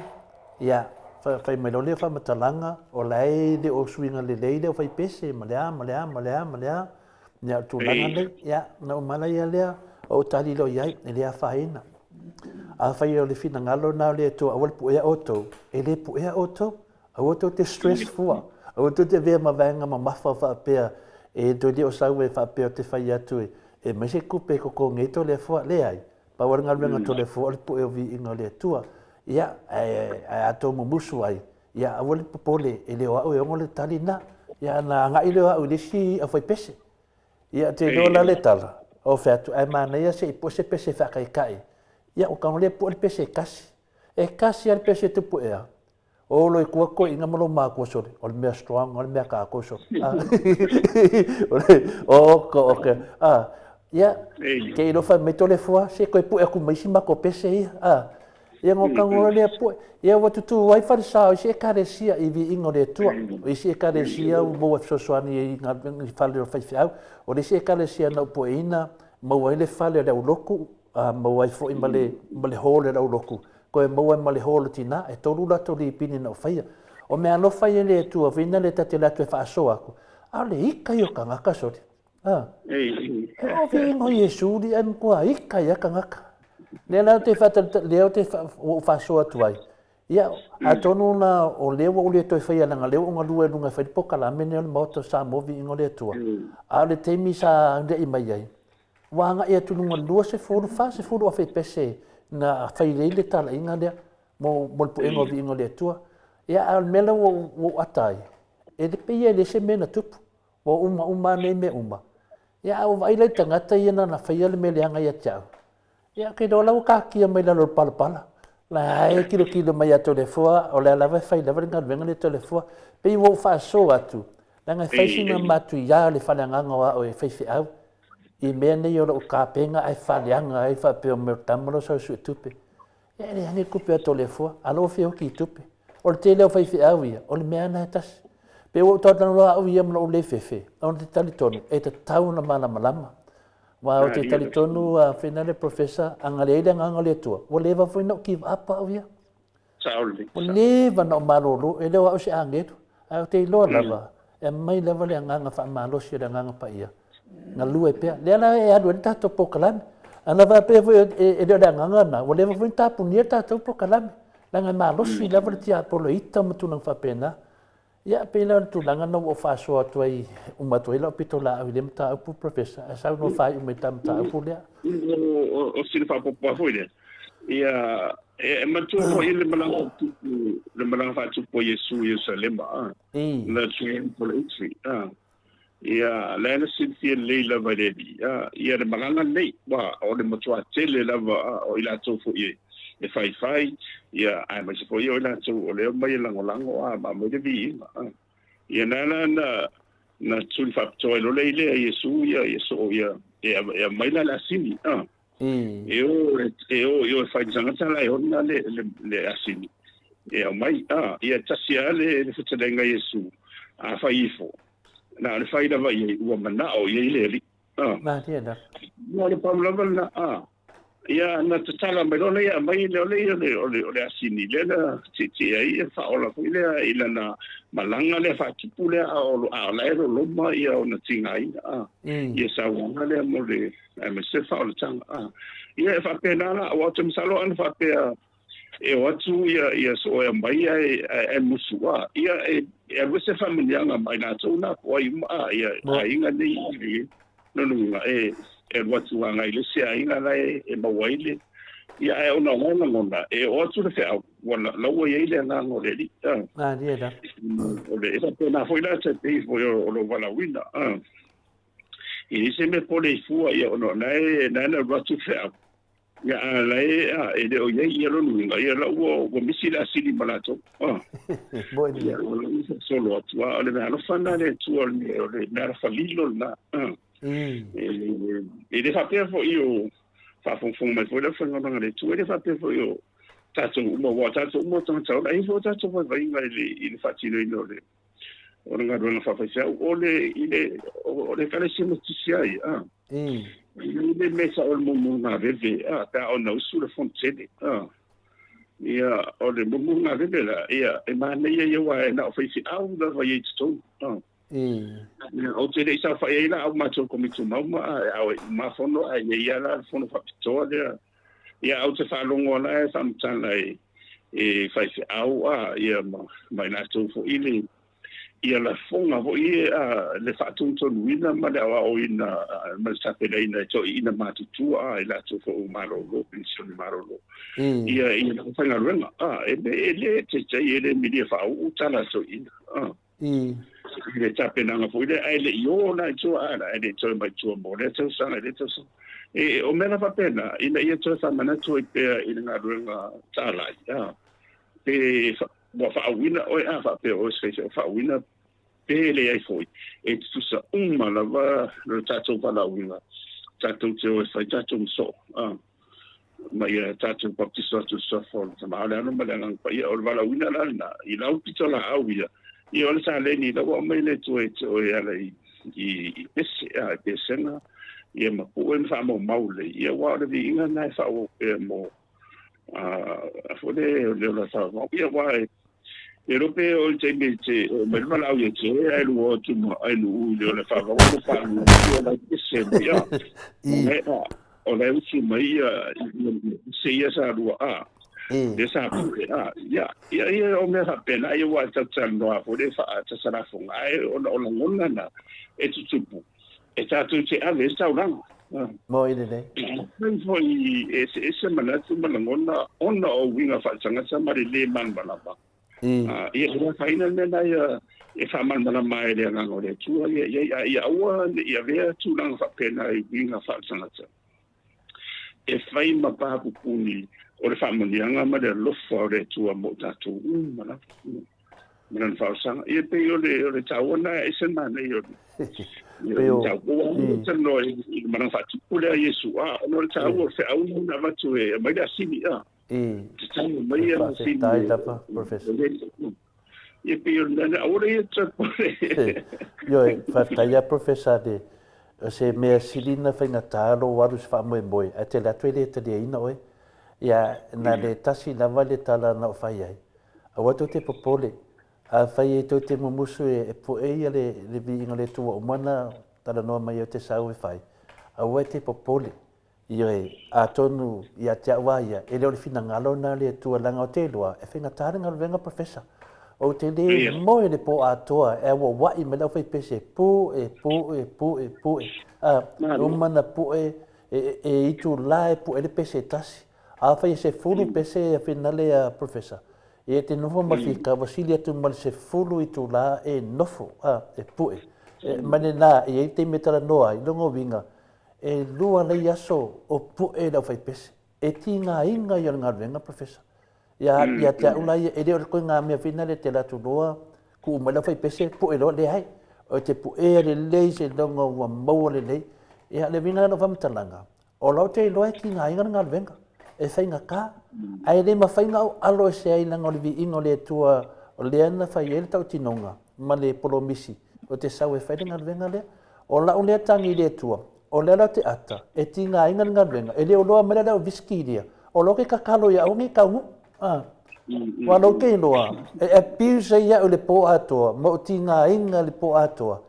ia, fai mai loa lea faamatalaga, o la e le o suiga lelei le aufaipese ma le a, ma le a, ma le a, ma le a, ia o le tulaga nei. Ia, na ou malaia lea, ou tali loa i ai, e le afaina. Afai o le finagalo lena o le Atua aua le puea outou, e le puea outou. Aua tou te stress fua. Aua tou te avea ma vaega mamafa faapea e toe le o sau e faapea ou te fai atu e aumai se tupe e totogi ai Toleafoa. Leai. Pau lava le galuega a Toleafoa o le pue o viiga o le Atua. Ia, ae a tou mumusu ai, ia aua le popole, e le o au e ono le tali lena. Ia ona agai lea o au i le isi aufaipese. Ia, te iloa la le tala, Ou fai atu, ae manaia se i pue se pese faataitai. Ia, ua tago lea pue le pese e tasi. E tasi lava le pese e tupu ea. O lo i tua toeaiina ma lou matua sole, o le mea strong o le mea a tatou sole. Oka, oka. Ah, ia, ke iloa fai mai Toleafoa, se toe pue atu ma isi matou pese ia. Ah, ia ona tago loa lea pue. Ia ua tutū ai falesa o isi ekalesia i viiga o le Atua. O isi ekalesia ua maua e fesoasoani ai i galuega i fale o faifeau. O le isi ekalesia na ou pueina, maua ai le fale o le aulotu, maua ai foi ma le, ma le hall o le aulotu, toe maua ai ma le hall o tina, e tolu latou lipini na ou faia. O mea alofa ia i le Atua, feina le ta te alu atu e faasoa atu, a o le ika ia o tagata sole. A, e o viiga o Iesu li ae matua ika ai lava tagata. Lea la ou te faatalitali, lea ou te, ua ou faasoa atu ai, ia, atonu la o lea ua ou le toe faia leaga o lea ua ou galue i luga e fai le polokalame lenei o le Maota o Samoa Viiga o le Atua. A o le taimi sa agai mai ai, ua agai atu i luga o le 20, 40 afe pese na fai ai le talaiga lea mo le puega o Viiga o le Atua. Ia, a o le mea la ua ou ata ai, e pei e le se mea na tupu. Ua uma uma lava nei mea uma. Ia, a ua vaai la i tagata ia na faia le mea leaga ia te au, ia, ou te iloa la ua taatia mai lalo o le palapala. La e tilotilo mai ia Toleafoa, o lea lava e fai lava le galuega lea Toleafoa. Pei ua ou faasoa atu, leaga e fai sina matuia le faleagaga o au e faifeau i mea nei o lou tapena ae faaleaga ai faapea o mea o tama lo sau suetupe. Ia e leai ni tupe a Toleafoa, a lo fia oti i tupe. O le tele o faifeau ia, o le mea lena e tasi. Pe ua ou talanoa au ia ma lou le fefe, ona te talitonu, e tatau ona malamalama. Aua ou te talitonu a fena le Professor, a na leai le agaga o le Atua, ua leva foi na ou give up au ia. Ua leva na ou malolo, e le o au se agelu, ae ou te iloa lava, e aumai lava le agaga faamalosi o le agaga paia, galue pea. Lea la e alu ai le tatou polokalame. Ana faapea foi e le o le agaga lena, ua leva foi ona tapunia le tatou polokalame, leaga e malosi lava le tiapolo e ita ma tulaga faapena. Ia, e pei la o le tulaga lena ua ou faasoa atu ai, uma atu ai lau pitolaau i lea mataupu, Professor, ae saunoa faaiu mai i le mataupu lea. O sina faaopoopo lava foi lea, ia, e manatua foi le malaga faatupu, le malaga faatupu a Iesu i Ierusalema, a, na tuai a, ia, lea na silafia lelei lava e le Alii, a, ia le malaga lenei, aua o le matua tele lava a, o i latou foi e faifai, ia, aemaise foi o i latou o lea e omai e lagolago a, ma aumai le viiga, a. Ia, na ala na, na tuli faapitoa ai loa le lea Iesu ia, ia soo ia, e, e aumai la le asini, a. E o, e o, e o e fai tagata la e ona le, le, le asini. E aumai, a, ia tasi lava le, le fetalaiga a Iesu, a fai ifo, na o le fai lava i ai, ua manao i ai le Alii. A. Malie lava. Na o le pau lava lena, a. Ia, na tatala mai loa lea, aumai lea o le, o le, o le, o le asini, lea na tietie ai ia faaola foi lea i lana malaga lea faatupu lea, a o, a o la e loloma ia ona tigaina, a. Ia sauaga lea mo le, aemaise le faaolataga, a. Ia e faapena la, aua ou te masalo ana faapea e o atu ia, ia soo e aumai ae, ae, ae musu, a. Ia e, e alu ese faamanuiaga ma i latou na po ai uma, a, ia aiga nei i lona uiga e, e alu atu agai i le isi aiga la e, e maua ai le, ia ae ona o la e lagona, e oo atu le feau, ua la ua i ai le agaga o le Alii, a. Malie lava. O le, e faapena foi la te pei foi o, o lou valaauina, a. E leai se mea pole i fua ia ona o la e la e alu atu le feau. Ia a la e a e le o i ai ia lona uiga ia la ua ua misi le asini ma latou. Ah. Moni ia. Ua la solo atu a o le mea alofa lena a le Atua o le o le mea alofa lilo lena. Ah. E le faapea foi o faafogafoga mai foi le aufaigaluega a le Atua, e le faapea foi o tatou uma, aua o tatou uma o tagata ola, e i ai foi o tatou vaivaiga i le i le faatinoina o le o le galuega faafaifeau, o le, i le, o le Ekalesia Metotisi ai, a. I le mea sa o le mumuga veve, a, pe a ona usu le fono tele, a. Ia, o le mumuga veve la, ia, e manaia ia aua e na o faifeau lava i ai i totonu, a. Ia, ou te le i saofai ai la au matou Komiti Umauma, a, e ao e uma fono, ae i ai lava la le fono faapitoa lea. Ia, ou te faalogo la e faamatala e, e faifeau a, ia ma, ma i latou foi le, ia lafoga foi a, le faatonutonuina ma le aoaoina ma le tapenaina e toeaiina matutua a, i latou foi ua malolo, penisione malolo. Ia, ia faigaluega a, e le, e le taitai, e le milia faauu tala a toeaiina a. I le tapenaga foi lea, ae le i o la i tua a la, ae le i toe mai tua mo lea tausaga i lea tausaga. E, o mea la faapena, ina ia toe faamanatu ai pea i le galuega talai, a, pe ua faauuina oe a faapea o oe se faifeau faauuina, pe leai foi, e tutusa uma lava lo tatou valaauina, tatou te o e fai tatou ma soo, a, ma ia tatou baptiso atu i le suafa o le Tama, o le Alo ma le Agaga Paia. O le valaauina la lena, i lau pitolaau ia, ia o le taleni la ua aumai le Atua e te oe e ala i, i, i pese, a, i pesega, ia ma pue ma faamaumau lelei, ia aua o le viiga lena e faaauau pea mo, a, a foi le, le ola faavavau. Ia aua e, e iloa pe o le taimi e te oo mai le valaau ia te oe ae lua o atu ma ai luu i le ola faavavau ma faalu ia lau pese mai, a, o, o la e usu mai ia se ia sa lua a lea sa pue a ia ia ia o mea faapena ia ua tatou talanoa foi le faatasalafoga ae ona o lagona na e tutupu e tatou te ave ai le taulaga. Mo i lelei. Afai foi e eseese manatu ma lagona ona o uiga faaletagata ma le lē malamalama, ia e le afaina le mea lena ia e faamalamalama ai e le Agaga o le Atua ia i ai, a ia aua ne i avea tulaga faapena i uiga faaletagata e fai ma pa pupuni o le faamanuiaga ma le alofa o le Atua mo tatou uma lava ma lana faaosaga. Ia pei o le o le taua lena e ese le manaia o le mataupu. Ua ou talanoa i le malaga faatupu lea a Iesu, a ona o le taua o le feau lea na avatu e aumai le asini, a. Tatalo mai ia asini. Faafetai lava, Professor. Ia pei o le mea lea, aua le ia toe pole. Ioe, faafetai lava Professor le, o se mea sili ona faigata lou alu i se faamoemoe, ae tele atu e le taliaina oe. Ia, na le tasi lava le tala na ou fai ai, Aua tou te popole, afai e tou te mumusu e poe ia le viiga o le Atua uma na talanoa mai ai o te sau e fai, aua e te popole. Ioe, atonu ia te au a ia, e le o le finagalo lena o le Atua leaga o te iloa, e faigata le galuega Professor. Ou te le moe le po atoa e auauai mai le aufaipese e pue, pue, pue, pue. A, uma na pue, e itula e pue le pese e tasi. Afai e 10 pese e finale a Professor, e te nofo ma fika, ua sili atu ma le 10 itula e nofo, a, e pue. E, ma lena, e i ai taimi e talanoa ai, lona uiga, e lua lei aso o pue le aufaipese. E tigaina ia o le galuega, Professor. Ia, ia te au la ia, e le o le koiga mea finale te alu atu loa, tuu mai le aufaipese, pue loa, leai. O te puea lelei seiloga ua maua lelei. Ia, le uiga lena o lau faamatalaga, O lau te iloa e tigaina le galuega, e faigata, ae le mafai ona ou alo ese ai leaga o le viiga o le Atua o lea na fai ai le tautinoga ma le polomisi ou te sau e fai le galuega lea. O lau lea tagi i le Atua, o lea lau te ata e tigaina le galuega, e le o loa mai la lau visiki lia, o lau ke tatalo ia aua nei taunuu. Ua lou te iloa, e abuse ai au i le po atoa ma ou tigaina le po atoa,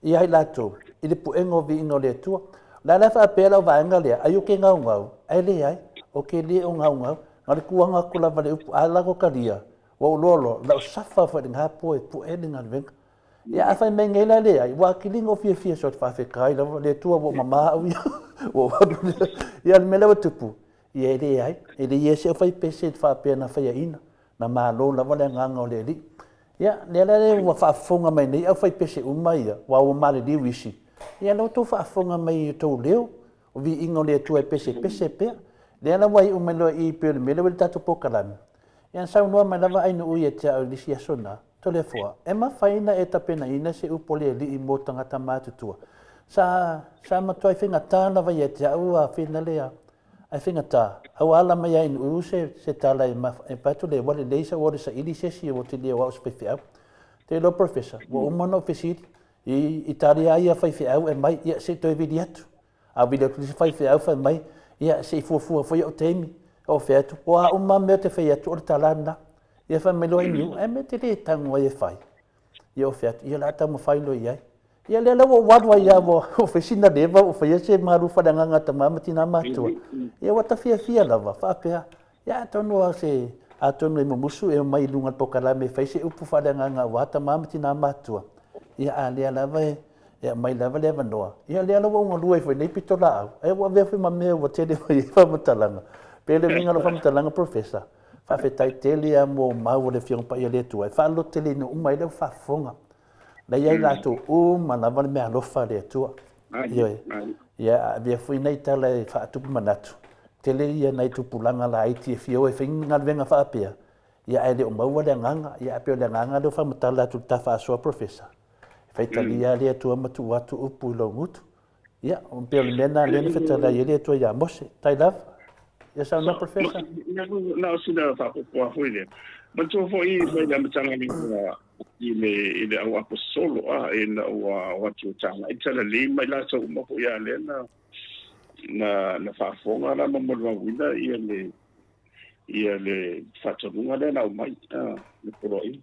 ia i latou i le puega o viiga o le Atua. O le a la faapea lau vaega lea, ai ou te gaugau, ae leai, ou te le o gaugau, na o le tuaga atu lava le upu, a lako talia, ua ou loa loa, lau safa foi i lena po e pue le galuega. Ia a fai mai nei la leai, ua atili ona ou fiafia soo, faafetai lava le Atua ua ou mama au ia, ua ou alu lea. Ia o le mea lea ua tupu, ia e leai, e le i i ai se aufaipese faapea na faiaina, Na malo lava le agaga o le Alii. Ia, lea la ua faafofoga mai nei aufaipese uma ia, aua ua maliliu isi, ia la outou faafofoga mai i outou leo, o viiga o le Atua e pesepese pea. Lea la ua iu mai loa i i pei o le mea lea ua i le tatou polokalame. Ia na saunoa mai lava Ainuu ia te au i le isi aso na, Toleafoa, e mafai ona e tapenaina se upu a le Alii mo tagata matutua. Sa, sa matuai faigata lava ia te au a finale a Ae faigata, a ua ala mai lava i Nu'u se, se tala e e fai atu le ua lelei sau o le saili se isi ua te le o au o se faifeau. Te iloa Professor, ua uma ona ou fesili, i Italia lava ia faifeau e aumai, ia se i toe vili atu. A vili atu le isi faifeau fai mai, ia se i fuafua foi ou taimi. Ou fai atu, o a uma lava mea ou te fai atu o le tala lena. Ia fai mai loa i Niu, ae mea e te le tago ai e fai. Ia ou fai atu, ia o le a taumafai loa i ai. Ia lea la ua ou alu ai lava, ua fai sina leva ua faia se malu faaleagaga a tama ma tina matutua. Ia ua ta fiafia lava, faapea, ia atonu lava se, atonu e mumusu e omai i luga o le polokalame e fai se upu faaleagaga aua tama ma tina matutua. Ia a lea lava e, e aumai lava le avanoa. Ia lea la ua ou galue ai foi i nei pitolaau, ae ua avea foi ma mea ua tele mai ai faamatalaga. Pe le uiga o lau faamatalaga Professor, faafetai tele lava mo mau a le Afioga Paia a le Atua e faalototeleina uma ai lau faafofoga. La i ai latou uma lava le meaalofa a le Atua. Ioe. Ia, a avea foi nai tala e faatupu manatu, tele ia nai tupulaga laiti e fia o e fai ni galuega faapea, ia ae le o maua le agaga. Ia ae pei o le agaga lea ua faamatala atu i le ta faasoa Professor, e faitalia lava le Atua ma tuu atu upu i lou gutu. Ia, pei o le mea lena lea na fetalai ai le Atua ia Mose. Tai lava. Ia saunoa Professor. Na o sina faaopoopo lava foi lea. Manatua foi mai le amataga i le i le au aposolo a ina ua o atu e tagai talalei mai latou uma foi a lea na na na faafofoga la ma molimauina ia le ia le faatonuga lea na aumai a le poloaiga.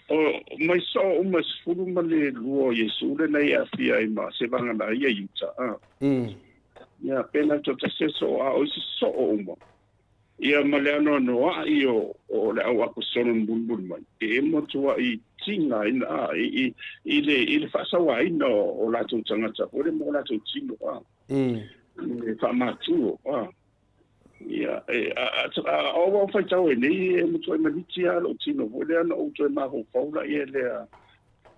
O mai soo uma e 12 o Iesu lena i aafia ai ma se vagana ai ia Iuta a. Ia pena toatasi e soo a o isi soo uma. Ia ma le anoanoaʻi o, o le au aposolo na mulimuli mai, e matuaʻi tigaina a, i, i, i le, i le faasauaina o, o latou tagata foi lea ma o latou tino a. Le faamatuo a. Ia, e, a, a, a, a, o au faitau ai nei, e matuai maliti lava lou tino foi lea na ou toe mafaufau laia lea,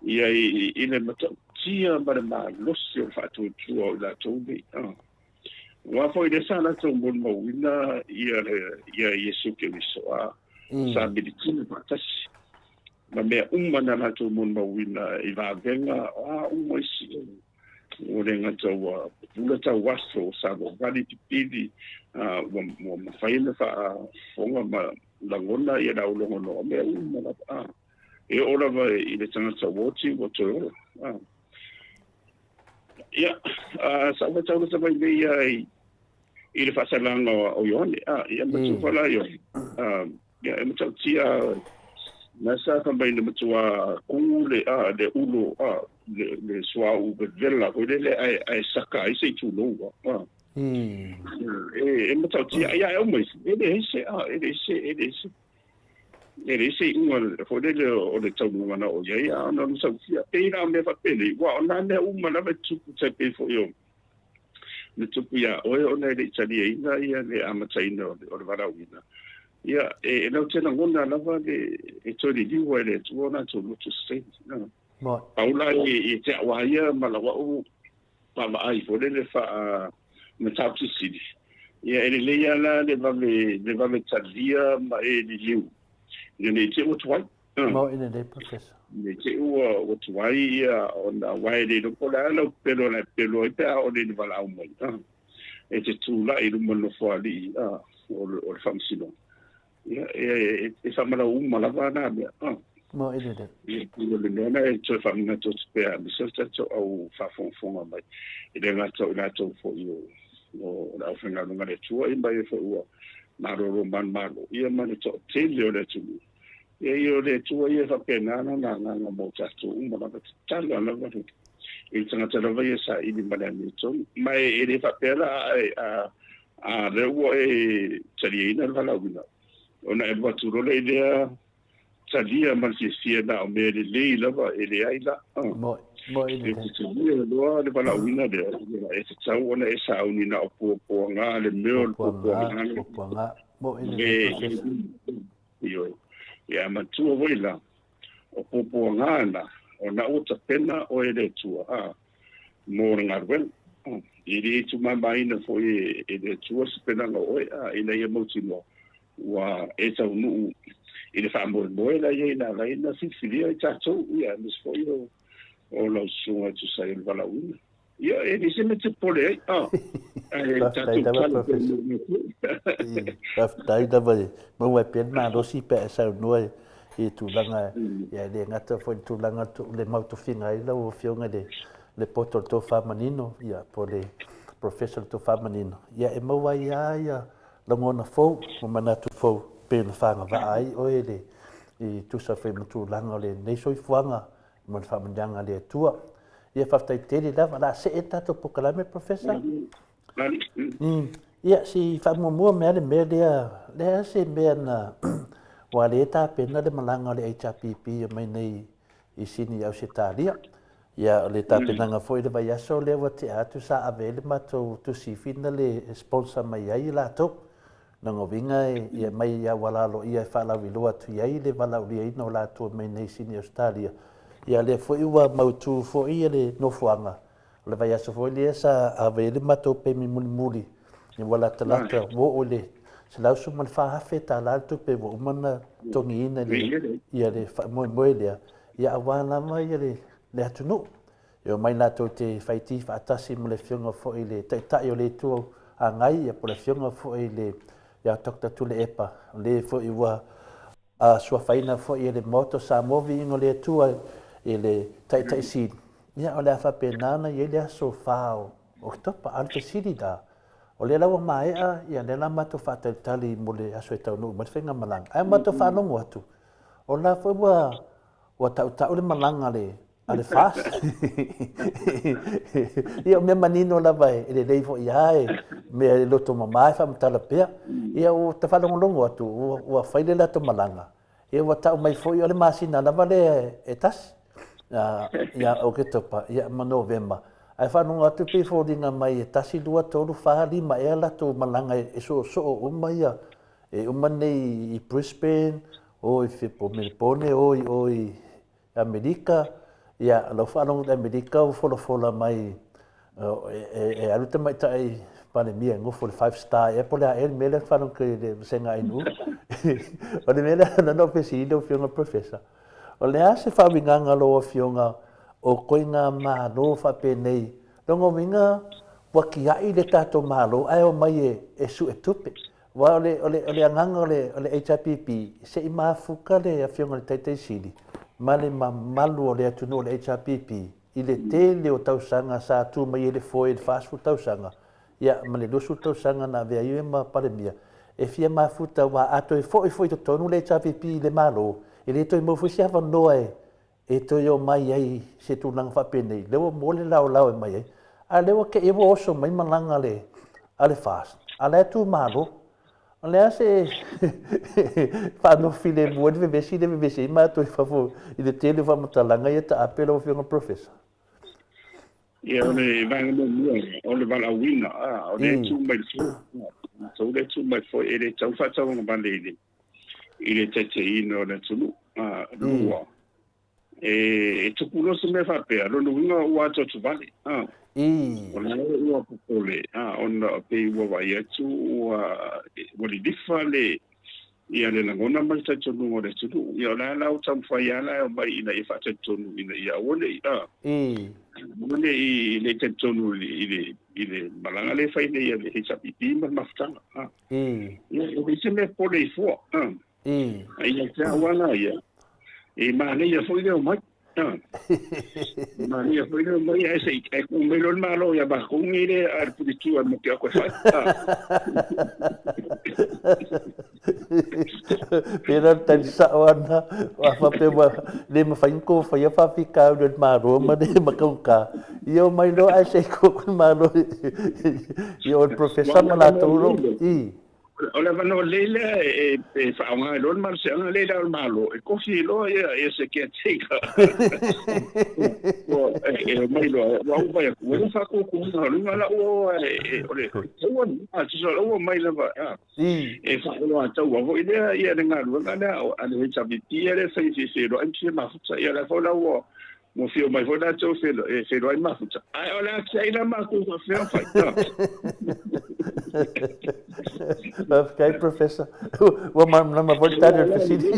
ia i, i le matautia ma le malosi o le faatuatua o i latou nei. A. Aua foi lea sa latou molimauina ia le ia Iesu Keriso a sa militino faatasi ma mea uma na latou molimauina i vavega o a uma isi ua le gata ua pupula tauaso sa vali pipili ua ua mafai ona faafofoga ma lagona ia le aulogonoa mea uma lava a e oo lava i le tagata ua oti ua toe ola a. Ia, sa ou faitau lata mai nei ia i, i le faasalaga o Ioane. A, ia matua la Ioane. Ia, e matautia na sa fai mai na matua kū le, a, le ulo, a, le, le suauu vevela foi lele ae, ae saka ai se itulou, a. E, e matautia, ia e aumai, e leai se, a, e leai se, e leai se. E leai se iuga foi lele o le taunuuga na oo i ai, a ona o le sautia. E pei la o mea faapenei, aua o nā mea uma lava e tupu tai pei foi o le tupu iā oe ona e le i taliaina ia le amataina o le, o le valaauina. Ia, e, e lau te lagona lava le, e toe liliu ai e le Atua o latou loto se taimi. Pau la i, i te au a ia ma lau au vaavaai foi lele faa mataupu sili. Ia e lelei lava la le vave le vave talia ma e liliu ina ne i te i ua tuai. Mo i lelei Professor. Ne i te i ua ua tuai ia ona aua e le iloa po o le a lau pepelo o le a e pepelo ai pe a oo nei i le valaau mai. E te tulai i luma o le nofoalii o le o le faamasinoga. Ia, e, e faamalau uma lava nā mea. Mo i lelei. Ia, o le mea lena e toe faamanatu atu pea, aemaise o le tatou au faafogafoga mai, e le gata o i latou foi o, o le aufaigaluega a le Atua, ia ma e foi ua malolo manumalo, ia ma le toatele o le atunuu. Ia, ia o le Atua ia e faapena lona agaga mo tatou uma lava, tatala lava le, i le tagata lava ia saili ma le amiotonu. Ma e, e le faapea la a, a, A lea ua e taliaina le valaauina, ona e alu atu loa lea i lea talia ma le fiafia na o mea lelei lava e leai la. Moe, moe E te talia loa le valaauina lea, e tatau ona e sauni na o puapuaga le mea o le puapuaga. Puapuaga, moe lelei Professor. Ioe. Ia matua foi la, o puapuaga na, ona ua tapena oe e le Atua, a, mo le galuega. E le tumamaina foi e le Atua se penaga o oe, a, ina ia mautinoa ua e taunuu i le faamoemoe la i ai na ala ai ona filifilia i tatou, ia, aemaise foi o, o lau susuga e tusa ai o le valaauina. Ia, e le se mea te popole ai, a, ae tatou tala pea mo le Atua. Faafetai lava e maua ai pea le malosi pe a e saunoa i tulaga, ia e le gata foi i le tulaga le mau tofiga ai lau Afioga i le le poto o le tofa manino, ia po o le Professor o le tofa manino, ia e maua ai lava ia lagona fou ma manatu fou pei ona fagavaa ai oe i le i tusa foi ma tulaga o lenei soifuaga ma le faamanuiaga a le Atua. Ia faafetai tele lava, o le a see le tatou polokalame Professor. Ia, si faamuamua mea le mea lea, le a se mea na, ua le tapena le malaga o le HRPP e mai nei i Sini i Ausetalia. Ia, o le tapenaga foi i le vaiaso lea ua tea atu sa ave ai le matou tusi fina le sponsor mai ai i latou. Lona uiga e aumai i auala aloaia e faalauiloa atu i ai le valaauliaina o latou e mai nei i Sini Ausetalia. Ia lea foi ua mautu foi le nofoaga o le vaiaso foi lea sa ave ai le matou pemi mulimuli ua latalata ua oo i le $114,000 le tupe ua uma ona totogiina i le ia le faamoemoe lea, ia aua lava ia le atunuu. E omai latou te faiti faatasi ma le afioga foi i le Taitai o le Itu Agai ia po o le afioga foi i le ia Doctor Tuilaepa, o le foi ua suafaina foi e le Maota o Samoa viiga o le Atua i le Taitai Sili, ia o le a faapena ona i ai le aso 4 o Oketopa. A o le fesili la, o lea la ua maea, ia lea la matou faatalitali mo le aso e taunuu mai le faigamalaga, ae matou faalogo atu, o la foi ua tautau le malaga a le FAST. Ia o mea manino lava e lelei foi lava e mea e loto mama e faamatala pea. Ia ua ta faalogologo atu ua fai le latou malaga, ia ua tau mai foi o le masina lava lea e tasi ia Oketopa ia ma Novema. Ae faalogo atu pei e foliga mai e tasi, lua, tolu, fa, lima ea latou malaga e soosoo uma ia e uma nei i Brisbane, o i po o Melepone, o i o i Amerika, ia, lau faalogo i Amerika ua folafola mai e alu tamaitai Palemia e nofo i le five star ea po o le a ea le mea lea faalogo i le vasega ANU. O le mea lea na ou fesili lau Afioga Professor, o le a se faauigaga a lau Afioga o koiga Malo faapenei? Lona uiga ua tiai le tatou Malo ae omai e sue tupe. Aua o le, o le, o le agaga o le, o le HRPP, se i mafuta le Afioga i le Taitai Sili ma le mamalu o le atunuu o le HRPP i le tele o tausaga sa tu mai ai le foe i le 40 tausaga, ia, ma le 20 tausaga na avea ai ma Palemia, e fia mafuta aua a toe foi foi i totonu le HRPP i le Malo, e le toe maua foi se avanoa e e toe omai ai i se tulaga faapenei, lea ua maua le laolao e mai ai, a o lea ua te i ua oso mai malaga a le, a le FAST, a o la e tumalo. O le a se faanofo filemu ai le vevesi le vevesi ai matou i fafo i le tele o faamatalaga ia taape lau Afioga Professor? Ia, o le vaega muamua, o le valaauina, o lea e tu mai le foe, matou lea e tu mai le foe, e le tatau faatauagavale i le i le taitaiina o le atunuu. Lua, e tupu loa se mea faapea, lona uiga ua atoato vale. O la ua popole, ona pei ua vaai atu ua lilifa le ia le lagona ma le talitonuga o le atunuu. Ia o la la ua taumafai lava la e omai ina ia faatalitonu ina ia aua ne i, aua ne i le talitonu i le malaga lea e fai nei a le HRPP ma le mafutaga. Ia, e leai se mea pole i fua. A ia te au lava ia, e manaia foi le omai. E manaia foi le omai, ae se i ae tuu mai loa le Malo ia matou nei lea a le puletua ma te atu e fai. Pēlā le tali sao ana, a faapea ua le mafai ona tou faia faafitauli o le Malo ma le mataugata, ia omai loa ae se i tuu atu le Malo i o le Professor ma latou lo i. O le avanoa lelei lea e faaaoga ai loa le malosiaga lea i le Ao o le Malo e kofi ai loa ia se caretaker. E omai loa, ua ou vaai atu, ua le faatuatuaina o luga la ua o le taua lena, tusa o la ua omai lava e faaoloataua foi lea ia le galuega lea a le HRPP lea e fai e feiloai ma fia mafuta. Ia la foi la ua Ua fia omai foi latou e feiloai mafuta, ae o le a tiai la matou faapefea ona fai. Faafetai Professor. Ua malamalama foi le tali o le fesili.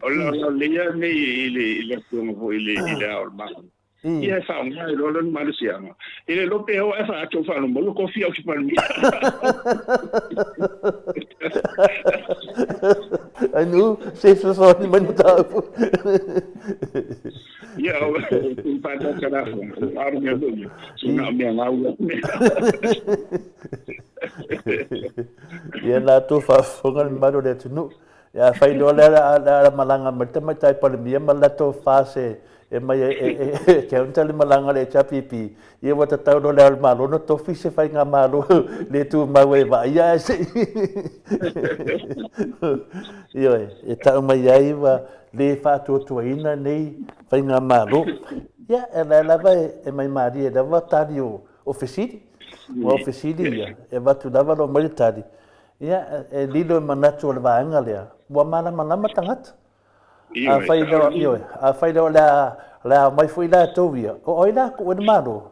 O le laulelei nei i le afioga foi i le Ao o le Malo. Ia e faaaoga ai loa lona malosiaga. E le iloa pe o ae faatou faalomaua kofi au ki Palemia. Ai nu, se fesoasoani mai le mataupu. Ia, o le whātata rā whanga, o aro mea mea, so ngā mea ngā ua mea. Ia nā tō whaafonga le mamalu o le atunuu. Ia afai loa le a malaga mai le tamaitai Palemia ma le latou FAST e mai e counter le malaga a le HRPP, ia ua tatau loa le Ao o le Malo ona tofi se faigamalo le tumau e vaaia ae se i Ioe, e tau mai ai ua le faatuatuaina nei faigamalo. Ia, e la lava e mai malie lava tali o fesili. Aua o fesili ia, e avatu lava loa mai le tali, Ia, e lilo i manatu o le vaega lea, ua malamalama tagata. Afai loa, ioe, afai loa o le a O le a omai foi latou ia, o ai la kuʻu ai le Malo?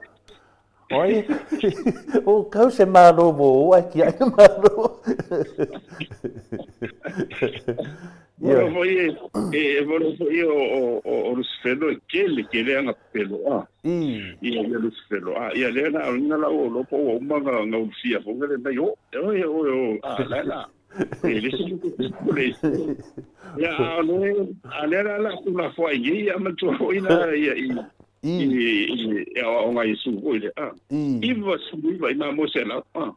O ai o kau se Malo mo ou ae tiaʻi le Malo. Ioe. Foi e, e, e foi o Lusifelo e tele, tele anga pelo a. Ia ia Lusifelo a. Ia lea na o la o lopo o uma nga nga ulufia fo ngale mai o. O o o a la la. E le se ko le. Ia a le a le la la ku la fo ai ia ma tu foi na ia i i i o ngai su ko ile a. Iva su iva i ma mo se la a.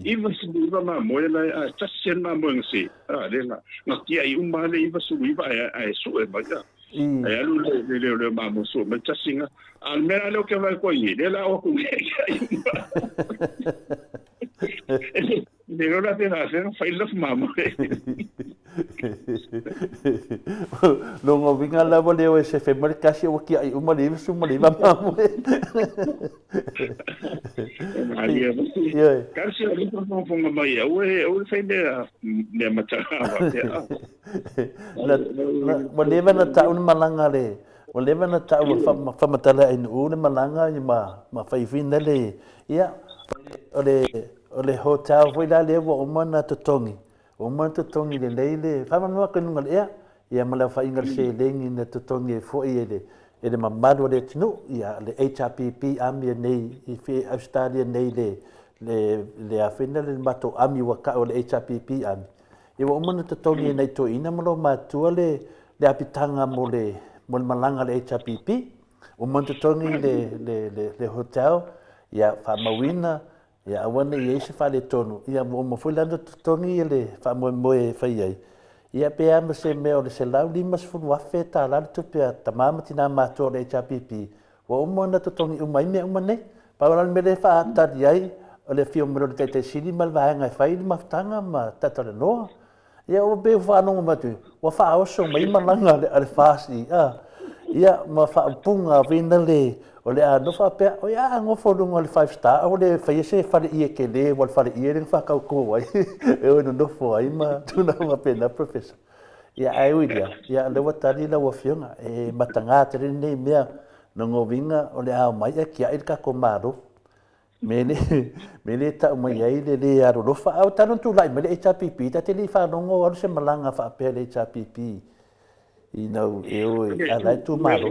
Iva su iva ma mo la a ta se ma mo ngse. A le la nga tia i uma le iva su iva a a su e ma ia. E alu le le le le ma mo su ma ta singa. A me la le ke vai ko i le la o ku le i uma. Le la te la se fai la ma mo. Longa winga lava le o e se fe mare kasi o kia i uma le iwa suma le iwa mamoe. Ioe. Kasi o le whangafonga mai au e au e whai mea mea matanga te a. Na ua leva na tau le malaga le ua leva na tau whamatala ai nuu le malaga i ma ma whaiwhina le ia o le o le hotel foi la lea ua uma na totogi ua uma na totogi lelei le whamanoa ke nunga le ea ia ma le aofaiga le seleni na totogi ai foi e le e le mamalu o le atunuu ia le HRPP Army nei i Australia nei le le le afena le matou Army ua ka'u o le HRPP Army ia ua uma na totogi e nai toeaiina ma loo matua le le apitaga mo le mo le malaga a le HRPP ua uma na totogi le le le le hotel ia faamauina Ia aua ne i i ai se faaletonu, ia ua uma foi la ona totogi ia le faamoemoe e fai ai, ia pe a ma se mea o le $150,000 le tupe a tama ma tina matutua o le HRPP, ua uma ona totogi uma ai mea uma nei. Pau la le mea lea e faatali ai, o le afio mai loa o le Taitai Sili ma le vaega e fai le mafutaga ma talatalanoa. Ia ua pei ua faalogo mai atu, ua faaoso mai malaga a le FAST, a, ia ma faaupuga foi na le, o le a nofo faapea, oi a nofo i luga o le five star, aua le faia se faleie tele, aua o le faleie lea na faatauto ai, e o e nonofo ai ma tulaga faapena Professor. Ia ae ui lea, ia o lea ua tali lau Afioga, e mataga tele lenei mea, lona uiga o le a omai ae tiai le tatou Malo. Me le, me le tau mai ai le lē alolofa. A o talu ona tulai mai le HRPP, ta te le i faalogo alu se malaga faapea le HRPP i nau e o e ala e itumalo.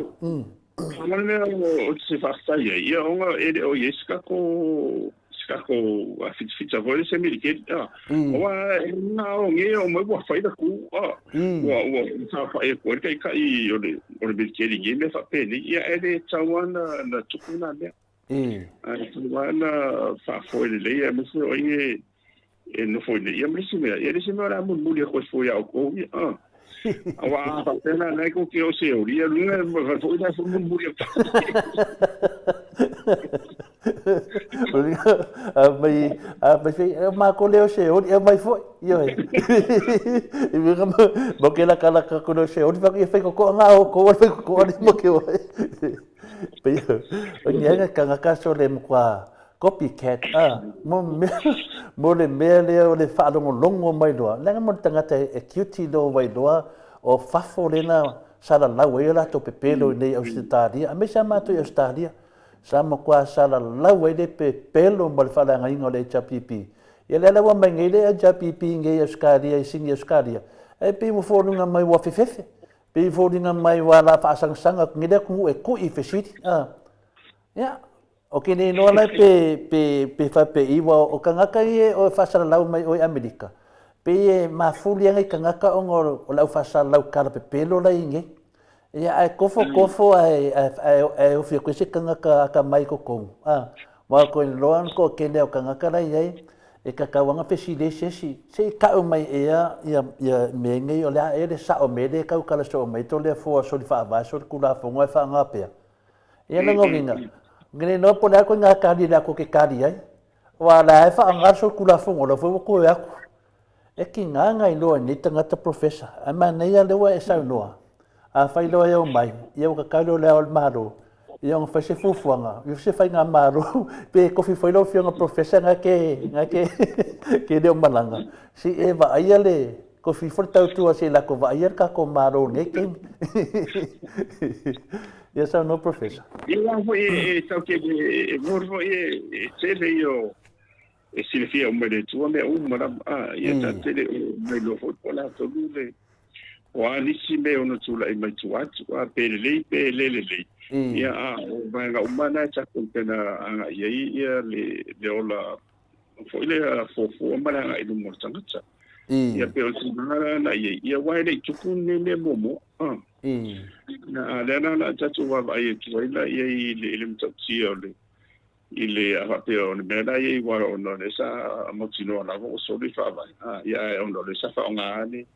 O le mea o te faafetai ai, ia ona e le o i ai se tatou se tatou fitafita foi le se milikeli. Aua e nga o nge o mai ua fai la ku, ua ua saofai atu ai le taitai o le o le milikeli i mea faapenei. Ia e le tatau lava na na tupu na mea. Ae tau na faafoe lelei aemaise o ai e e nofo i nei. Ia ma le isi mea, ia le isi mea o le a mulimuli atu ai fua ia outou ia. Aua a faapea la na e tou te o se oli, ia luga e foi la e mulimuli atu. A mai a mai foi e mākou le o se oli, e mai foi. Ioe. I winga mo ke la kala ka kono se oli, fa ia fai kokoa ngā o ko fai kokoa ni mo ke wai. Pei o ni ai kangaka so le mkwa copycat a mo mea mo le mea lea o le faalogologo mai loa leaga mo le tagata e cute loa mai loa o fafo lena salalau ai o latou pepelo i nei Ausetalia aemaise a matou i Ausetalia sa matua salalau ai le pepelo ma le faaleagaina o le HRPP. Ia lea la ua mai nei le HRPP nei i Ausetalia i Sini Ausetalia e pei ua foliga mai ua fefefe. Pei e foliga mai ua la faasagasaga atu nei le atunuu e tui i fesili. A. Ia, o ke le iloa la pe, pe, pe faapei, ua o tagata ia e faasalalau mai o i Amerika, pei e mafuli lava nai tagata ona o le au faasalalau talapepelo la i nei. Ia, ae tofo tofo ae, ae, ae ofi atu ai se tagata atamai i totonu. A. Aua o loa le toatele o tagata la e i ai, e tatau lava ona fesili ai se isi, se i tau mai ea ia, ia mea nei, o le a ea le sao mea lea e tautala soo mai to lea fua soli faavae soli tulafono ae faaaoga pea. Ia lona uiga, ou te le iloa po o le a ituaiga tali latou te tali ai, aua o la e faaaoga le soli tulafono, o la foi ua toe atu. E tiga ona iloa e nei tagata professor, ae manaia lea ua e saunoa, afai loa e omai, ia ua tatau loa e Le Ao o le Malo, ia ona fai se fuafuaga, ia se faigamalo, pe tofi foi lau Afioga professor na te, na te, te le o malaga, se i e vaaia le, tofi ifo le tautua se i latou vaaia le tatou Malo i lenei taimi. Ia saunoa Professor. Ia aua foi e tau te e moni foi e tele ia o e silafia uma e le Atua mea uma lava, a ia ta te le o mailoa foi po o le a tonu le o a nisi mea e ono tulai mai tua atu, a pe lelei pe le lelei. Ia a o vaega uma na e tatou pena agai i ai ia le ola foi lea fuafua ma le agai i luma o le tagata. Ia pei o le tulaga lena i ai, ia aua e le i tupu lenei mea muamua. A lea la o le a tatou vaavaai atu ai la i ai i le matautia o le i le a faapea o le mea la e i ai aua ona o lea sa mautinoa lava ua soli le faavae, a ia ae ona o lea sa faaaoga le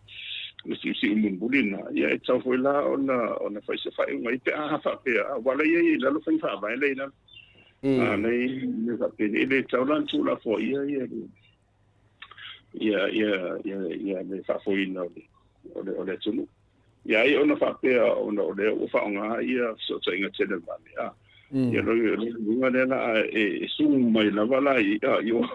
le siusiu mulimuli lena, ia e tatau foi la ona ona fai se faaiuga i pe a faapea aua la e i ai i lalo faiga faavae la e i lalo. A la e i ai mea faapena, e le tatau la ona tuulafoaia ia le ia ia ia ia le faafoeina o le o le o le atunuu. Ia ai ona faapea ona o lea ua faaaoga ia fesootaiga televavave a ia lo lo luga lea la e, e sugu mai lava la i a i o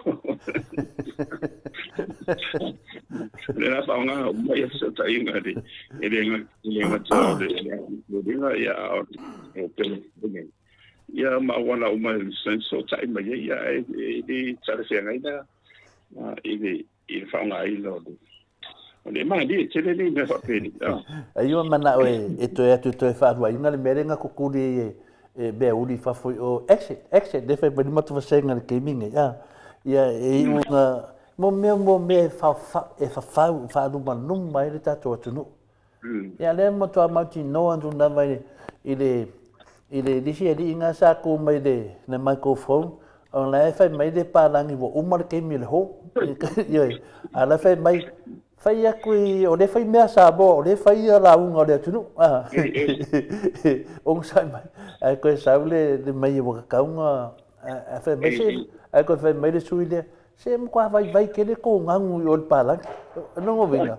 le la faaaoga uma ia fesootaiga le e le e le gata o le le ia a o o pele ia ma auala uma e fesootai mai ai, ia e le talafeagai la i le i le faaaogaina o le o le malie tele nei mea faapeni. Ai ua manao e toe atu e toe faaluaina le mea lea na kukuli ai e mea uli i fafo i o exit, exit, lea fai mai le matou vasega i le taimi nei, a. Ia e iu ina, mo mea mo mea e fafau, faalumaluma ai le tatou atunuu. Ia lea matua mautinoa atu lava i le i le isi alii na sa tu mai le le microphone o la e fai mai le palagi ua uma le taimi o le hall. Ioe. A la fai mai fai atu i o lea fai mea Samoa o lea fai ia lauga o le atunuu. Ah. Onosai mai. Ae toe sau le le mai ua tatau ona ae fai mai se ae toe fai mai le sui lea Se matua vaivai tele tou ganu i o le palagi. O lona uiga,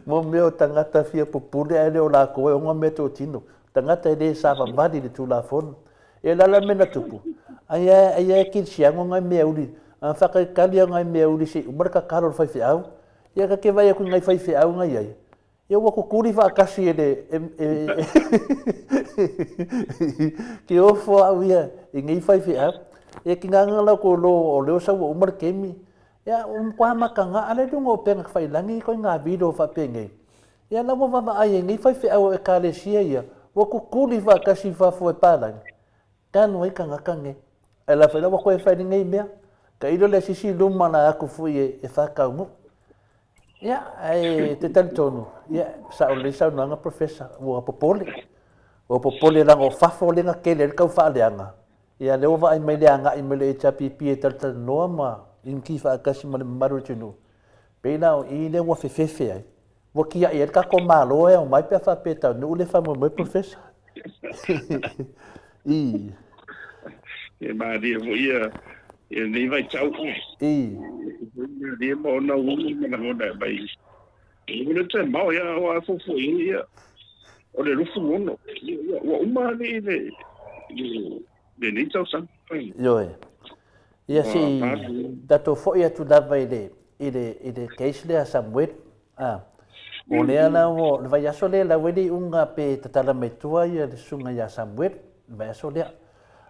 mo mea o tagata fia pupule ae le o latou e ona meatotino, tagata e le savavali i le Tulafono. E o le a la le mea na tupu? Aia aia e kerisiano nai meauli, a faatalitali lava nai meauli se i uma le tatalo a le faifeau. Ia ta te vaai atu i nai faifeau na i ai, Ia ua kukuli faatasi e le ke ofo au ia i nei faifeau. Ia kinaga la ko lo o leo sa ua uma le taimi. Ia ua matua mataga a le luga o upega tafailagi koe ngā vilo faapenei. Ia la ua vaavaai e nei faifeau o ekalesia ia ua kukuli faatasi i fafo e palagi. Tanu ai tagata nei. Ae la foi la ua toe fai lenei mea. Tailo le sisi luma la aku foi e whakaungu. Ia, ae te talitonu, ia, sao lelei saunoaga Professor, ua popole. Ua popole leaga o fafo lea na tele ai le tau faaleaga. Ia, lea ua vaai mai le agai mai le HRPP e talatalanoa ma iniki faatasi ma le mamalu o le atunuu. Pei la o i lea ua fefefe ai. Ua tiai ai le tatou Malo e aumai pe a faapea e taunuu le faamoemoe Professor. I. E malie foi ia ia lenei vaitau. I. Malie ma ona uiga ma lagona e aumai. E le toe mao ia o a fuafua i ai ia o le 26. Ua uma alii le lenei tausaga. Ioe. Ia se i tatou foi atu lava i le i le i le case lea a Samuel. A. O lea la ua, le vaiaso lea la ua le iuga pe tatala mai tua ia le susuga ia Samuel, le vaiaso lea.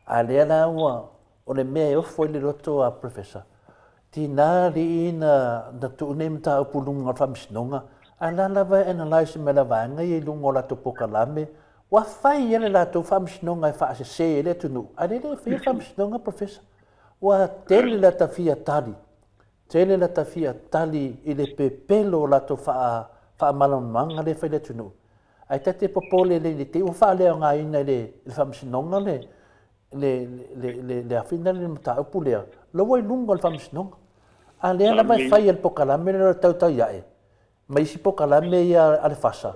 A lea la ua, o le mea e ofo ai le loto a Professor, tina alii na, na tuu nei mataupu i luga o le faamasinoga, a la lava e analyse mai la vaega ia i luga o latou polokalame, ua fai lava le latou faamasinoga e faasese ai le atunuu, a lea e le faia le faamasinoga Professor. Ua tele le ata fia tali Tele lata fia tali i le pepelo o latou faamalamalamaga lea e fai i le atunuu. Ae ta te popole lelei i le te i ua faaleaogaina e le Faamasinoga le le le afina le mataupu lea, la ua i luga o le Faamasinoga. A lea lava e fai e le polokalame lea o le tautai ae ma isi polokalame ia a le FASA,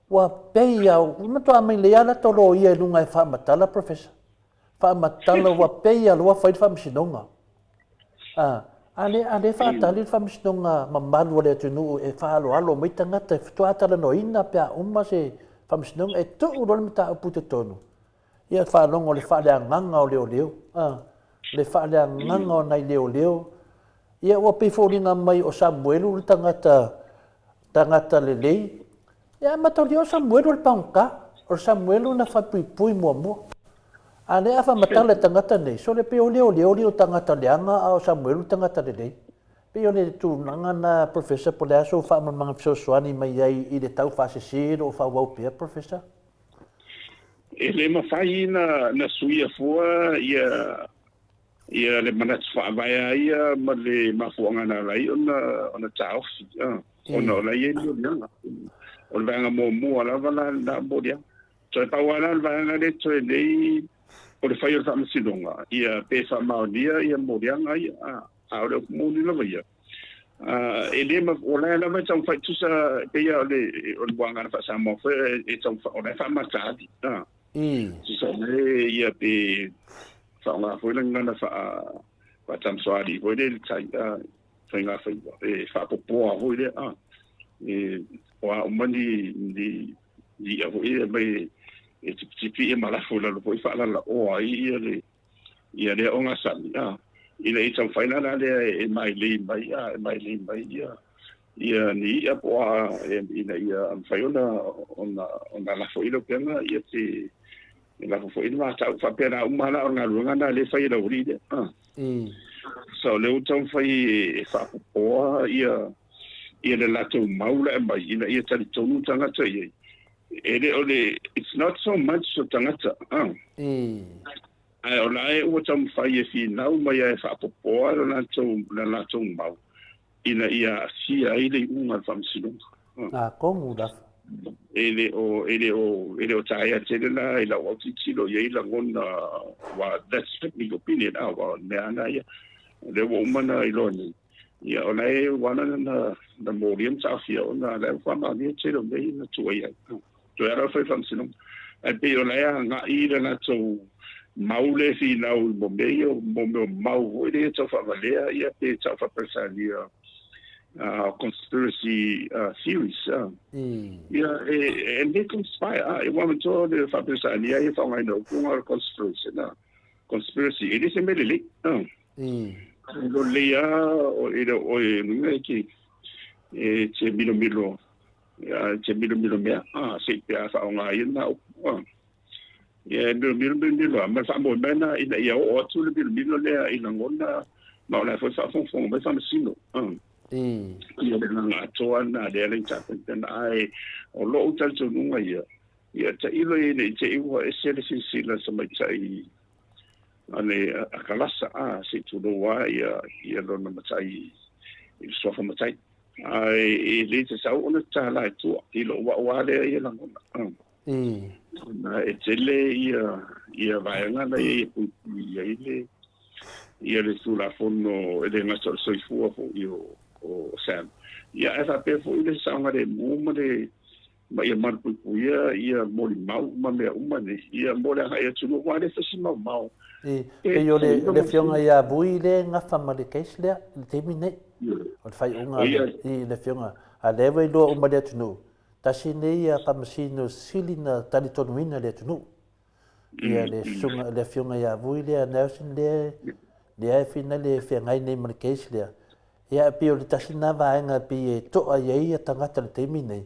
ua pei lava, ua matua aumai lelei lava latou loia i luga e faamatala Professor. Faamatala ua pei lava ua fai le Faamasinoga. A, a lea, a lea faatali le faamasinoga mamalu a le atunuu e faaaloalo mai tagata e faatoa talanoaina pe a uma se faamasinoga e tuu loa le mataupu i totonu. Ia faalogo o le faaleagaga o leoleo, a, le faaleagaga o nai leoleo. Ia ua pei foliga mai o Samuelu le tagata, tagata lelei. Ia ae mataulia o Samuelu o le pagota. O le Samuelu na faapuipui muamua. A lea a faamatala e tagata nei, sole pei o le olioli o tagata leaga a o Samuelu le tagata lelei. Pei o le tulaga na Professor po o le a sou faamalamalamaga fesoasoani mai ai i le tau faasese o lo o faaauau pea Professor? E le mafai na suia fua ia ia le manatu faavae a ia ma le mafuaaga na ala ai ona taofi, ona o la e i ai moliaga. O le vaega muamua lava la lena o moliaga. Toe pau lava la o le vaega lea toe nei o le fai o le faamasinoga, ia pe faamaonia ia moliaga ia, a o le upu moni lava ia, e le ma, o la e lava e taumafai, tusa pei lava o le o le muaga faa-Samoa foi e taumafai, o la e faamataali, tusa o le ia pe faaaoga foi le gagana faa-Tamasoalii foi lea i le tai, faiga faiva, e faapopoa foi lea, e, o a uma ni i'a foi ia mai e tipitipi ia ma lafo i lalo foi faalalaoa ai ia le ia lea ogasami, ina ia taumafai la la lea e mailei mai, e mailei mai ia ia ni i'a po o a ina ia mafai ona lafo i le upega ia te e lafo foi le vatau faapena uma la o le galuega lena lea e fai e le aualii lea. So o lea ua taumafai e faapopoa ia ia le latou mau la e aumai ina ia talitonu tagata i ai. E le o le, it's not so much o tagata, ae o la e ua taumafai e finau mai e faapopoa le latou mau ina ia aafia ai le iuga o le faamasinoga. Atonu lava. E le o, e le o, e le o taea tele la i lau autilotilo i ai lagona, aua that's technical opinion, aua o le mea lava ia, o lea ua uma ona iloa nei, ia o la e ua ala ona molia ma taofia ona o la e ua faamaonia le tele o mea ia na tuuaia ai. Toe ala o fai faamasinoga. Ae pei o la e agai le latou mau lea e finau i mo mea ia, mo mea o mau foi lea e tau faavalea ia pe tau faaperesania conspiracy theories. Ia e le conspire, e ua manatua le faaperesania ia faaaogaina o upu o conspiracy. Conspiracy, e le se mea lelei. Lo lelei lava e le o oe luga e te e te milomilo e te milomilo mea se i pe a faaaoga ai lena upu. Ia e milomilo milomilo lava ma le faamoemoe lena ina ia oo atu le milomilo lea i lagona ma o la e foi faafogafoga mai faamasino. Ia le agaga atoa lena lea le tapenapena ae o lou talitonuga ia, ia tailo i ai ne i te i ua ese le silasila a se tamaitai a le a kalasa a se i tulou lava ia ia lona matai i le suafa matai. Ae e le tatau ona tatala i tua i lou au lava lea ia lagona. Ona e tele ia ia vaega na ia puipui i ai le ia le Tulafono e le gata o le soifua foi o Sam. Ia ae faapea foi le saogalemu ma le ma ia malupuipuia ia molimau ma mea uma nei, ia mo le agai atu aua e le fai se maomao. E pei o le afioga ia Vui lea e gafa ma le case lea i le taimi nei. O le faaiuga i le afioga, a lea ua iloa uma e le atunuu, tasi nei ia Faamasino sili na talitonuina e le atunuu. Ia le susuga, le afioga ia Vui lea Nelson lea, lea e finale e feagai nei ma le case lea. Ia e pei o le tasi lena vaega e pei e to'a i ai ia tagata i le taimi nei,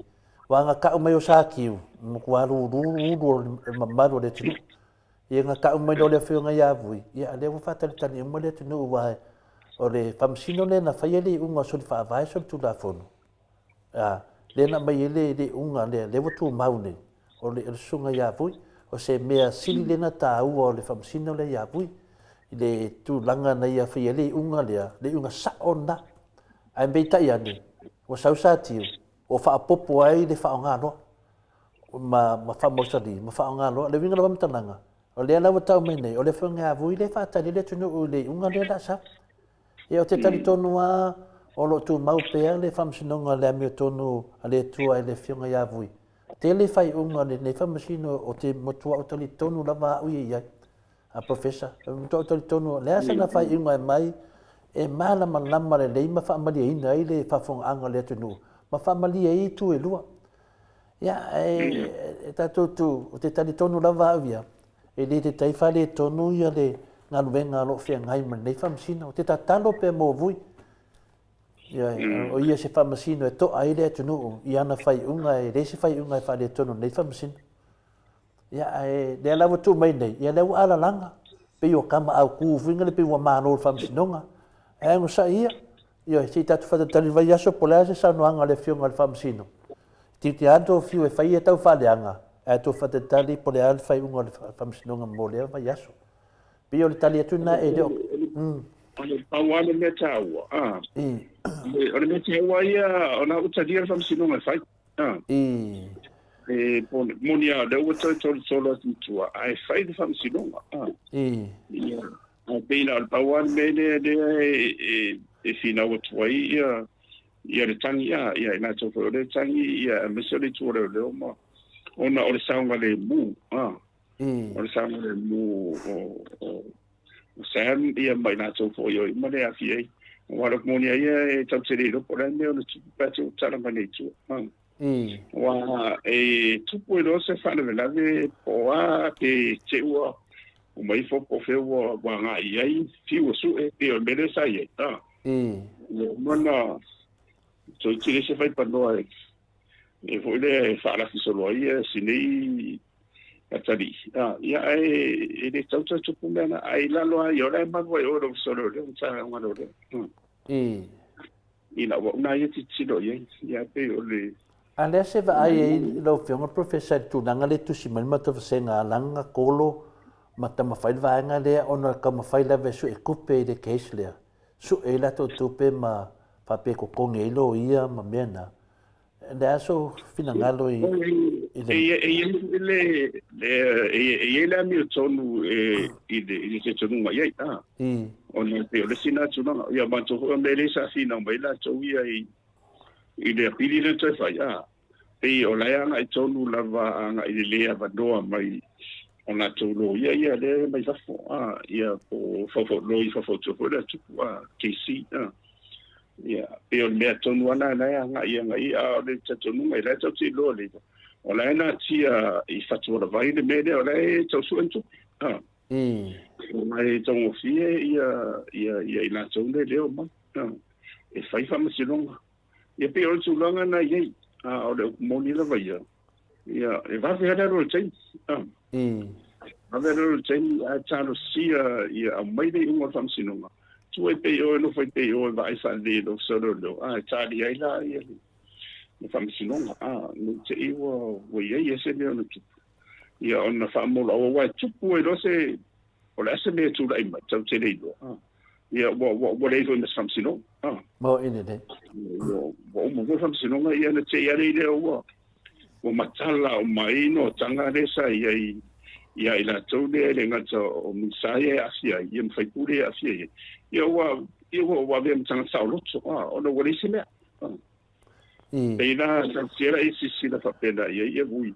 aua na ta'u mai o Satiu, e matua lulu ulu o le mamalu o le atunuu. Ia na ta'u mai loa le afioga ia Vui, ia a lea ua faatalitali uma le atunuu aua o le faamasino lea na faia le iuga o soli faavae soli tulafono. A, lea na aumai ai le le iuga lea, lea ua tumau nei, o le susuga ia Vui. O se mea sili lea na taua o le faamasino lea ia Vui, i le tulaga na ia faia ai le iuga lea, le iuga sao lena. Ae peitai ane, ua sau Satiu, ua faaopoopo ai le faaaoga loa, ma faamausali, ma faaaoga loa. O le uiga o le faamatalaga, o lea la ua tau mai nei, o le afioga ia Vui lea e faatali ai le atunuu i le iuga lea o le a sau. Ia, ou te talitonu lava o lo o tumau pea le faamasinoga o le amiotonu a le Atua i le Afioga ia Vui. Tele faaiuga o lenei faamasino ou te matua ou talitonu lava au ia i ai. A Professor, e matua ou talitonu, o le a sana faaiuga e aumai, e malamalama lelei ma faamalieina ai le faafofogaaga a le atunuu, ma faamalie ai itu e lua. Ia, e tatou tu, ou te talitonu lava au ia, e le te tai faaletonu ia le galuega o lo o feagai ma lenei faamasino. Ou te tatalo pea mo Vui, ia, o ia se faamasino e to'a ai le atunuu i ana faaiuga, e leai se faaiuga e faaletonu i lenei faamasino. Ia, ae lea la ua tuu mai nei, ia lea ua alalaga, pei o tama autu foi nale pei ua malo i le Faamasinoga. Ae onosai ia, ioe, se i tatou faatalitali i le vaiaso po o le a se saunoaga a le Afioga i le Faamasino. Tiute lava le tou fiu e fai ia tau faaleaga, ae tou faatalitali po o le a le faaiuga o le Faamasinoga mo lea vaiaso. Pei o le tali atu lena e le o... O le pau lava le mea taua, a, o le mea taua ia, o la ua talia le Faamasinoga e fai. A, e moni lava o lea ua toe tolotolo atu i tua, ae fai le Faamasinoga. A, ia, ae pei na o le pau lava le mea lea lea e finau atu ai ia ia le tagi a ia i latou foi o le tagi ia aemaise o le itu o leoleo ma ona o le saogalemu a o le saogalemu o Sam ia ma i latou foi o i ma le aafia ai. Aua o le moni a ia e tatou te le iloa po o le a le mea ono tupu pe a te tala mai nei tua. Aua e tupu ai loa se faalavelave po o a pe te ua uma ifo po o fea ua agai i ai, fiu e sue, pei o le mea lea sa i ai. Ua uma ona toeitiiti leai se faipanoa e foi lea e faalafi solo ai ia si nei atalii. Ia ae e le tatau toe tupu mea na, ae i lalo lava ia, o la e malu ai oe i le Ofisa o Leoleo, Matagaluega a Leoleo. Ina ua una ia tilotilo i ai, ia pei o le... A lea se vaai ai lau Afioga Professor i le tulaga lea e tusi mai le matou vasega Alaga, Kolo ma taumafai le vaega lea ona taumafai lava e sue tupe i le case lea, sue ai latou tupe ma faapea e totogi ai loia ma mea na. O le a sou finagalo i le... E i ai le e i ai le amiotonu i le talitonuga i ai, a. Ona e pei o le isi lena tulaga. Ia matou foi o mea lea sa finau mai ai latou ia i le apili lea na toe fai, a. Pei o la e agai tonu lava agai i le le avanoa mai o latou loia ia lea mai fafo, a, ia po o loia faufautua foi lea a Tupu, a, KC, a. Ia, pei o le mea tonu lava lena e agai agai, a o le talitonuga, la e tatou te iloa lelei, o la e natia i fatualavai le mea lea, o la e tau sue ni tupe. A. O la e taugofie ia, ia, ia i latou nei lea e omai, a, e fai faamasinoga. Ia pei o le tulaga lena e i ai, a o le upu moni lava ia, ia, e vave lava le alu o le taimi. A. Vave lava le alu o le taimi, ae talosia ia aumai le iuga o le faamasinoga, tuu ai pea i o e nofo ai pea i o e vaai faalelei i le Ofisa o Leoleo, a e talia ai la ia le faamasinoga, a, ne i te i ua i ai ia se mea ono tupu, ia ona faamaualalo, aua e tupu ai loa se, o le a se mea e tulai mai, tatou te le iloa, a, ia ua leai foi ma se faamasinoga, a. Maoae lelei. Ua uma foi le faamasinoga, ia ona te i lava lea ua matala uma ai noataga lea sa i ai ia i latou lea e le gata o Minisita ia e aafia ai, ia ma faipule ia e aafia i ai. Ia ua, ia ua avea ma tagata saoloto, a, ona ua leai se mea. Pei la, tausia la i silasila faapena i ai ia vui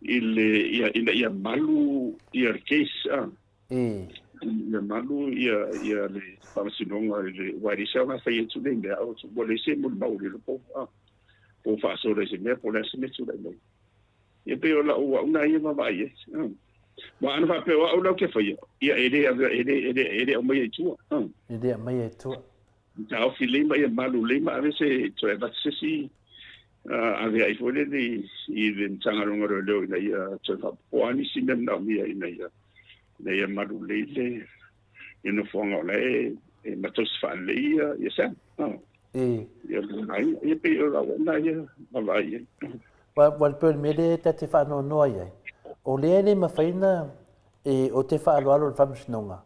i le, ia, ina ia malu ia le case, a. Ia malu ia, ia le faamasinoga i le, aua e leai se aoga e fai atu nei mea, ua leai se molimau o le iloa po, a, po o faasola i se mea po o le a se mea e tulai mai. Ia pei o lau au lena ia vaavaai i ai. Aua ana faapea o au la ou te faia, ia e le avea, e le, e le, e le aumaia i tua. E le aumaia i tua. Taofi lelei ma ia malu lelei ma ave se, toe avatu se isi aveai foi lele i le Matagaluega o Leoleo ina ia toe faapopoa nisi mea manaomia ina ia, ina ia malu lelei le, le nofoaga o la e, e matausi faalelei ia, ia Sam. Ia lona aiga. Ia pei o lau lena ia vaavaai i ai. Ua pei o le mea lea ta te faanoanoa i ai, o lea e le mafai ona e o te faaaloalo i le Faamasinoga,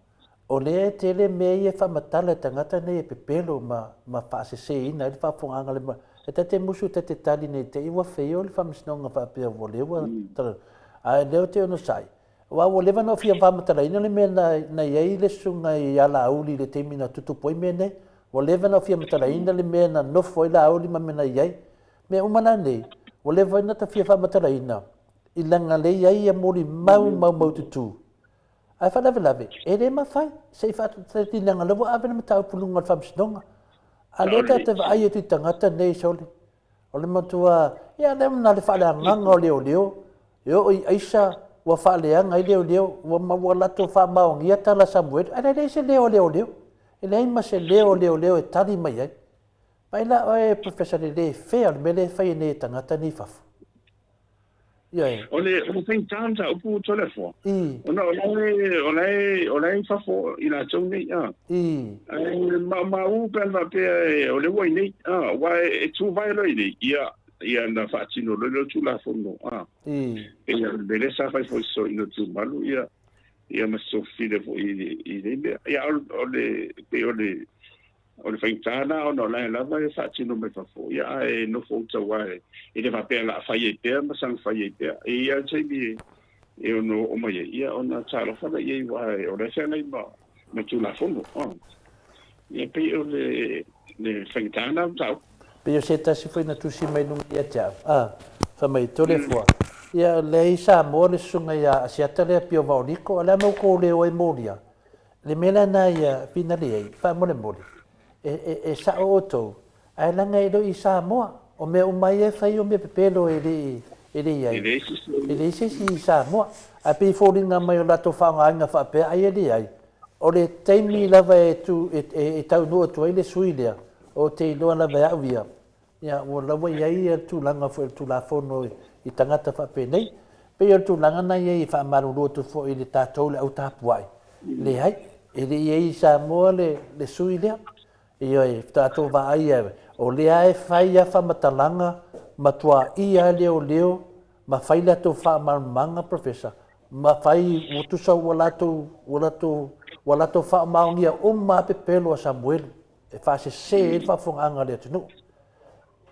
o lea e tele mea ia e faamatala e tagata nei e pepelo ma, ma faaseseina ai le faafofogaaga a le ma, e ta te musu ta te tali nei te i ua fail le Faamasinoga faapea ua lea ua tala, ae lea ou te onosai, Aua ua leva ona ou fia faamatalaina le mea na i ai le susuga ia Laauli i le taimi na tutupu ai mea nei. Ua leva ona ou fia matalaina le mea na nofo ai Laauli ma mea na i ai. Mea uma la nei, ua leva ona ta fia faamatalaina i leaga lea i ai ia molimau maumaututu. Ae faalavelave, e le mafai, se i faatalitali leaga o lea ua ave le mataupu i luga o le Faamasinoga. A o lea tatou te vaai atu i tagata nei, sole, O le matua, ia lea na le faaleagaga o leoleo, e oo i aisa ua faaleaga ai leoleo, ua ma ua latou faamaonia tala a Samueli, ae leai se leo o leoleo. E leai ma se leo o leoleo e tali mai ai. Vaai la oe Professor le le fair o le mea lea e fai nei e tagata nei i fafo. Ioe. O le faigata mataupu Toleafoa, ona o la e i fafo i latou nei, a. Ae maumau pe ana faapea o lea ua i nei, a, aua e tuvae loa i nei, ia na faatino loa lea o le Tulafono, a. Ia, o le mea lea sa fai foi i Soina Tumalu, ia ma sofile foi i nei mea. Ia, o le pei o le faigata lena ona o la e lava e faatino mai fafo, ia, ae nofo uta aua e le faapea o le a fai ai pea ma saga fai ai pea. E i ai le taimi e ono oo mai ai, ia, ona talofa lea i ai, aua o la e feagai ma Tulafono. Ia, pei o le faigata lena o mataupu. Pei o se tasi foi na tusi mai luga ia te au, a, fai mai, Toleafoa, ia lea i Samoa le susuga ia Asiata lea Pio Vaoliko, a o le a mea ua tou le o ai molia? Le mea la lena ia finali ai, faamolemole, e sao outou, ae leaga e le o i Samoa. O mea uma ia e fai o mea pepelo e le i ai. E leai se isi i Samoa. Ae pei e foliga mai o latou faaaogaina faapea ai e leai. O le taimi lava e tu e taunuu atu ai le sui lea, ou te iloa lava e au ia, ia ua lava i ai le tulaga foi o le Tulafono i tagata faapenei. Pei o le tulaga lena e i ai e faamalulu atu foi i le tatou le au tapuai. Leai, e le i ai i Samoa le sui lea. Ioe, tatou vaai e, o lea e fai a faamatalaga, matuai a leoleo ma fai latou faamalamalamaga, Professor, ma fai ua tusa ua latou faamaonia uma a pepelo a Samuelu e faasese ai le faafofogaaga a le atunuu.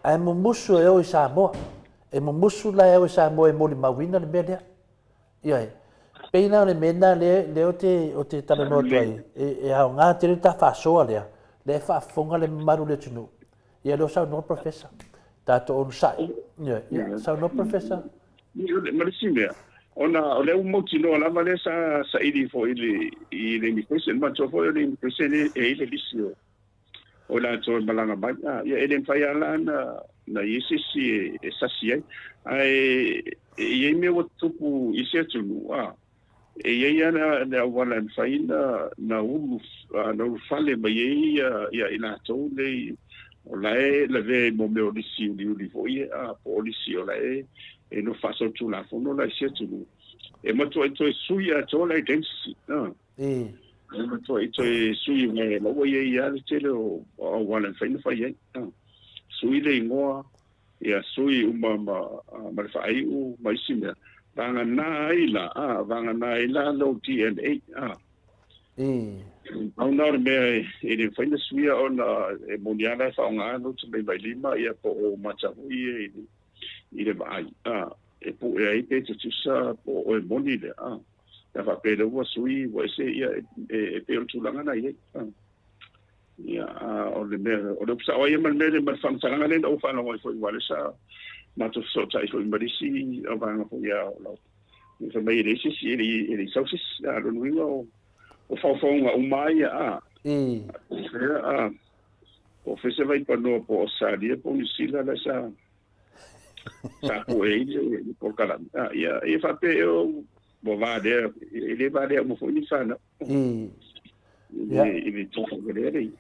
Ae mumusu e o i Samoa. E mumusu la e o i Samoa e molimauina le mea lea. Ioe. Pei la o le mea lena lea ou te talanoa atu ai, e aoga tele le ta faasoa lea, lea e faafofoga le mamalu o le atunuu. Ia lea o saunoa Professor. Tatou onosai. Ioe. Ia, saunoa Professor. Ma le isi mea, ona o lea ua mautinoa lava lea sa saili foi i le immigration. Manatua foi o le immigration e i ai le lisi o latou e malaga mai. Ia, e le mafai lava la na i ai se isi e sasi ai. Ae e i ai mea ua tupu i isi atunuu, a, e i ai lava le auala e mafai na ulufale mai ai ia i latou nei o la e lavea i mea o lisi uliuli foi, a, po o lisi o la e nofo faasolitulafono la i isi atunuu. E matuai toe sui atoa le identity. E matuai toe sui mai la ua i ai lava le tele o auala e mafai ona fai ai. Sui le igoa, ia sui uma ma le faaiu ma isi mea. Vagana ai la, a, vagana ai la lou DNA. A. Pau na o le mea e le mafai ona suia ona e moni lava la e faaaoga lou tamatamailima, ia, po o mata foi ia i le vaai. A, e pue ai pe tutusa po o e moni lea. A. Ia faapea lea ua sui ua ese, ia, e pei o le tulaga na i ai. Ia, o le mea, o le upu sao ai ma le mea lea ma le faamatalaga lea na ou faalogo ai foi, aua lea sa matou fesootai foi ma le isi vaega foi ia o lau. Fai mai e leai se isi, e le i sau se isi. A, lona uiga o faofauga uma ia, a. Ia, a, po o fea se vaipanoa po o Ausetalia po o Niu Sila la sa pue ai le polokalame. Ia, ia faapea ea ua valea, e le valea uma foi ni fanau. I le tulaga lea lei.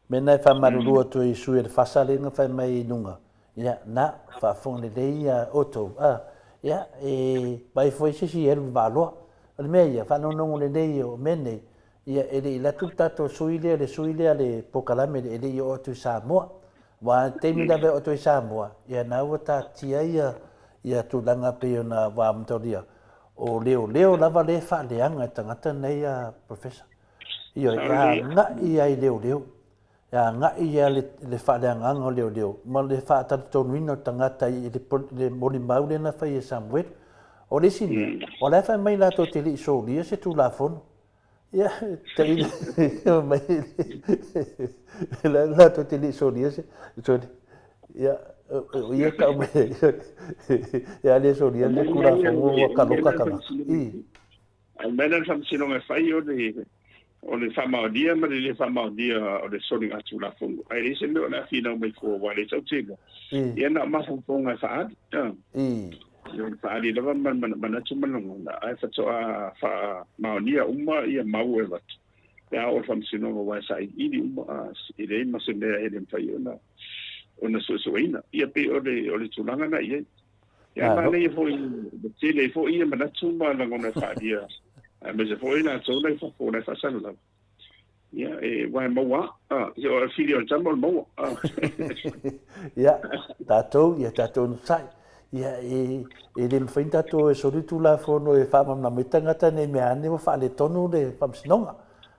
Mena e faamalulu atu ai i sui o le fasa lea na fai mai i luga. Ia, na, faafofoga lelei ia outou. A, ia, e vaai foi se isi e alu i le vaaloa. O le mea ia, faalogologo lelei o mea nei, ia e le i alu atu le tatou sui lea, le sui lea le polokalame e le i oo atu i Samoa. Aua o le taimi lava e oo atu ai i Samoa, ia na ua taatia ia tulaga pei ona ua amatalia. O leoleo lava lea e faaleaga e tagata nei a Professor. Ioe, e agai lava i leoleo. E agai lava le faaleagaga o leoleo ma le faatalitonuina o tagata i le molimau lea na fai e Samuelu. O le isi mea, o la e fai mai latou te le i solia se Tulafono. Ia, tailo mai la latou te le i solia se soli. Ia, o ia kau mai ia le solia le Tulafono ua kaloka tagata. A o le mea lea o le faamasinoga e fai o le faamaonia ma le le faamaonia o le soliga Tulafono. Ae leai se mea o le a finau mai fua aua o lea tatou te iloa. Ia na o mafaufauga e faaali. O le faaali lava ma manatu ma lagona, ae faatoa faamaonia uma ia mau e avatu pe a oo i le faamasinoga aua e sailiili uma, e leai ma se mea e le mafai ona suesueina. Ia pei o le tulaga lena i ai. Ia, manaia foi le tele ai foi ia manatu ma lagona e faaalia, aemaise foi latou la i fafo o la e faasalalau. Ia, e, aua e maua lava, a, o le fili o le tama o le maua. A. Ia, tatou, ia tatou onosai. Ia, e, e le mafai ona tatou e soli Tulafono e faamalamalama ai tagata ne i mea ane ua faaletonu le Faamasinoga.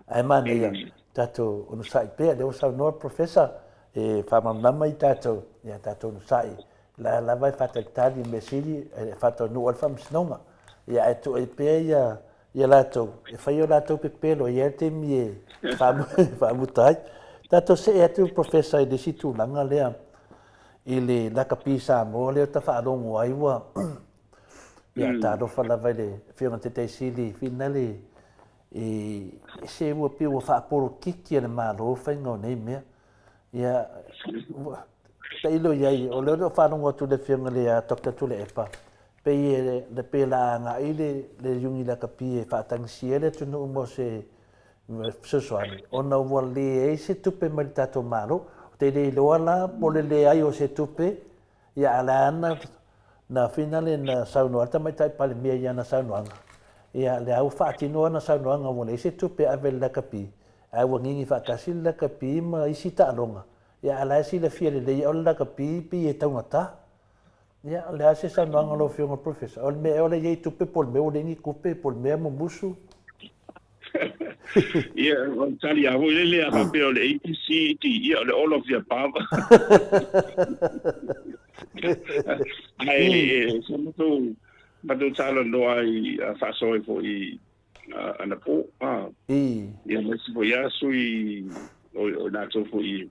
Ae manaia, tatou onosai pea, lea ua saunoa le Professor e faamalamalama i tatou, ia tatou onosai, la lava e faatalitali mea sili e faataunuu ai le Faamasinoga. Ia ae tuu ai pea ia ia latou e fai o latou pepelo, e i ai le taimi e faamuta ai. Tatou see atu Professor i le isi tulaga lea i le lakapi Samoa lea ta faalogo ai ua ia talofa lava i le Afioga i le Taitai Sili Finale e se ua pei ua faapolokiki e le Malo faiga o nei mea. Ia, tailo i ai, o lea o faalogo atu le Afioga i le Dr. Tuilaepa, pei e le pei o le a agai le le iuni lakapi e faatagisia le atunuu mo se fesoasoani, ona ua leai se tupe mai le tatou Malo. Ou te le iloa la po o le leai o se tupe, ia a o le a na na finale na saunoa ai le Tamaitai Palemia i ana saunoaga, ia lea ua faatino ana saunoaga ua leai se tupe e ave i le lakapi, ae ua gigi faatasi le lakapi ma isi taaloga, ia a o la e silafia lelei o le lakapi pei e taugata. Ia, o le a se saunoaga a lau Afioga i le Professor? O le mea ea o la e i ai tupe po o le mea ua leai ni tupe po o le mea mumusu? Ia, o le tali lava foi lele a faapea o le A, B, C, D, ia o le all of the above. Ae sa matou matou talanoa ai faasoa ai foi anapo. Ia ma isi foi lava sui o i latou foi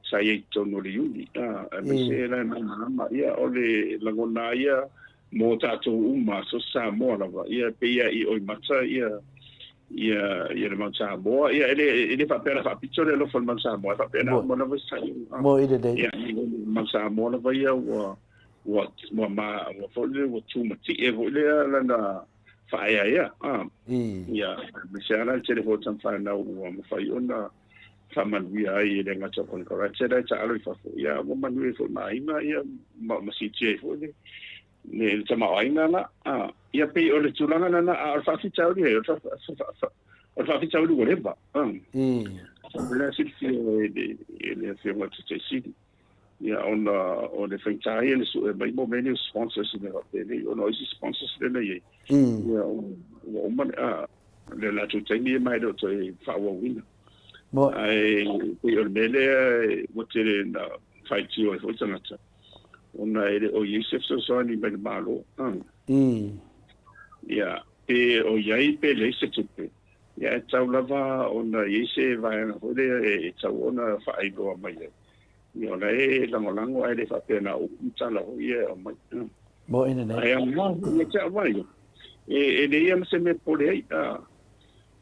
sa i ai i totonu o le Iuni, aemaise la e malamalama. Ia o le lagona lava ia mo tatou uma, so Samoa lava, ia pei lava i oimata ia ia ia le Mount Samoa. Ia e le e le faapea la faapito le alofa o le Mount Samoa, e faapena uma lava sa mo i lelei. Ia Mount Samoa lava ia ua ua ua ma ua foi lea ua tumatie foi lea lana faaeaea. Ia aemaise lava la le tele foi o tamafanau ua mafai ona faamanuia ai e le gata o konekarate la e taalo i fafo, ia ua manuia ai foi ma aiga ia ma ma siitia ai foi le le le tamaoaiga la. Ia pei o le tulaga lena, a o le faafitauli ai, o le faafitauli ua leva. O le a silafia e le e le Afioga i le Taitai Sili. Ia ona o le faigata ia le sue mai mo mea nei o sponsors i mea faapenei, ona o isi sponsors lea na i ai, ia ua uma le le latou taimi ma e le o toe faaauauina. Ae pei o le mea lea ua tele na faitio ai foi tagata, ona e le o i ai se fesoasoani mai le Malo. Ia, pe o i ai pe leai se tupe, ia e tatau lava ona i ai se vaega foi lea e tatau ona faailoa mai ai. Ia o la e lagolago ae le faapea na o upu ma tala foi ia e aumai. Mo ina nei. Ae aoga foi ia te au ai. E leai lava ma se mea e popole ai.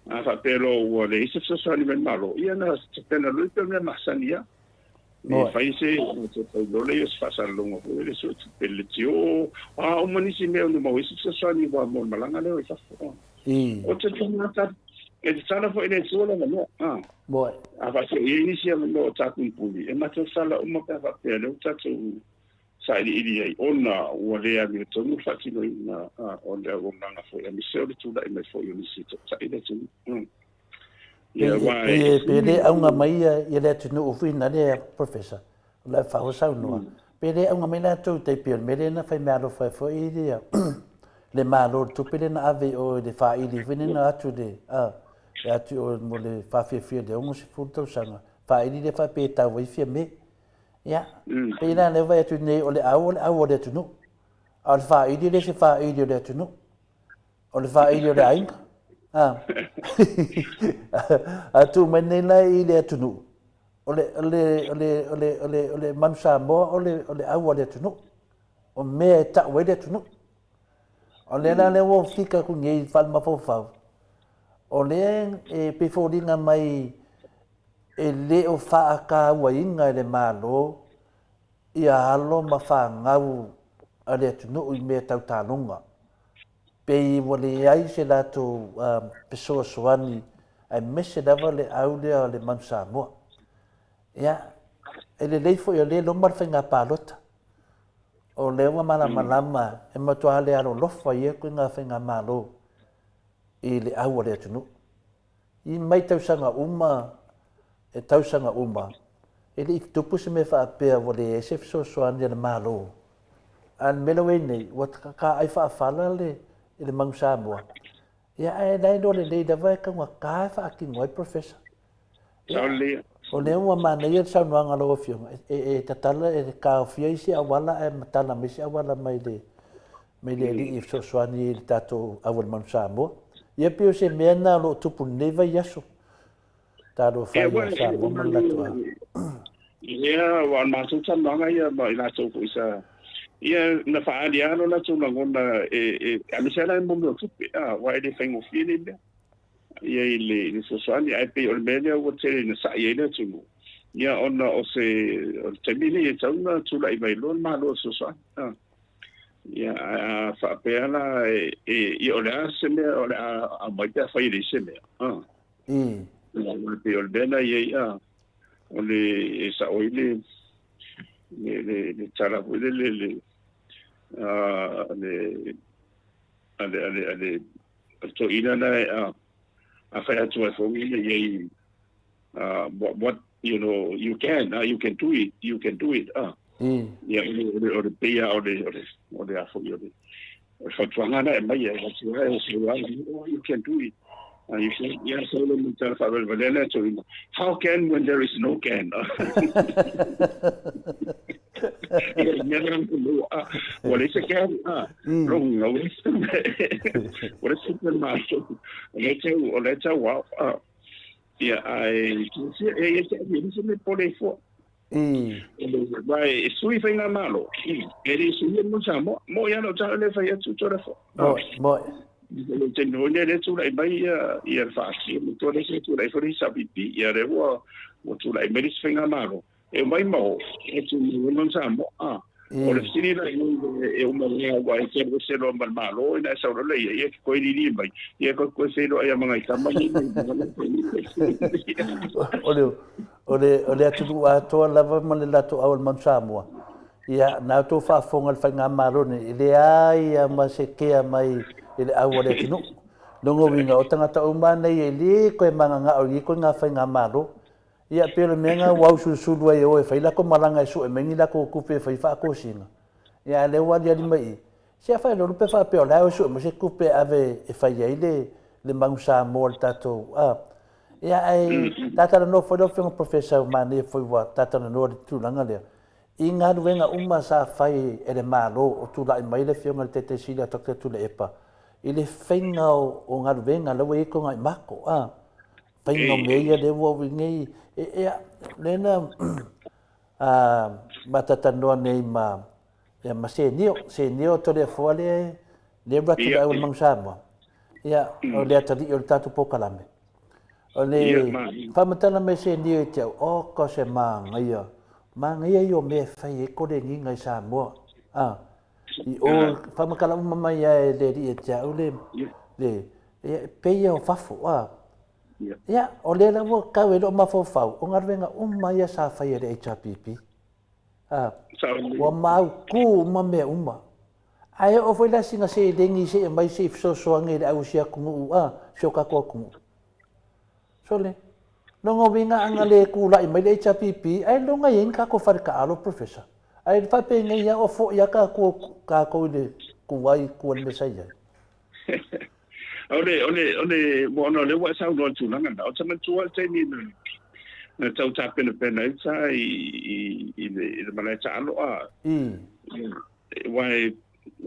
A faapea loa ua leai se fesoasoani mai le Malo, ia na tapena loa pei o le mea masani lava. E fai se tau loa lea o se faasalalauga foi lea sue tupe le leitio, a uma nisi mea ono maua ai se fesoasoani aua mo le malaga lea i fafo. O te tagata e tatala foi le Atua lana mea. A faapea e i ai nisi avanoa o tapunipuni, e matou sala uma pe a faapea o lea ua tatou sailiili ai ona ua le amiotonu le faatinoina o le auaunaga foi aemaise o le tulai mai foi o nisi e taitai le atunuu. Pe le auga mai ia le atunuu foi na lea Professor, o le faaoa saunoa, pe le auga mai latou tai pei o le mea lea na fai meaalofa ai foi ia le Malo i le tupe lea na ave i o i le faili foi lea na atu i le, e atu i o mo le faafiafia i le 60 tausaga, faili lea faapea e tau ai Fiame. Ia, pei la lea ua vaai atu nei o le au o le au o le atunuu, a o le faili e le o se faili o le atunuu. O le faili o le aiga. A, a tuu mai nei la i le atunuu, o le, o le, o le, o le, o le, o le Manu Samoa o le, o le au a le atunuu. O mea e tau ai le atunuu. O lea la lea ua fika atu nei i faale-mafaufau, o lea e pei foliga mai e le o faatauaina e le Malo ia alo ma fanau a le atunuu i mea tau taaloga. Pei ua leai se latou fesoasoani aemaise lava le au lea o le Manu Samoa. Ia, e lelei foi o lea e loma le faiga palota. O lea ua malamalama e matua le alolofa ia koe ngā faigamalo i le au a le atunuu. I mai tausaga uma e tausaga uma, e le i tupu se mea faapea ua leai se fesoasoani a le Malo. A o le mea la ua i ai nei, ua taaai faafala le i le Manu Samoa, ia ae la e iloa lelei lava e taugata e faatino ai Professor. Ia, o lea ua manaia le saunoaga a lau Afioga, e tatala, e taofia isi auala ae matala mai isi auala mai le mai le Alii e fesoasoani i le tatou au o le Manu Samoa. Ia pei o se mea lena o lo o tupu i lenei vaiaso. Talofa e ia Samoa ma le latou aiga. Ia, aua o le matou talanoaga ia ma i latou foi sa ia na faaali lava lo latou lagona e e aemaise lava la i mea o tupe, aua e le faigofie nei mea. Ia i le i le fesoasoani ae pei o le mea lea ua tele ina sa'i ai le atunuu, ia ona o se o le taimi lenei e tatau ona tulai mai loa le Malo e fesoasoani. Ia, ae a faapea la e ia o le a se mea o le a aumai pe afai e leai se mea. Ia, aua e pei o le mea lena e i ai, o le e sao ai le le le le tala foi lele le le a le a le a le toeaina lena e a fai atu ai foi ia i ai what what you know you can you can do it you can do it ia o le o le o le pei lava o le o le o le a foi o le o le fautuaga lena e aumai e avatu ai o se oh you can do it you can ia so le mo tala faavalevalea lea toeaina how can when there is no can ia mea na ua leai se can loga ua ua leai se malo o lea tau o lea tau ao ia ae e ia se e se mea pole fua Aua e sui faigamalo, e le suia mo Samoa. Mo ia no tau le fai atu tole fo. Mo, mo. Le taimi foi lea lea tulai mai ia ia le FAST, mo toa le se tulai foi le SAPP, ia lea ua ua tulai mai le isi faigamalo. E omai ma o, e tu mai ma Samoa. Ah. O le fesili la e uma lea aua e te ese loa ma le Malo ina e sau loa le ia, ia ke koe lili mai, ia koe koe feiloai ia ma ngai tama nei. O le O le, o le atunuu atoa lava ma le latou au o le Manu Samoa. Ia, na outou faafofoga i le faigamalo lenei, e leai lava ma se kea mai i le au a le atunuu. Lona uiga, o tagata uma lava nei e le toe managao i nei ituaiga faigamalo. Ia, pei o le mea lena ua ausulusulu ai e o e fai latou malaga e sue mai ni latou tupe e fai faatosina. Ia, a o lea ua aliali mai i i, Se a fai lolu pe faapea o la e sue mai se tupe e ave e fai ai le le Manu Samoa le tatou a ia ae ta talanoa foi lau Afioga Professor ua manaia foi ua ta talanoa i le tulaga lea i galuega uma sa fai e le Malo o tulai mai le Afioga i le Taitai Sili a Doctor Tuilaepa i le faiga o galuega la ua i ai Togaimako a faiga o mea ia lea ua ui nei e e lea na a ma talanoa nei ma Ia ma Senio, Senio Toleafoa lea lea ua atu le au o le Manu Samoa. Ia, o le atalii o le tatou polokalame. O le faamatala mai Senio i te au, oka se mānaia, mānaia ia o mea e fai ai koleniga i Samoa. A, i o, faamatala uma mai lava e le alii e te au le, le, ia, e pei ia o fafo, a. Ia, o lea la ua tau ai lou mafaufau, o galuega uma ia sa fai e le HRPP. A, ua mautū uma mea uma. Ae oo foi la sina seleni se i aumai se i fesoasoani i le au o si atunuu, a, si o tatou atunuu. Sole, lona uiga ana le tulai mai le HRPP, ailoga e i ai ni tatou fale taaalo, Professor? Ae faapenei lava o foi lava tatou, tatou i le tuai i tua i le mea sa i ai. O le, o le, o le, ua ona o lea ua e saunoa i le tulaga lena, ou te manatua le taimi na, na tau tapenapena ai sa i, i, i le, i le malae taalo, a. Aua e,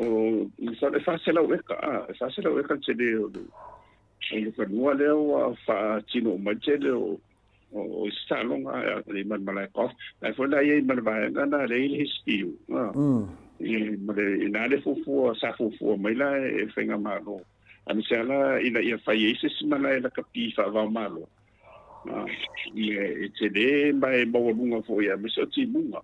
o, masalo e 400 eka, a, e 400 eka le tele o le, o le fanua lea ua faatino uma ai le tele o, o isi taaloga i ma le malae golf. La e foi la i ai ma le vaega lena lea i le HPU. Ia ma le ina le fuafua sa fuafua mai la e faigamalo. Aemaise lava la ina ia fai ai se isi malae lakapi faava o Malo. Ia e tele ma e maualuga foi aemaise o timuga.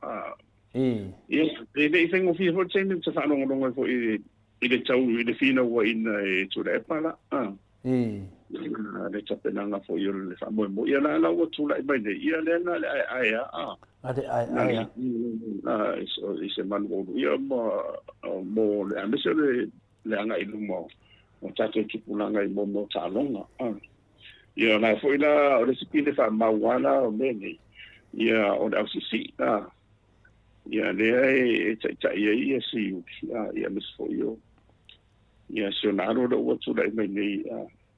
Ia e le i faigofie foi le taimi ou te faalogologo ai foi i le tau i le finauaiina e Tuilaepa la. Le tapenaga foi o le faamoemoe. Ia la la ua tulai mai nei, ia lea na le aeae a. A le aeae a. A i se manu ulu ia ma mo le aemaise o le agai i luma o tatou tupulaga i mo mea o taaloga. Ia la foi la o le isi pine faamau lava la o mea nei, ia o le ausiisii. Ia lea e taitai ai ia Siuli, ia aemaise foi o ia si ona alo lea ua tulai mai nei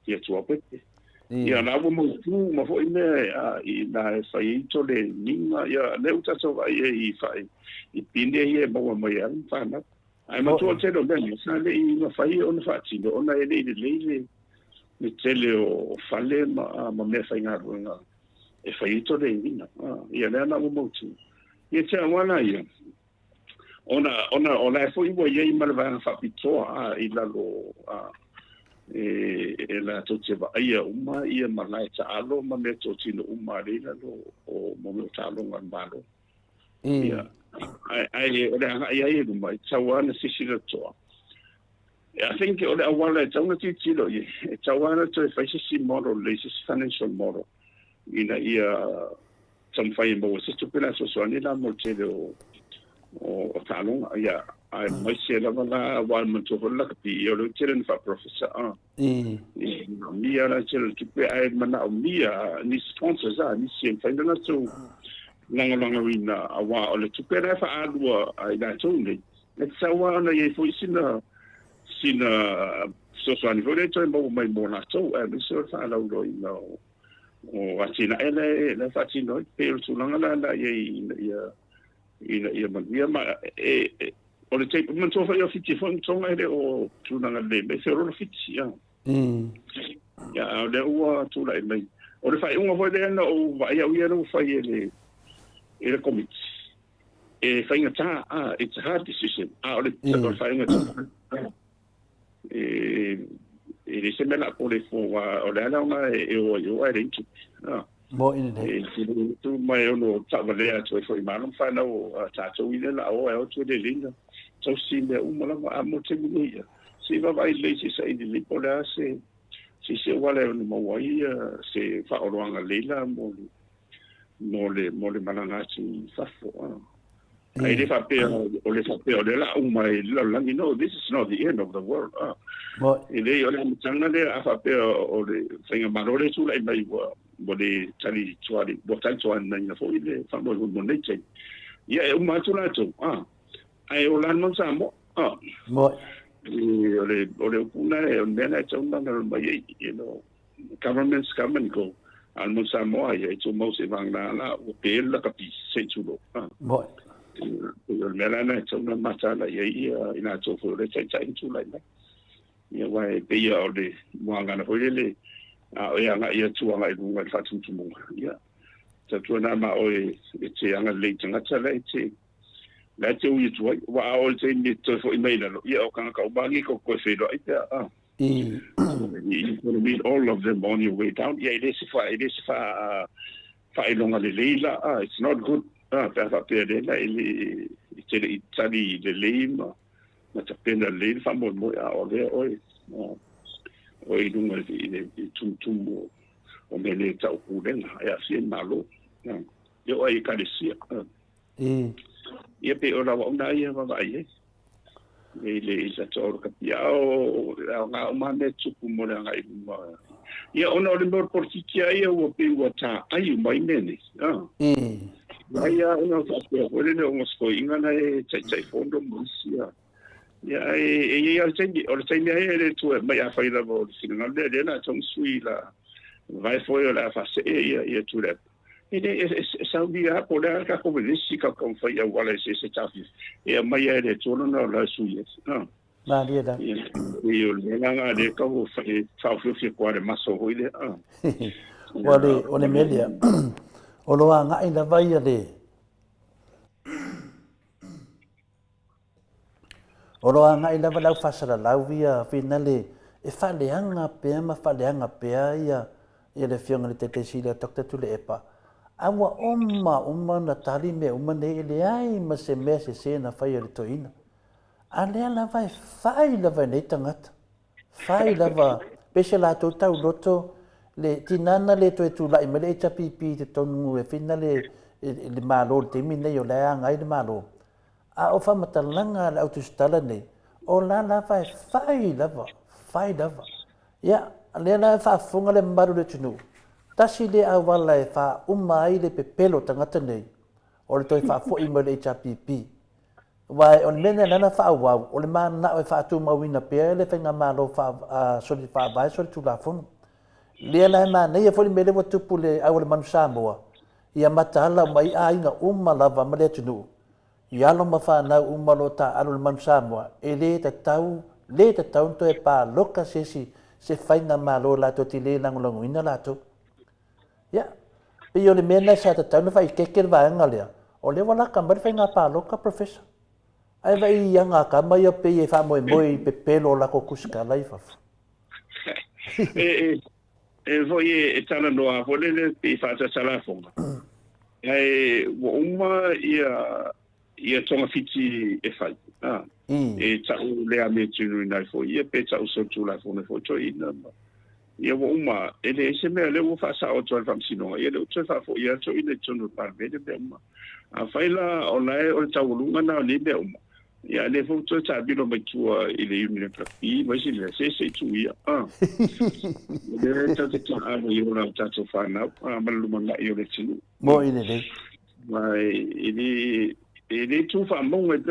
ia Tuapepe. Ia la ua mautu uma foi mea i ina e fai ai toleniga, ia lea ua tatou vaai ai i fai i pine ia e maua mai ai ma fanau. Ae matua tele o mea nei, sa le i mafai ona faatino ona e le i lelei le le tele o fale ma ma mea faigaluega e fai ai toleniga. Ia lea la ua mautu. Ia te au lava ia, Ona, ona o la e foi ua i ai ma le vaega faapitoa a, i lalo a, e, e latou te vaaia uma ia malae taalo ma meatotino uma a le i lalo o mo mea o taaloga a le Malo. Ia, ae, ae o le agai ai i luma, e tatau lava ona silasila totoa. I think o le auala e tatau ona tilotilo i ai, e tatau lava ona toe fai se isi model lelei, se isi financial model, ina ia taumafai e maua se tupe la fesoasoani la mo le tele o o taaloga. Ia, aemaise lava la aua e manatua foi le lakapi, ia o lea ua tele ina faa-professor a. E manaomia la le tele o le tupe ae manaomia ni sponsors a, nisi e mafai ona latou lagolagoina aua o le tupe la e faaalua a i latou nei, e tatau lava ona i ai foi sina sina fesoasoani foi lea e toe maua mai mo latou aemaise o le faalauiloaina o o atinae la e la e faatino ai. Pei o le tulaga la la i ai ina ia ina ia manuia ma e, e o le taimi manatua foi o Fiti foi ma Tonga e le o tulaga lelei mai feololo Fiti ia. Ia a o lea ua tulai mai. O le faaiuga foi lea na ou vaai au ia lea ua fai e le e le Komiti e faigata a it's a hard decision a o le o le faaiuga E, e le se mea la pole fo wa o le ala ona e o ai o ai le tupe. Ah. Mo ina le. E tu mai ono taʻavalea atu ai foi ma whanau a tātou i le la o e o tu le lina. Tausi mea uma lava a mo te mini ia. Se vaavaai lelei se saili lelei po o le a se se se auala e ono maua ai se faaoloaga lelei la mo le mo le mo le malaga atu i fafo. Ae le faapea o le faapea o lea la uma i le lalolagi. No, this is not the end of the world. Ah. E le o le amataga lea a faapea o le faigamalo lea e tulai mai ua ua le tali tuali, ua tali tualiina foi le faamoemoe mo nei taimi. Ia e uma atu latou, ah. Ae ola lava Samoa. Ah. E, o le o le upu na e o le mea na e tatau ona mai ai, you know, governments come and go. A o le moni Samoa ia, e tumau seivagana la ua pe le lakapi, se i tulou. Moi. O le mea la lena e tatau ona mataala i ai ia i latou foi o lea e taitai ma tulai mai. Ia aua e pei lava o le muagana foi lele, a o e agai atu agai i luga i le faatumutumuga, ia, tautuana ma oe e te agalelei i tagata la e te la e te ui atu ai. Aua a oo i le taimi e toe foi mai i lalo, ia o tagata uma lava nei tou te toe feiloai pe a. You gonna meet all of them on your way down. Ia, e le se fa, e le se fa, faailoga lelei la, ah, it's not good, ah, pe a faapea lea la e le, e te le i tali lelei ma, ma tapena lelei le faamoemoe, a o lea oe, ah, oe i luga i le, i tumutumu o, o mea nei e tau pulega, e aafia i Malo, ah, e oo ai i Ekalesia, ah. Ia pei o lau au ia vaavaai ai. I le i sa tō ka pia o ngā uma mea tupu mo le agai luma. Ia ona o le mea o le politiki a ia ua pei ua tā'ai uma i mea nei. Ah. Ai a ona faapea foi lele o ngā na e Taitaifono ma isi a. Ia e e i ai le taimi, o le taimi ai e le tua mai a fai lava o le finagalo lea, lea la tau sui la vai foi o le a faasee ia ia Tuilaepa. E le e saunia lava po o le a le tatou vevesi ka taumafai auala eseese taofi e aumai ai e le Atua lona ola e sui ai. Ah. Malie la. Ia, e o le mea la lena lea e tau faaofiofi atu lava i le maso foi lea. Ah. Ua le, o le mea lea, o lo o agai lava ia le, o lo o agai lava le au faasalalau ia finale e faaleaga pea ma faaleaga pea ia ia le Afioga i le Taitaisili a Doctor Tuilaepa, a ua uma uma ona tali mea uma nei e leai ma se mea sese na fai e le toeaina. A lea lava e fai lava e nei tagata, fai lava. Pei se latou tauloto le tina na le toe tulai mai le HRPP i totonu e fina le le Malo i le taimi lenei o la e agai le Malo. A o faamatalaga a le au tusitala nei, o la lava e fai lava, fai lava. Ia, lea la e faafofoga le mamalu o le atunuu, tasi lea auala e faauma ai le pepelo o tagata nei, o le toe faafoi mai o le HRPP. Aua o le mea lea na faaauau, o le mananao e faatumauina pea le faigamalo soli faavae solitulafono. Lea la e manaia foi le mea lea ua tupu i le au a le Manu Samoa, ia mataala uma ai aiga uma lava ma le atunuu, i alo ma fanau uma o lo o taaalo i le Manu Samoa, e le tatau, le tatau ona toe paloka se isi se faigamalo latou te le lagolagoina latou. Ia, pei o le mea lena sa tatau ona faaeteete le vaega lea, o lea ua lata mai le faiga palota, Professor. Ae vaai i aga a tama ia pei e faamoemoe i pepelo o latou tusitala i fafo. E, e foi e talanoa foi lele pei faatasalafoga. Ae ua uma ia ia togafiti e fai. A, e ta'u le amiotonu ai foi ia pe ta'u solitulafono ai foi toeaiina ma ia ua uma, e leai se mea lea ua faasao atu ai le Faamasinoga, ia lea ua toe faafo'i lava toeaiina i totonu o le Palemene mea uma. Afai la o la e o le taualuga lena o nei mea uma, ia a lea foi ua toe taamilo mai tua i le Union Rugby ma isi mea, se se i tuu ia. A, o lea tatou te taaalo i ola o tatou fanau a, ma le lumanai o le atunuu. Mo'i lelei. Aua e le e le tu faamauga e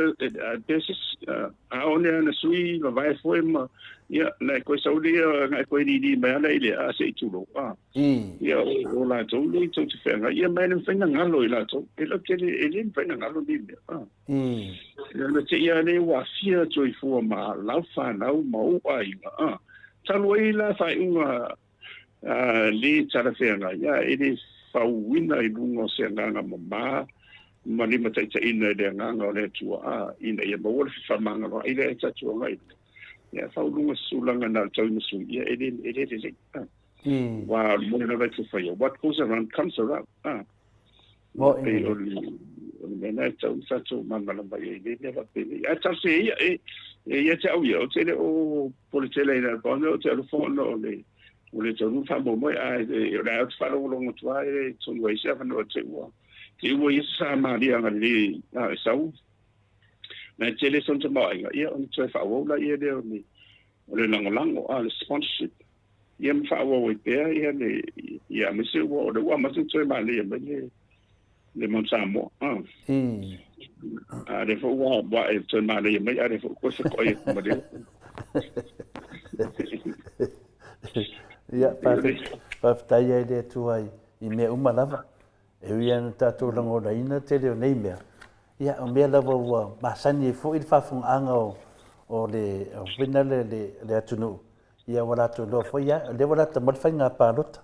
pe se a o le ana sui vavae foe ma ia na e koe sau le ia na e koe lili mai ala i le a se i tulo a ia o latou le tou te feagai ia mai le mafai na galo i latou e lau tele e le mafai na galo ni mea a ia na te ia le ua fia soifua ma lau whanau ma ou aiga a talu ai la faaiuga lē talafeagai, a e le fauina i luga o se agaga mamā ma limataitaiina i le agaga o le Atua, a ina ia maua le fefaamagaloa'i lea e tatou agai i luga. Ia, fau luga se tulaga na o le tauimasui, ia e le, e le lelei. A. Aua o le mea lava e te faia, what goes around comes around. A. Mo'i Pei o le, o le mea lena e tatau ona tatou malamalama i ai i nei mea faapenei. Ae talosia ia, e, e ia te au ia, ou te le o popole tele i le pau ou te alofa ona o le, o le taunuu faamoemoe, ae o le a ou te faalogologo atu lava e tonu ai se avanoa te ua, te ua ia se Samaria agalelei a e sau. Na e tele sona tamaoaiga, ia ona toe faaauau laia lea o le, o le lagolago, a le sponsorship. Ia ma faaauau ai pea ia le, ia aemaise ua, o lea ua amata ona toe manaia mai le, le Mount Samoa. A. A lea foi ua, ua e toe manaia mai, a lea foi ua toe fetoai atu ma lea. Ia, faafetai ai le Atua i mea uma lava. E ui lava ina tatou lagonaina le tele o nei mea, ia o mea lava ua masani ai foi le faafofogaaga o le foi lea le atunuu, ia ua latou iloa foi lava, o lea ua lata mai le faiga palota.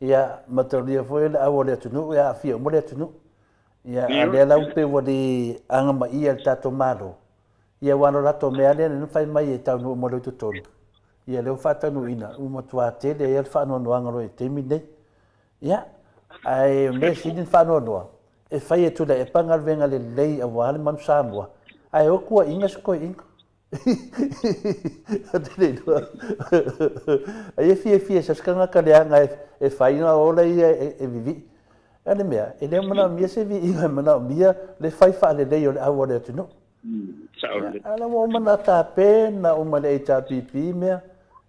Ia mataulia foi le au o le atunuu e aafia uma le atunuu. Ia a o lea la ua pei ua le agamaia e le tatou Malo, ia aua o le latou mea lava lea na fai mai e taunuu mai loa i totonu, ia lea ua faataunuuina, ua matua tele ai lava le faanoanoaga loa i le taimi lenei. Ia, ae o le mea sili ona faanoanoa, e fai e Tuilaepa galuega lelei aua le Manu Samoa, ae o tuuaiga si toeaina. Ou te le iloa. Ai e fiafia e sau se tagata leaga e fai ona ola ia e vivii. A o le mea, e le o manaomia se viiga, e manaomia le fai faalelei o le au a le atunuu. A o la ua uma ona tapena uma e le HRPP mea.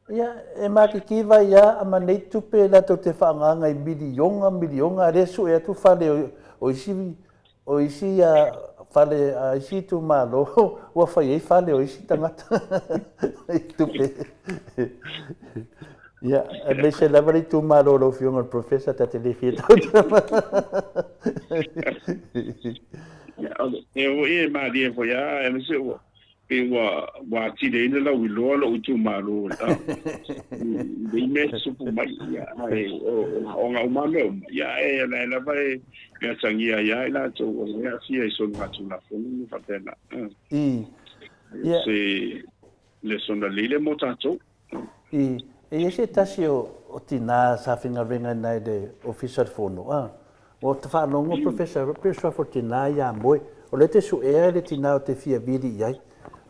Ia, e matitiva ai lava a ma nei tupe latou te faagaaga i miliona, miliona, a o lea e sue atu fale o isi O isi fale a isi itumalo ua fai ai fale o isi tagata i tupe. Ia, aemaise lava le itumalo o lau Afioga i le Professor ta te le fia tautala. Ia, ua e malie foi lava, aemaise ua Pei ua ua atili ai le lauiloa lou itumalo i nei mea e tutupu mai, ia, ae o aoga uma lava mea uma, ia, ae o la e lava e atagia ai lava i latou o la e aafia i soligatulafono ma faapena. Se lesona lelei lea mo tatou. E i ai se tasi o tina sa faigaluega i ina i le Ofisa o le Fono, a, ua ta faalogo Professor, pei o le suafa o le tina ia moe, o lea e te suea le tina ou te fia vili i ai,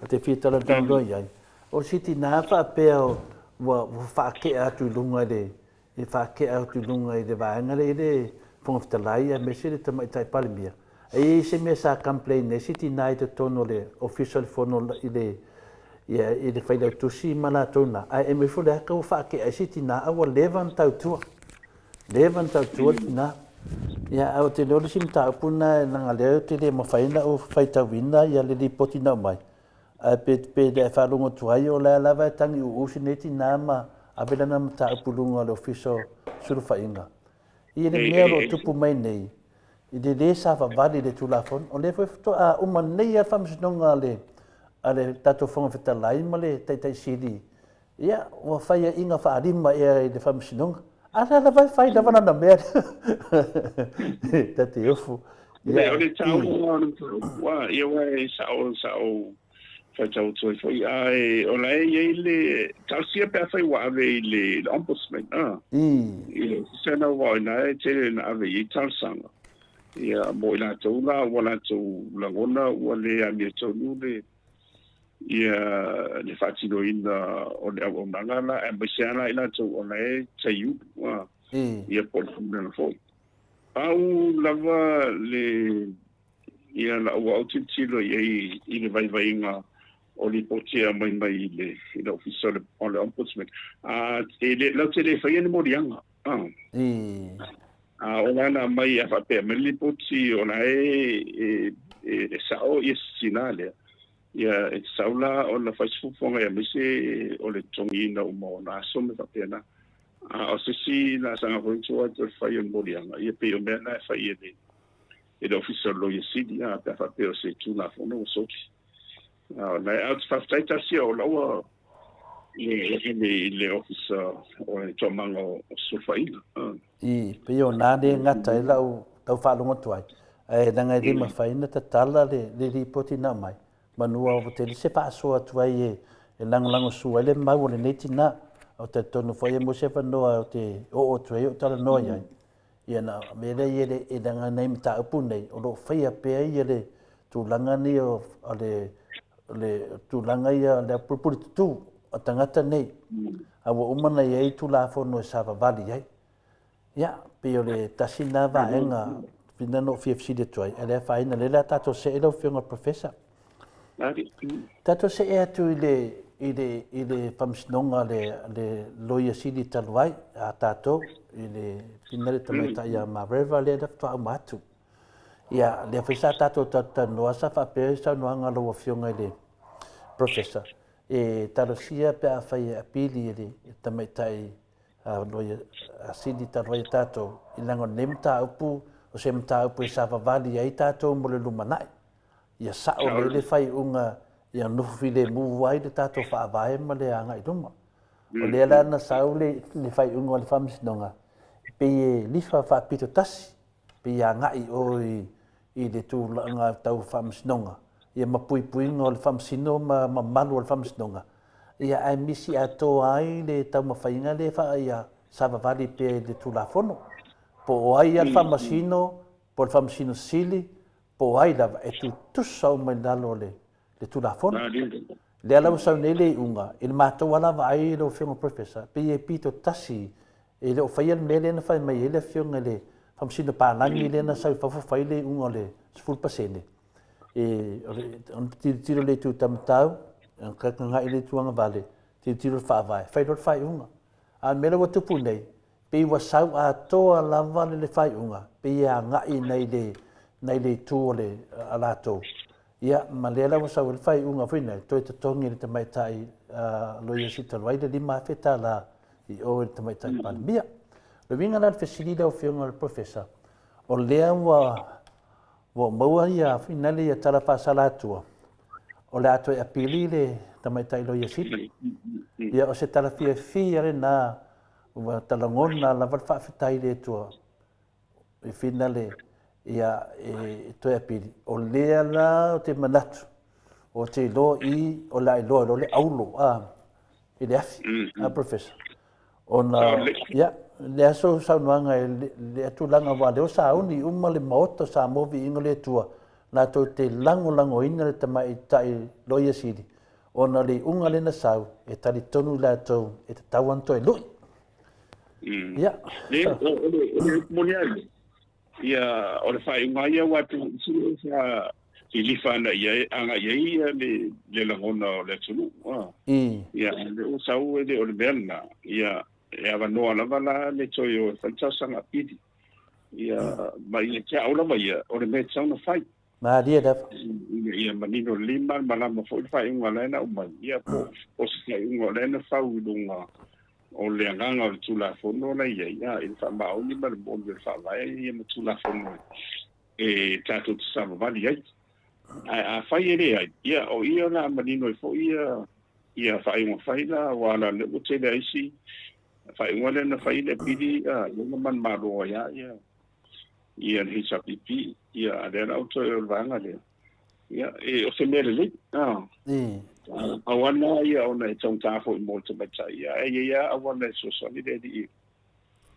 ou te fia talatalanoa i ai. O si tina faapea o ua ua faatea atu i luga i le e faatea atu i luga i le vaega lea i le Fofoga Fetalai aemaise le Tamaitai Palemia. E i ai se mea sa complain ai se tina i totonu o le Ofisa o le Fono i le ia i le Failautusi ma latou na, ae aumai foi le ata ua faatea ai se tina a ua leva ona tautua. Leva ona tautua le tina. Ia ae ou te iloa le isi mataupu lena leaga o lea ou te le mafai ona ou faitauina ia le lipoti na aumai, Ae pe, pe le faalogo atu ai o la lava e tagi uu si nei tina ma ave lana mataupu i luga o le Ofisa o Sulufaiga. I le mea o lo o tupu mai nei, i le lē savavali i le Tulafono, o lea foi faatoa uma nei lava le faamasinoga a le, a le tatou Fofoga Fetalai ma le Taitai Sili, ia, ua faiaina faalima ea i le faamasinoga. A la lava e fai lava lana mea lea. Ta te ofu. Ia, o le taua o le mataupu, ia aua e sao, sao faitau atu ai foi, ae o la e i ai le talosia pe afai ua ave i le Ombudsman, i le Ofisa lena aua o i ina e tele ina ave i ai talosaga, ia, mo i latou la ua latou lagona ua le amiotonu le ia le faatinoina o le auaunaga la, aemaise lava la i latou o la e taiulu, ia po o le tulaga foi. Pau lava le ia lau au tilotilo i ai i le vaivaiga o lipoti e aumai mai i le i le Ofisa o le, o le Ombudsman, a e le latou te le faia ni moliaga. A o la na aumai a faapea mai le lipoti o la e e, e, e sao ia sina lea, ia e tatau la ona fai se fuafuaga aemaise o le totogiina uma o ona aso ma faapena. A o se isi laasaga foi tua atu o le fai o le moliaga, ia pei o mea na e fai e le e le Ofisa o le Loia Sili, a pe a faapea o se Tulafono ua soli. A o la e, ae ou te faafetai tasi o la ua i le i le Ofisa o le Toomaga o Sulufaiga. I, pei o na le gata ai lau tau faalogo atu ai, ae leaga e le mafai ona tatala le le lipoti na aumai, Manua ua tele se faasoa atu ai e lagolagosua ai le mau o lenei tina. Ou te talitonu foi e maua se avanoa ou te oo atu ai ou talanoa i ai. Ia na mea lea i le, leaga nai mataupu nei, o lo o faia pea ia le tulaga nei o le, le tulaga ia o le pulupulu tutū a tagata nei. A ua uma ona i ai Tulafono e savavali ai. Ia, pei o le tasi lena vaega na ou fia fesili atu ai, ae le afaina, lea o le a tatou see lau Afioga i le Professor. Tatou see atu i le, i le, i le Faamasinoga a le, le Loia Sili talu ai a tatou, i le fina le tamaitai ia Mareva lea na faatoa uma atu. Ia, lea foi sa tatou talatalanoa, sa faapea le saunoaga a lau Afioga i le Professor, e talosia pe afai e apili e le tamaitai Loia Sili talu ai e tatou, i leaga o lenei mataupu, o se mataupu e savavali ai tatou mo le lumanai. Ia sao lelei le faaiuga ia nofo filemu ai le tatou Faavae ma le agai i luma. O lea la na sau le faaiuga o le Faamasinoga, e pei e lifa faapito tasi pei e agai i o i le tulaga tau faamasinoga, ia ma puipuiga o le faamasino ma mamalu o le faamasinoga, ia ae misi atoa ai le taumafaiga lea faa ia savavali pea i le Tulafono. Po o ai lava le faamasino, po o le faamasino sili, po o ai lava, e tutusa uma i lalo o le le Tulafono. Lea la ua sau nei le iuga, i le matou lava la vaai lau Afioga Professor, pei e pito tasi, e le o faia le mea lea na fai mai ai le Afioga i le Faamasino Palagi lea na sau i fafo fai le iuga o le 10%. E, o le, ona tilotilo le itu taumatau, tagatagai le itu agavale, tilotilo le faavae, fai loa le faaiuga. A o le mea lea ua tupu nei, pei ua sau atoa lava le faaiuga, pei e agai nai le, nai le itu o le, a latou. Ia, ma lea la ua sau ai le faaiuga foi lea, toe totogi e le tamaitai Loia Sili talu ai le $5,000 i o i le tamaitai Palemia. O le uiga la o le fesili lau Afioga i le Professor, o lea ua ua maua ia finale ia tala faasala atua, o le a toe apili le tamaitai Loia Sili. Ia, o se tala fiafia lena ua talagona lava le faafetai i le Atua i finale ia e toe apili. O lea la ou te manatu, ou te iloa i o le a iloa loa le aulo a i le afi, a Professor. Ona, ia, le aso saunoaga e le tulaga aua lea ua sauni uma le Maota o Samoa viiga o le Atua latou te lagolagoina le tamaitai Loia Sili. Ona o le iuga lea na sau, e talitonu i latou e tatau ona toe lui. Ia. Le, o le, o le upu moni lava ia, ia, o le faaiuga lava ia aua e pei o sa lilifa ana i ai, agai i ai ia le, le lagona o le atunuu. Ia, a o lea ua sau e le o le mea lena, ia, e avanoa lava la le toe o e fai le talosaga apili. Ia, ma ia te au lava ia, o le mea e tatau ona fai. Malie lava. Ina ia manino lelei ma malamalama foi le faaiuga la e na aumai, ia po o se faaiuga o la e na fau i luga o le agaga o le Tulafono la e i ai, a, i le faamaoni ma le moni o le Faavae ia ma Tulafono e tatou te savavali ai. Ae afai e leai, ia o i o le a manino ai foi ia ia faaiuga fai la, aua la lea ua tele lava isi faaiuga lea na fai i le apili, a, ia na manumalo ai lava ia ia le HRPP, ia a lea la ua toe o le vaega lea, ia e, o se mea lelei, a. Pau lava lena ia ona e taugata foi mo le tamaitai, ia ae i ai lava auala e fesoasoani le alii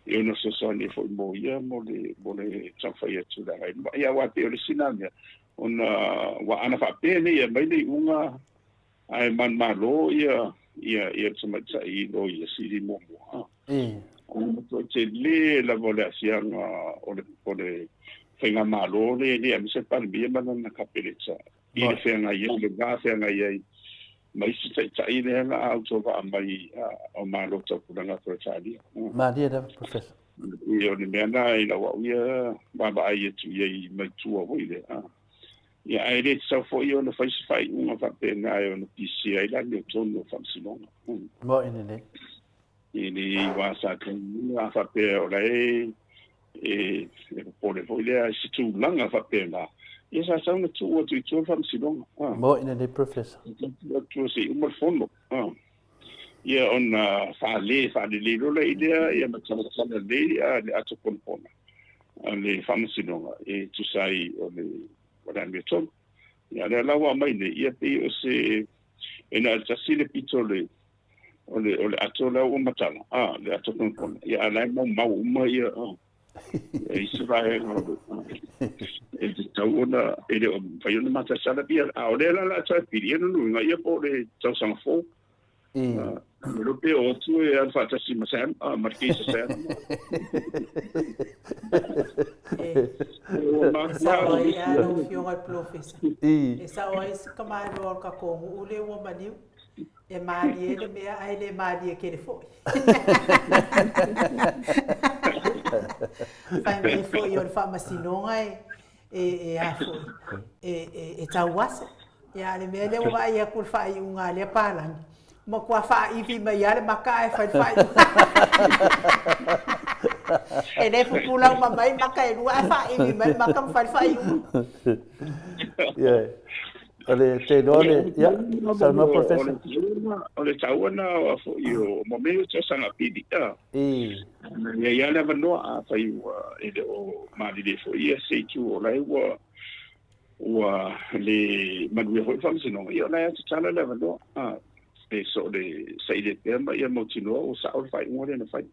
e ono fesoasoani ai foi mo ia mo le mo le taumafai atu i le agai i luma. Ia aua e pei o le isi lena mea, ona aua ana faapea nei e aumai le iuga ae manumalo ia ia ia le tamaitai i loia sili muamua, O le matua tele lava o le aafiaga o le o le faigamalo le le aemaise le Palemia ma lana Kapeneta i le feagai ai, le va feagai ai ma isi taitai lea la a autovaa mai o Malo Taupulega Peretania. Malie lava, Professor. Ia, o le mea lena i lau au ia vaavaai atu i ai mai tua foi lea. Ia, ae le tatau foi ona fai se faaiuga faapena e ono pisia ai le amiotonu o Faamasinoga. Moe lelei. I le wā sa taumua a faapea o la e e popole foi lea i se tulaga faapena, ia sa tatau ona tuu atu i tua le faamasinoga. Moe lelei Professor. Tuu atu tua se i uma le fono. Ia ona faale faalelei loa lea i lea ia ma talatala lelei le ato ponapona a le faamasinoga e tusa ai o le o le amiotonu. Ia o lea la ua aumai nei, ia pei o se e na o le tasi le pito o le o le o le ato lea ua matala, a, le ato ponapona, ia a o la e maumau uma ia a, e isi vaega o le e tatau ona e le o mafai ona matasala pia, a o lea la o le a toe pili, ia lona uiga, ia po o le tausaga fou. E iloa pe o atu e alu faatasi ma Sam, ma le case a Sam. E sao ai lava lau Afioga i le Polofesa. E sao ai si tamaloa o le tatou nuu lea ua maliu. E malie le mea ae le malie tele foi. Fai mai foi o le faamasinoga e e e a foi e e e tauaso. Ia a o le mea lea ua vaai atu i le faaiuga a lea palagi, matua faaivi mai lava le maka ae fai le faaiuga. E le pupula uma mai maka e lua ae faaivi mai le maka ma fai le faaiuga. Yeah. O le te iloa le, ia, saunoa Professor. O le taua na o foi o mo mea o tausaga pili. I. Ia ia le avanoa afai ua e le o malilie foi ia se itu o la e ua ua le manuia foi le faamasinoga, ia o la e tatala le avanoa. E so o le saili ai pea ma ia mautinoa ua sao le faaiuga lea na fai.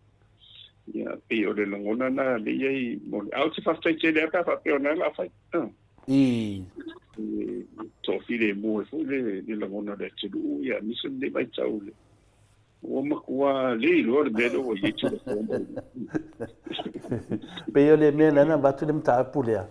Ia, pei o le lagona na lea i ai mo le... Ae ou te faafetai tele lava pe a faapea o lena o le a fai. I. E toafilemu ai foi le lagona o le atunuu, ia, aemaise lenei vaitau i le Ua matua le iloa le mea lea ua i ai Tulafono. Pei o le mea lea na avatu le mataupu lea,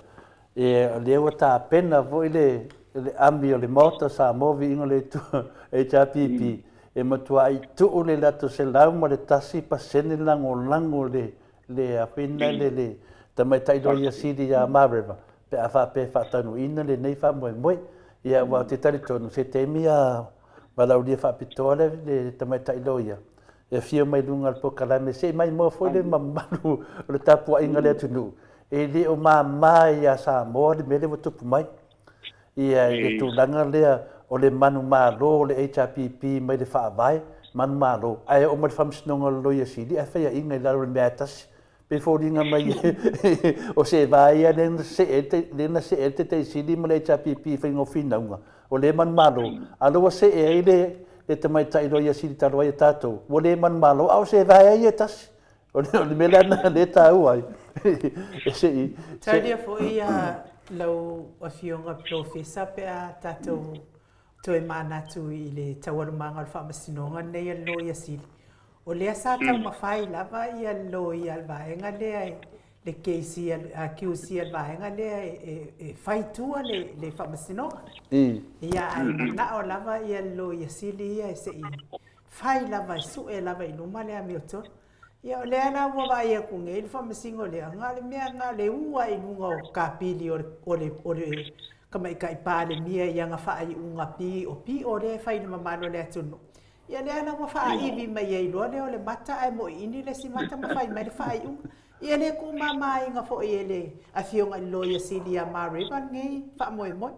e, o lea ua tapena foi le, le ami o le Maota o Samoa Viiga o le Atua, HRPP, e matuai tuu le latou 101% lagolago le, le afina le, le tamaitai loia sili ia Mareva, pe a faapea e faataunuuina lenei faamoemoe. Ia, aua ou te talitonu, se taimi a valaaulia faapitoa le, le tamaitai loia, e afio mai luga o le polokalame, se i maimoa foi le mamalu o le tapuaiga a le atunuu, e le o mama ia Samoa le mea lea ua tupu mai. Ia, i le tulaga lea o le manumalo o le HRPP mai le Faavae, manumalo, ae oo mai le Faamasinoga o le Loia Sili ae faiaina i lalo o le mea e tasi. Pei foliga mai o se va ia lea na see lea na see ai le Taitai Sili ma le HRPP i faiga o finauga, o lea manumalo, a o lea ua see ai le le tamaitai Loia Sili talu ai a tatou, ua le manumalo, a o se va ia e tasi. O le mea lea na lea e taua ai e se i Taulia foi lau Afioga Polofesa pe a tatou toe manatu i le taualumaga o le faamasinoga lenei a le Loia Sili, o lea sa taumafai lava ia le loia a le vaega lea e le KC a QC a le vaega lea e fai i tua le faamasinoga. Ia ae manao lava ia le Loia Sili ia e se i fai lava e sue lava i luma le amiotonu. Ia o lea la ua vaai atu nei le faamasino lea, na o le mea na o le u lava i luga o kapili o le, o le, o le Tamaitai Palemia i ana faaiuga piopio lea e fai i le mamalu o le atunuu. Ia lea la ua faaivi mai ai loa lea o le mata ae moiini le isi mata ma fai mai le faaiuga. Ia le tuumamaina foi e le Afioga i le Loia Sili ia Mareva lenei faamoemoe.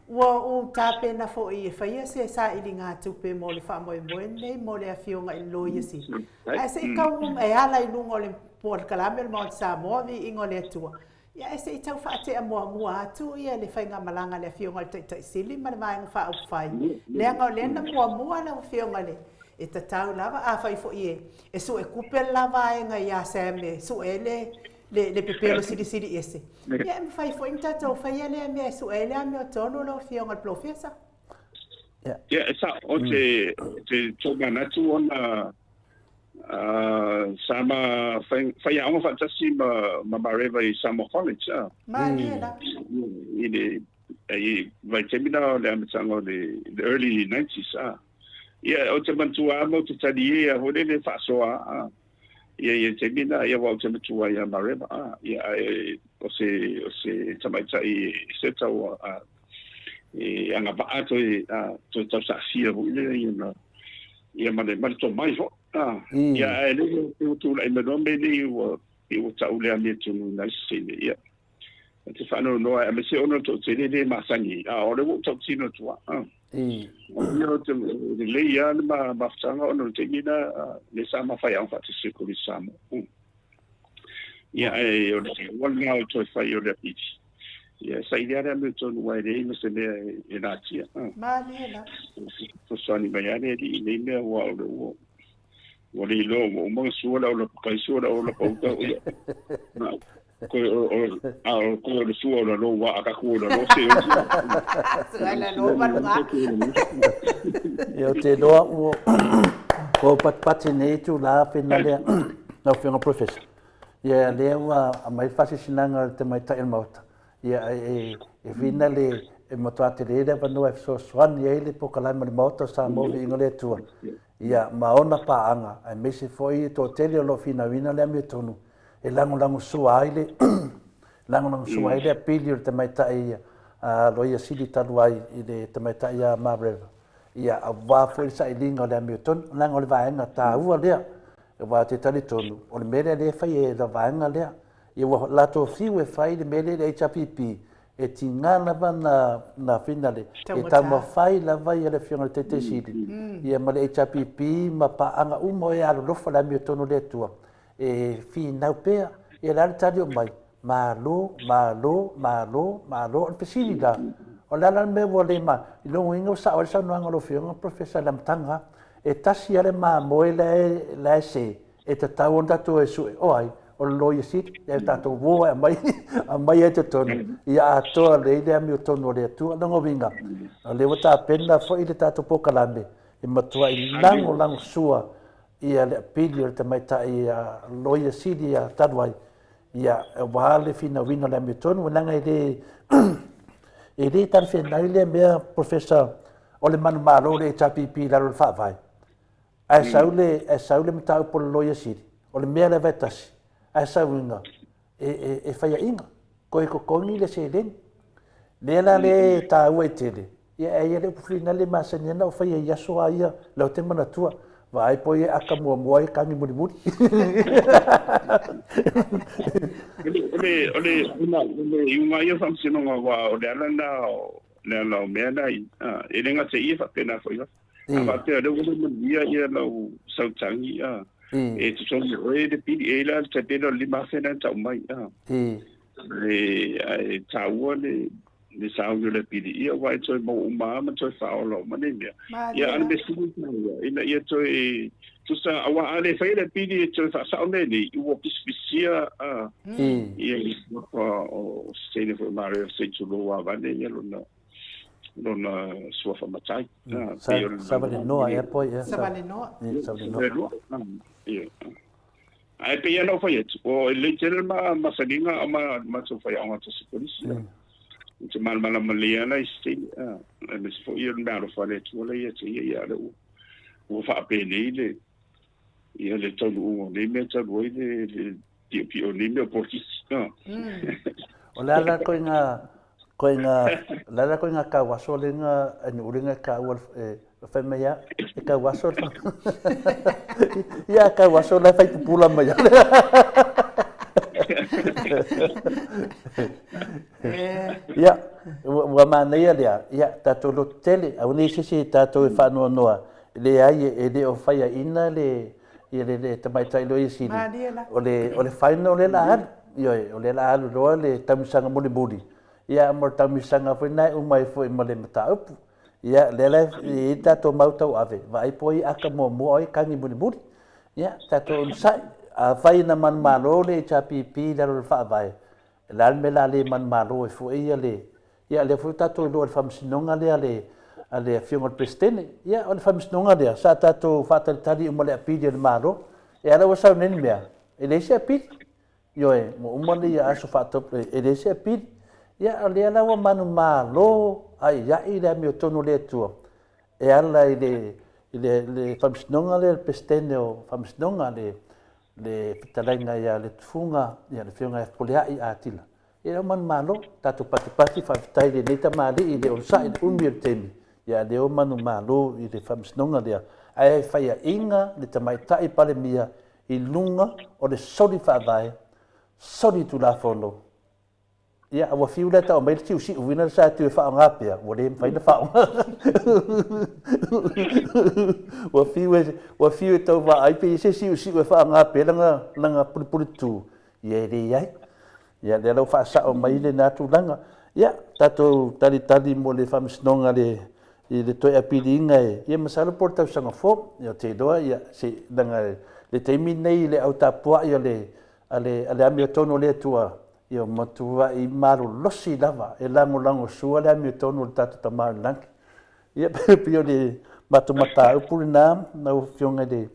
Ua ou tapena foi e faia se sailigatupe mo le faamoemoe lenei mo le Afioga i le Loia Sili. Ae se i tau e ala i luga o le polokalame o le Maota Samoa, viiga o le Atua. Ia ae se i tau faatea muamua atu ia le faigamalaga a le Afioga i le Taitai Sili ma le Vaega Faaupufai, leaga o lea na muamua lau Afioga i le E tatau lava, afai foi e e suetupe le la vaega ia Sam e sue ai le le le pepelo silisili ese, ia e mafai foi ona tatou faia lea mea e sue ai le amiotonu lau Afioga i le Polofesa. Ia, e sao, ou te te tomanatu ona sa ma faiaoga faatasi ma ma Mareva i Samoa College. Malie la. I le i vaitaimi la o le amataga o le the early 90s. Ia, ou te manatua lava ma ou te talie a foi lele faasoa a. Ia, i le taimi lena, ia, aua ou te matua ia Mareva a. Ia, ae o se, o se tamaitai se tau a, e agavaa toe, a, toe tausaafia foi lea ia na, ia ma le, ma le tomai foi. A, ia, ae le ua tulai mai loa mea nei ua, ua tau le amiotonu i nai sene, ia. Ou te faanoanoa ai, aemaise ona o le toatele le masani, a o lea ua ou tautino atu lava. Ia ou te lelei lava le mafutaga ona o le taimi lena lea sa ma faiaoga faatasi i le Kolisi Samoa. Ia, ae o le taua lena o le toe fai o le apili. Ia, saili lava le amiotonu aua e leai ma se mea e natia. Malie lava. Fesoasoani mai lava le Alii i nei mea aua o lea ua ua le iloa ua uma ona sua le au lapakai, sua le au lapauta, ia. Koe o o a o koe o le sua o lalo ua a kaku o lalo se o sua. Sua lalo maluga. Ia o te loa ua ua patipati nei tula pena lea lau Afioga Professor. Ia lea ua aumai le faasilasilaga a le tamaitai o le Maota. Ia e e whina le e matua tele le avanoa e fesoasoani ai le polokalame o le Maota o Samoa Viiga o le Atua. Ia ma ona paaga aemaise foi le toatele o lo o finauina le amiotonu e lagolagosua ai le lagolagosua ai le apili o le tamaitai Loia Sili talu ai i le tamaitai ia Mareva, ia aua foi le sailiga o le amiotonu, leaga o le vaega taua lea, aua ou te talitonu o le mea lea lea e fai e le vaega lea, ia ua latou fiu e fai le mea lea i le HRPP, e tiga lava na finale, e taumafai lava ia le Afioga i le Taitai Sili, ia ma le HRPP ma paaga uma o e alolofa i le amiotonu a le Atua, e finau pea, ia le a le tali o mai? Malo, malo, malo, malo. O le fesili la, o le a la le mea ua le ma, i lona uiga ua sao ai le saunoaga a lau Afioga Professor i le amataga, e tasi lava le mamoe la e, la e se, e tatau ona tatou e sue, o ai? O le Loia Sili, e tatou uo e aumai, aumai ai totonu, ia atoa lelei le amiotonu a le Atua. O lona uiga, o lea ua tapena foi le tatou polokalame e matuai lagolagosua ia le apili o le tamaitai Loia Sili ia talu ai, ia aua le finauina o le amiotonu, leaga e le e le talafeagai lea mea Professor o le manumalo o le HRPP i lalo o le Faavae, ae sau le ae sau le mataupu a le Loia Sili, o le mea lava e tasi, ae sauiga e, e, e faiaina, toe totogi le seleni. Lea la le taua ai tele, Ia e i ai le upu finale masani ana ou faia i aso a ia, lea ou te manatua, vaai po o ia e aka muamua ai kagi mulimuli. O le, o le, o le iuga ia o faamasinoga aua o le ala lena o le ala o mea na e le gata i i e faapena foi lava. A faapea o lea ua le manuia ia lau sautagi a, e totogi e oe le pili, e i ai la le tai pei o le $5,000 lena na tau mai a. Ae taua le le sauni o le apili, ia aua e toe maua uma lava ma toe faaola uma nei mea. Ia, a o le mea sili ona taua, ina ia toe tusa, aua a le faia le apili e toe faasao mea nei, ua pisipisia ia le suafa o se teine foi o Maria se i tulou avane ia lona. lona suafa matai. Savalenoa ea po ai ea? Savalenoa. Savalenoa. Ia. Ae pei lava ona ou fai atu, o e lelei tele le masaniga ma matou faiaoga tasi kolisi. Ou te malamalama lelei lava la i se taimi, aemaise foi o le meaalofa a le Atua la ia te ia, ia a o lea ua faapenei le ia le taunuuga o nei mea talu ai le piopio o nei mea o polokiki. O le a la koiga koiga o le a la koiga kauaso lenga e nu'u lenga e kaua e fai mai a e kauaso le ia kauaso la e fai pupula mai a. Ia ua manaia lea ia tatou loto tele aua nei se isi tatou e faanoanoa. Leai, e le o faiaina le ia le le tamaitai loia sili. Malie la. O le o le final lea la alu. Ioe, o lea la alu loa le taumisaga mulimuli. Ia ma le taumisaga foi lena e uma ai foi ma le mataupu. Ia lea la e i ai le tatou mau tauave, vaai po o ai aka muamua o ai kagi mulimuli. Ia, tatou onosai. Afai na manumalo le HRPP i lalo o le Faavae, o le a le mea o le a le manumalo ai foi ia le Ia, lea foi ua tatou iloa i le faamasinoga lea a le, a le Afioga i le Peresetene. Ia, o le faamasinoga lea, sa tatou faatalitali uma i le apili a le Malo. E a la ua sau nei le mea? E leai se apili. Ioe, ua uma ia aso faatau, e leai se apili. Ia, o lea la ua manumalo aiai le amiotonu a le Atua e ala i le, i le, le faamasinoga lea a le Peresetene o Faamasinoga, le, le fetalaiga ia Letifuga, ia le Afioga ia Fepuleai Atila. Ia lau manumalo, tatou patipati faafetai i lenei tamalii i le onosai i le umi o le taimi, ia lea o manumalo i le faamasinoga lea, ae faiaina le tamaitai Palemia i luga o le soli faavae, soli tulafono. Ia, ua fiu la e tau mai le siusiu vina le sa tiu e faaaoga pea, ua le mafai ona faaaoga. Ua fiu e, ua fiu e tau vaai pe i ai se siusiu e faaaoga pea lana, lana pulupulu tu, ia e leai. Ia, lea la ua faasao mai lena tulaga. Ia, tatou talitali mo le faamasinoga le, i le toe apiliina e, ia masalo po o le tausaga fou. Ia, ou te iloa, ia, se, leaga le taimi lenei i le au tapuai a le, a le, a le amiotonu a le Atua, ia, ua matuai malolosi lava e lagolagosua le amiotonu o le tatou Tama i le Lagi. Ia, pei o le matou mataupu lena, lau Afioga i le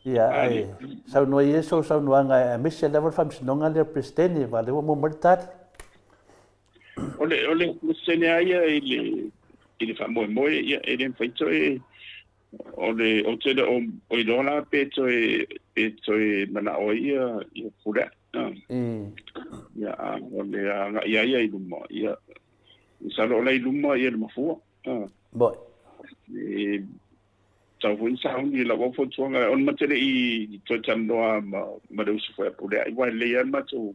Ia, ae saunoa ia sou saunoaga aemaise lava le faamasinoga lea o le Peresetene, aua o lea ua maua mai le tali. O le, o le Peresetene lava ia i le, i le faamoemoe, ia, e le mafai toe, o le, ou te le o, o iloa la pe toe, pe toe manao ai ia, ia Fepuleai. Ia, a o le agai lava ia i luma, ia, masalo o la i luma ia le mafua. Moi. E, Tau foi sauni i lau fautuaga ona ma te le i toe talanoa ma, ma le uso foi a Pulea'i, aua e lelei lava le matou,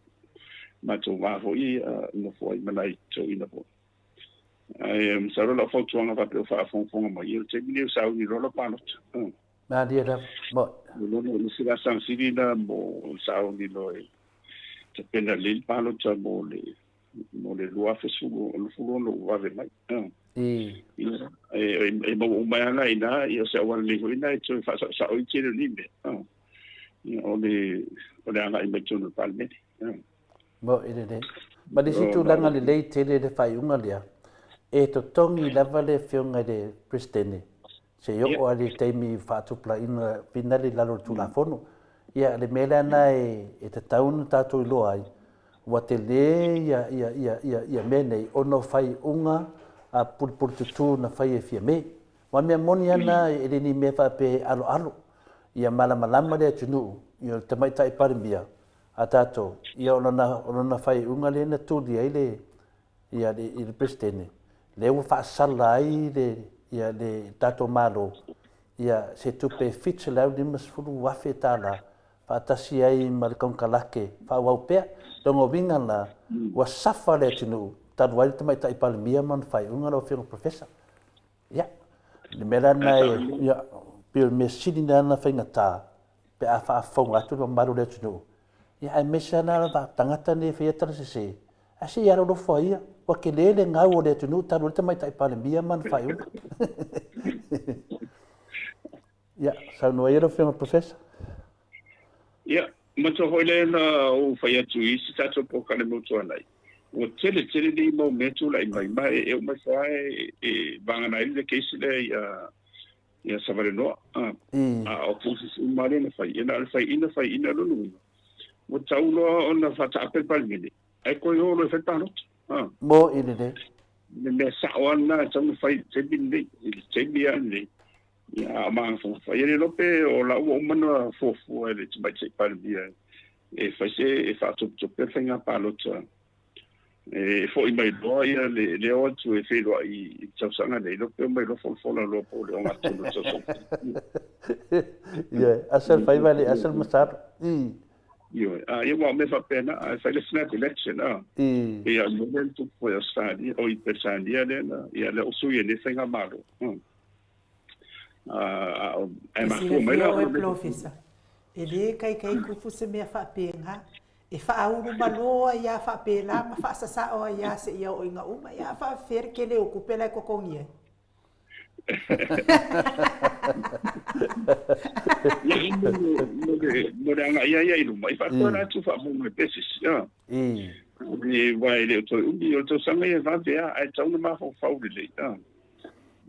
matou va foi nofo ai ma nai toeaiina foi. Ae masalo lau fautuaga faapea o faafogafoga mai, ia o le taimi lenei o sauni loa lau palota. Malie lava, moi. O le isi laasaga sili lena mo sauni loa e tapena lelei le palota mo le mo le 2016 ua vave mai. Ia, e maua uma ai lava la i ina, ia o se auala lelei foi lena e toe faasaosao ai le tele o nei mea. Ia, o le, o le agai mai totonu o le Palemene. Mo'i lelei. Ma le isi tulaga lelei tele le faaiuga lea, e totogi lava le Afioga i le Peresetene seia oo lava i le taimi faatupulaina finali i lalo o le Tulafono. Ia, le mea lea lena e tatau ona tatou iloa ai, ua tele ia, ia, ia, ia, ia mea nei ona o faaiuga a pulepuletutū na fai e Fiame. Aua o mea moni lava na e le ni mea faapea e aloalo. Ia malamalama le atunuu, ia o le Tamaitai Palemia a tatou, ia o lana, o lana faaiuga lea na tuli ai le, ia le, i le Peresetene, lea ua faasala ai le, ia le tatou Malo, ia se tupe e $750,000 faatasi ai ma le konekarate faaauau pea. Lona uiga la, ua safa le atunuu talu ai le Tamaitai Palemia ma ona faaiuga lau Afioga Professor. Ia, le mea la lena e, ia, pei o le mea sili lena na faigata pe a faafofoga atu le mamalu o le atunuu. Ia, aemaise lava la tagata nei e faia tala sese, ae se i alolofa ia, ua tele le gau o le atunuu talu ai le Tamaitai Palemia ma ana faaiuga. Ia, saunoa ia lau Afioga Professor. Ia, matua foi lea na ou fai atu i isi tatou polokalame ua tuanai. Ua tele tele nei mau mea tulai mai ma e uma ifo lava e vagana ai le case lea ia Savalenoa. A o cases uma lea na fai, ia na o le faiina faiina lona uiga ua tau loa ona faataape le Palemene ae toe o loa e fai le palota. Mo i lelei. Le mea sao lava lena e tatau ona fai i le taimi lenei, i le taimi lava lenei. Ia, a o mafaufau. Ia le iloa pe o la ua uma ona fuafua e le Tamaitai Palemia e fai se e faatopetope le faiga palota e foi mai loa ia le le o atu e feiloai i le tausaga nei, iloa pe o mai loa folafola loa po o le ogatotonu o le tausaga. Ia, asa le faiva le asa le masalo. I. Ioe, a ia ua o mea faapena, a e fai le snap election, a. I. Ia, o le mea lea na tupu foi i Ausetalia, o i Peretania lea na, ia lea ua sui ai nei faigamalo. Ae E mafua mai silafia la oe ona Polofesa, e le kaikai tupu se mea faapena. E faaulu malo ai lava faapela ma faasasao ai lava seia oo ina uma. Ia a faafefea le tele o tupe la e totogi ai? Ia, mo le agai ai i luma, i faatoa la atu faamauga e pesisi. Aua e le o toe umi, o le tausaga ia e vave lava, ae tatau ona mafaufau lelei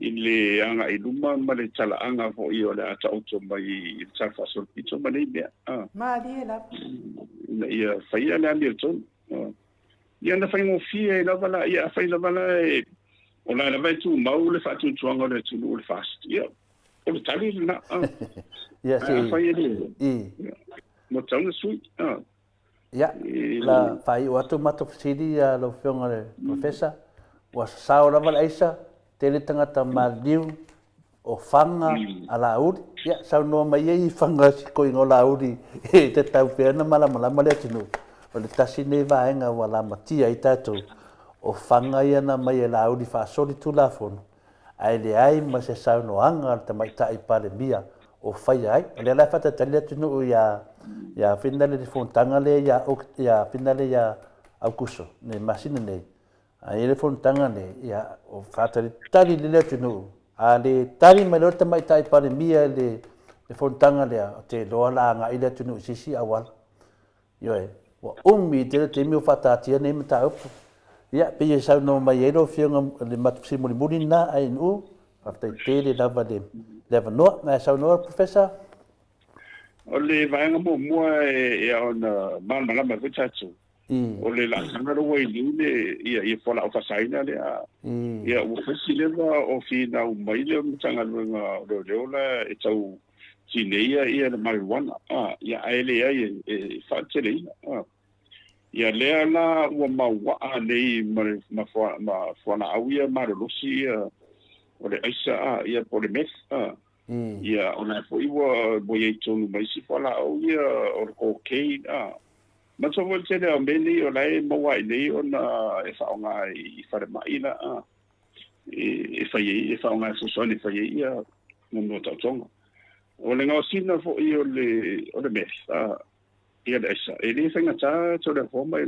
i le agai i luma ma le talaaga foi o le a taoto mai i le Tala Faasolopito ma nei mea. Malie lava. Ina ia faia le amiotonu. Ia na faigofie ai lava la, ia afai lava la e, o la lava e tumau le faatuatuaga o le atunuu o le FAST, ia, o le tali lena. Ia, Ae afai e le, ia, ua tatau ona sui. Ia, la faaiu atu matou fesili ia lau Afioga i le Professor, ua sasao lava le aisa, tele tagata maliliu o fana a Laauli. Ia, saunoa mai ai i fana sikoiga o Laauli e tatau pea ona malamalama le atunuu. O le tasi lenei vaega ua lamatia ai tatou, o fana ia na aumai e Laauli faasolitulafono, ae leai ma se saunoaga a le Tamaitai Palemia o faia ai. O lea la e faatalitali le atunuu ia ia finale le fonotaga lea ia ia finale ia Aukuso nei masina nei. A i ai le fonotaga nei, ia o faatalitali lelei le atunuu. A le tali mai loa le Tamaitai Palemia i le fonotaga lea, ou te iloa o le a agai le atunuu i se isi auala. Ioe, ua umi tele taimi o faataatia nei mataupu. Ia, pei e saunoa mai ai lau Afioga i le matou fesili mulimuli lena, ANU, faafetai tele lava i le avanoa. Ae saunoa le Professor. O le vaega muamua e ao ona malamalama ai foi tatou, o le laasaga lea ua i nei le ia fualaau faasaina lea, ia ua fai leva o finau mai le Matagaluega o Leoleo la e tau tineia ia le marijuana, ia ae leai e faateteleina. Ia lea la ua mauaa nei ma fualaau ia malolosi ia o le aisa ia po o le meth. Ia o la foi ua i ai tonu ma isi fualaau ia o le cocaine. Manatua foi le tele o mea nei o la e maua ai nei ona e faaaoga i falemai la e fai ai, e faaaoga e fesoasoani e fai ai ia mo taotoga. O le gaosiga foi o le meth, ia le aisa, e le faigata tole mai.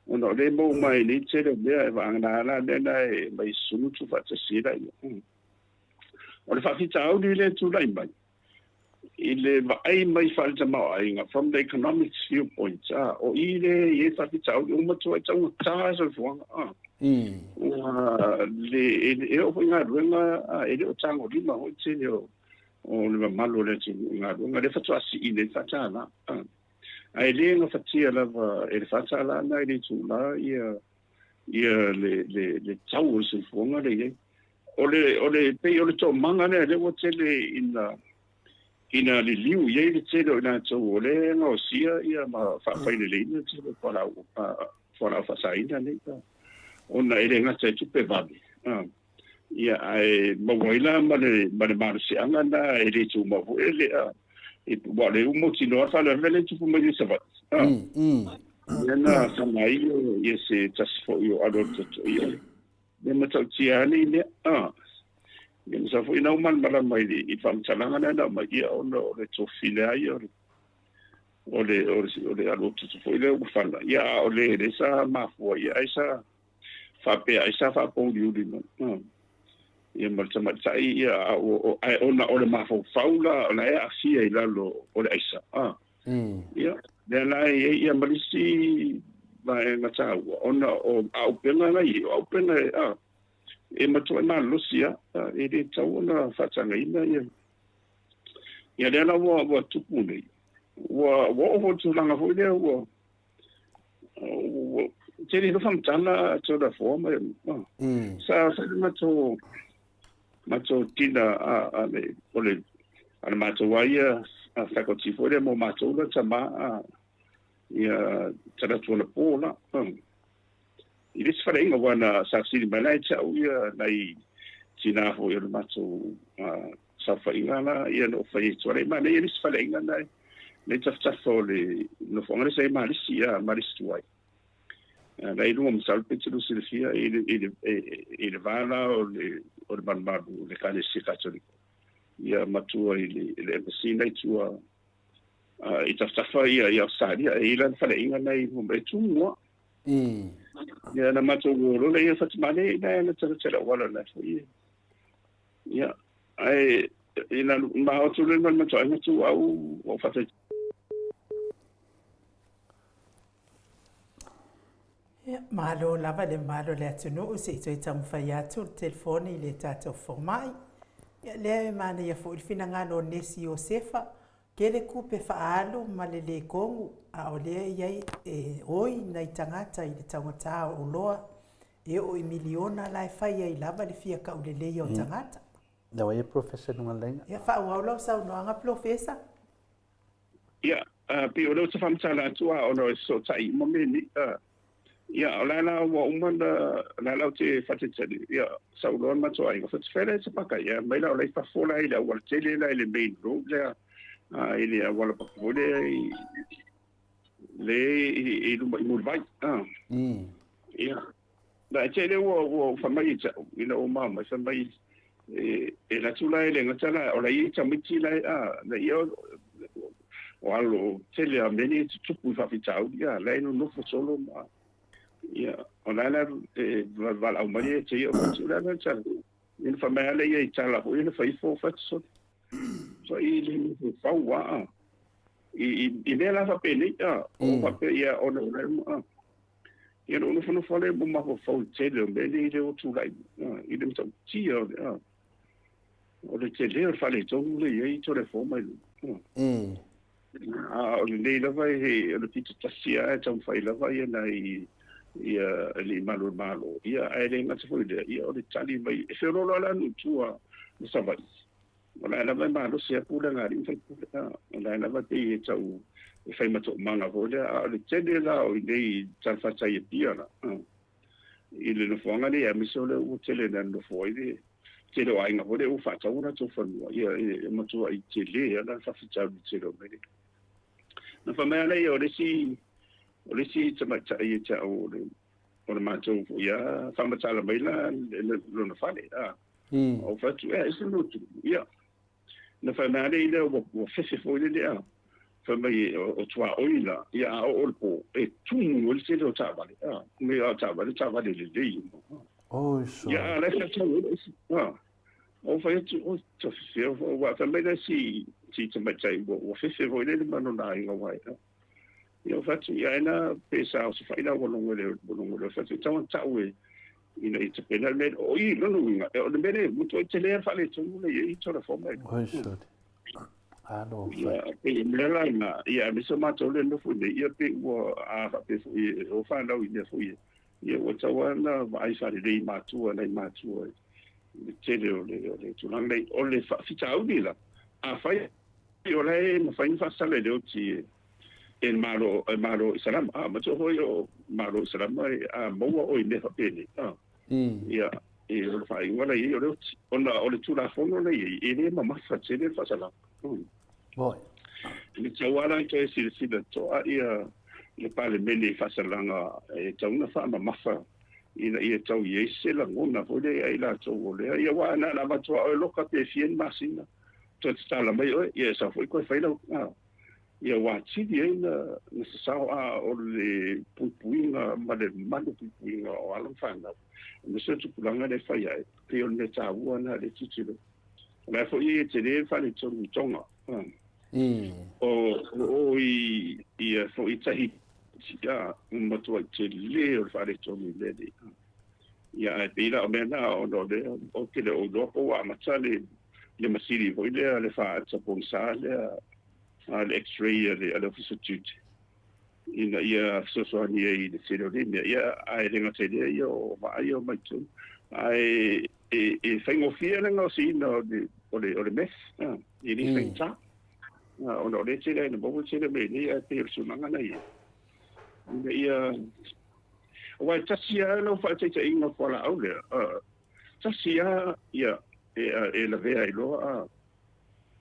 Ona o lea e maua mai nei tele o mea e vagana la mea na e mai sunu tuufaatasi ai laia. O le faafitauli lea e tulai mai, i le vaai mai faale-tamaoaiga, from the economics viewpoint, o i lea e i ai faafitauli, ua matuai taugata le soifuaga. Ua le, e oo foi i galuega, e le o tagolima foi le tele o le mamalu o le atunuu i galuega, lea faatoa sii nei le $4. Ae le gafatia lava e le $4 lena i le itula ia ia le le le tau o le soifuaga lea e i ai. O le o le pei o le toomaga lea lea ua tele ina ina liliu i ai le tele o i latou o lea e gaosia ia ma faafaileleina le tele o fualaau fualaau faasaina nei ona e le gata i tupe vave ia ae maua ai la ma le ma le malosiaga lena e le tumau foi e le aua o lea ua mautinoa le faalavelave lea e tupu mai i Savaii. Ia na sana ai ia se tasi foi o alo o le toto ia le matautia lava nei mea. Ia masalo foi na ua malamalama i le faamatalaga lea na aumai ia ona o le tofi lea ia o le o le o le alo o le toto foi lea ua fana ia a o le lea sa mafua ia ai sa faapea ai sa faapouliuli mai. Ia ma le tamaitai ia ae ona o le mafaufau la o la e aafia i lalo o le aisa. Ia, lea la e i ai ia ma le isi vaega taua ona o auupega lai o auupega e matuai malolosi lava, e le tatau ona faatagaina ia. Ia lea la ua tupu nei, ua oo foi i le tulaga foi lea ua tele loa faamatala Toleafoa ma sa fai le matou tina a le o le a le matou a ia faculty foi lea mo matou la tama ia talaatu anapo la i le isi faleaiga aua na sa fesili mai la ia te au ia nai tina foi o le matou saofaiga la ia na ou fai atu ai manaia le isi faleaiga na nei tafatafa o le nofoaga lea sa i ai Malisi a Malisi tuai la i luga masalo pe te silafia i le va la o le malumalu o le Ekalesia Katoliko ia matua i le embassy na i tua i tafatafa ia i Ausetalia e i la le faleaiga na i luma e tumua. Ia na matou o loa lea Fatumale ina na talatala auala la foi. Ia ae ina ma o tu le ma matou aiga tu au o fatai. Ia, malo lava le mamalu o le atunuu, se i toe taumafai atu le telefoni i le tatou fomai. Ia, lea e manaia foi le finagalo o Nesi Iosefa, tele tupe faaalu ma le lē tonu, a o lea e i ai e oi nai tagata i le taugata o oloa e oo i miliona la e fai ai lava le fia tauleleia o tagata. Lau ai e Polofesa i luga o le laina. Ia, faaauau lau saunoaga Polofesa. Ia, pei o lea ou te faamatala atu a ona e fesootai uma mea nei. Ia, o la la ua uma na, o la la ou te faatalitali, ia, sau loa le matou aiga, fai atu, fai lea e tapaka, ia, aumai la o la i fafo la i le auala tele la i le main road lea, i le auala papa foi lea i, le i luma i Mulivai. Ia, na e tele ua fai mai ia te au, ina ua mama mai, fai mai, e alu atu la e le gata la, o la e i ai tamaiti la e, na ia o alo tele a mea nei e tutupu i faafitauli, a, la e nonofo solo ma, ia, o la la e valaau mai ia te ia, o fai atu, la la tala, ia na fai mai lava lea i tala foi na fai ifo, fai atu sole, fai le nofo fau a, i mea la faapenei, a, o faapea ia ona o la, a, ia na ou nofonofo lea ma mafaufau i le tele o mea nei lea ua tulai i le matautia o le, o le tele o le faaletonu lea e i ai Toleafoa mai luga. A o lenei lava e, o le pito tasi lava e taumafai lava ia nai ia alii malu o le Malo, ia ae le gata foi i lea, ia o le tali mai, e feoloolo lava la nuu i tua ma Savaii. O la e lava e malosi lava pulega a alii ma faipule, o la e lava pei e tau e fai ma toomaga foi lea, a o le tele la o i inei i talafatai i Apia la, i le nofoaga lea, aemaise o lea ua tele ina nonofo ai le tele o aiga foi lea ua faatau o latou fanua, ia e matuai tele lava la le faafitauli i le tele o mea nei. Na fai mai lava lea o le isi, o le isi tamaitai ia te au o le o le matou foi a faamatala mai la lona fale a o fai atu e ese lotu ia na fai mai le ile ua fefe foi le a fai mai o tuaoi la ia a oo le po e tumu ai le tele o taavale a me a taavale taavale lelei Oi so. Ia a la e tau a o fai atu o ta fefe ua fai mai la si si tamaitai ua fefe foi le ma lona aiga wai a Ia o fatu ia ena pe sa o se whaina ua longo le ua longo le fatu tau an tau e ina i te pena le o i lono inga e o le mele mutu ai te lea whale tonu le i tora fo mai. Oi sori. Alo Ia pe i mea la ina ia me sa mātou le nofo nei ia pe ua a wha pe fo i o whanau i mea fo i ia ua tau ana vaai whalelei mātua nei mātua i le tele o le tulaga nei o le faafitauli la a whai o la e mafai ona faasala e le oti e le Malo, e Malo Isalama. A, matua foi o Malo Isalama e a maua oe i mea faapenei. A, ia, e o le faaiuga la i ai o le oti. Ona o le Tulafono la i ai, e le mamafa tele le faasalaga. Moi. I le tau lava la i toe silasila totoa ia le Palemene i faasalaga e tatau ona faamamafa ina ia tau i ai se lagona foi lea ia i latou o lea. Ia aua na ona avatu lava oe loka pe fia ni masina. Toe tatala mai oe, ia e sau foi koe fai lau, a, ia ua atili ai na, na sasao a o le puipuiga ma le malu puipuiga o alo ma fanau. Aemaise o tupulaga lea e fai ae, pei o le mea taua na le tilotilo. O la e foi e tele le faaletonu i Tonga. O, o i, ia foi Tahiti. Ia, ua matuai tele o le faaletonu i le mea lenei. Ia, ae pei la o mea na ona o lea ou te le o iloa po ua amata le le masini foi lea le faaata pogisa lea a le X-ray a le a le Ofisa o Tiute ina ia fesoasoani ai i le tele o nei mea. Ia, ae le gata i lea, ia o vaa ia o mai totonu. Ae e, e faigofie le gaosiina o le o le o le meth, e le faigata. Ona o lea e tele ai ina maua le tele o mea nei, ae pei o le tulaga na i ai. Ina ia, aua e tasi lava lau faataitaiga o fualaau lea, tasi lava ia e lavea ai loa,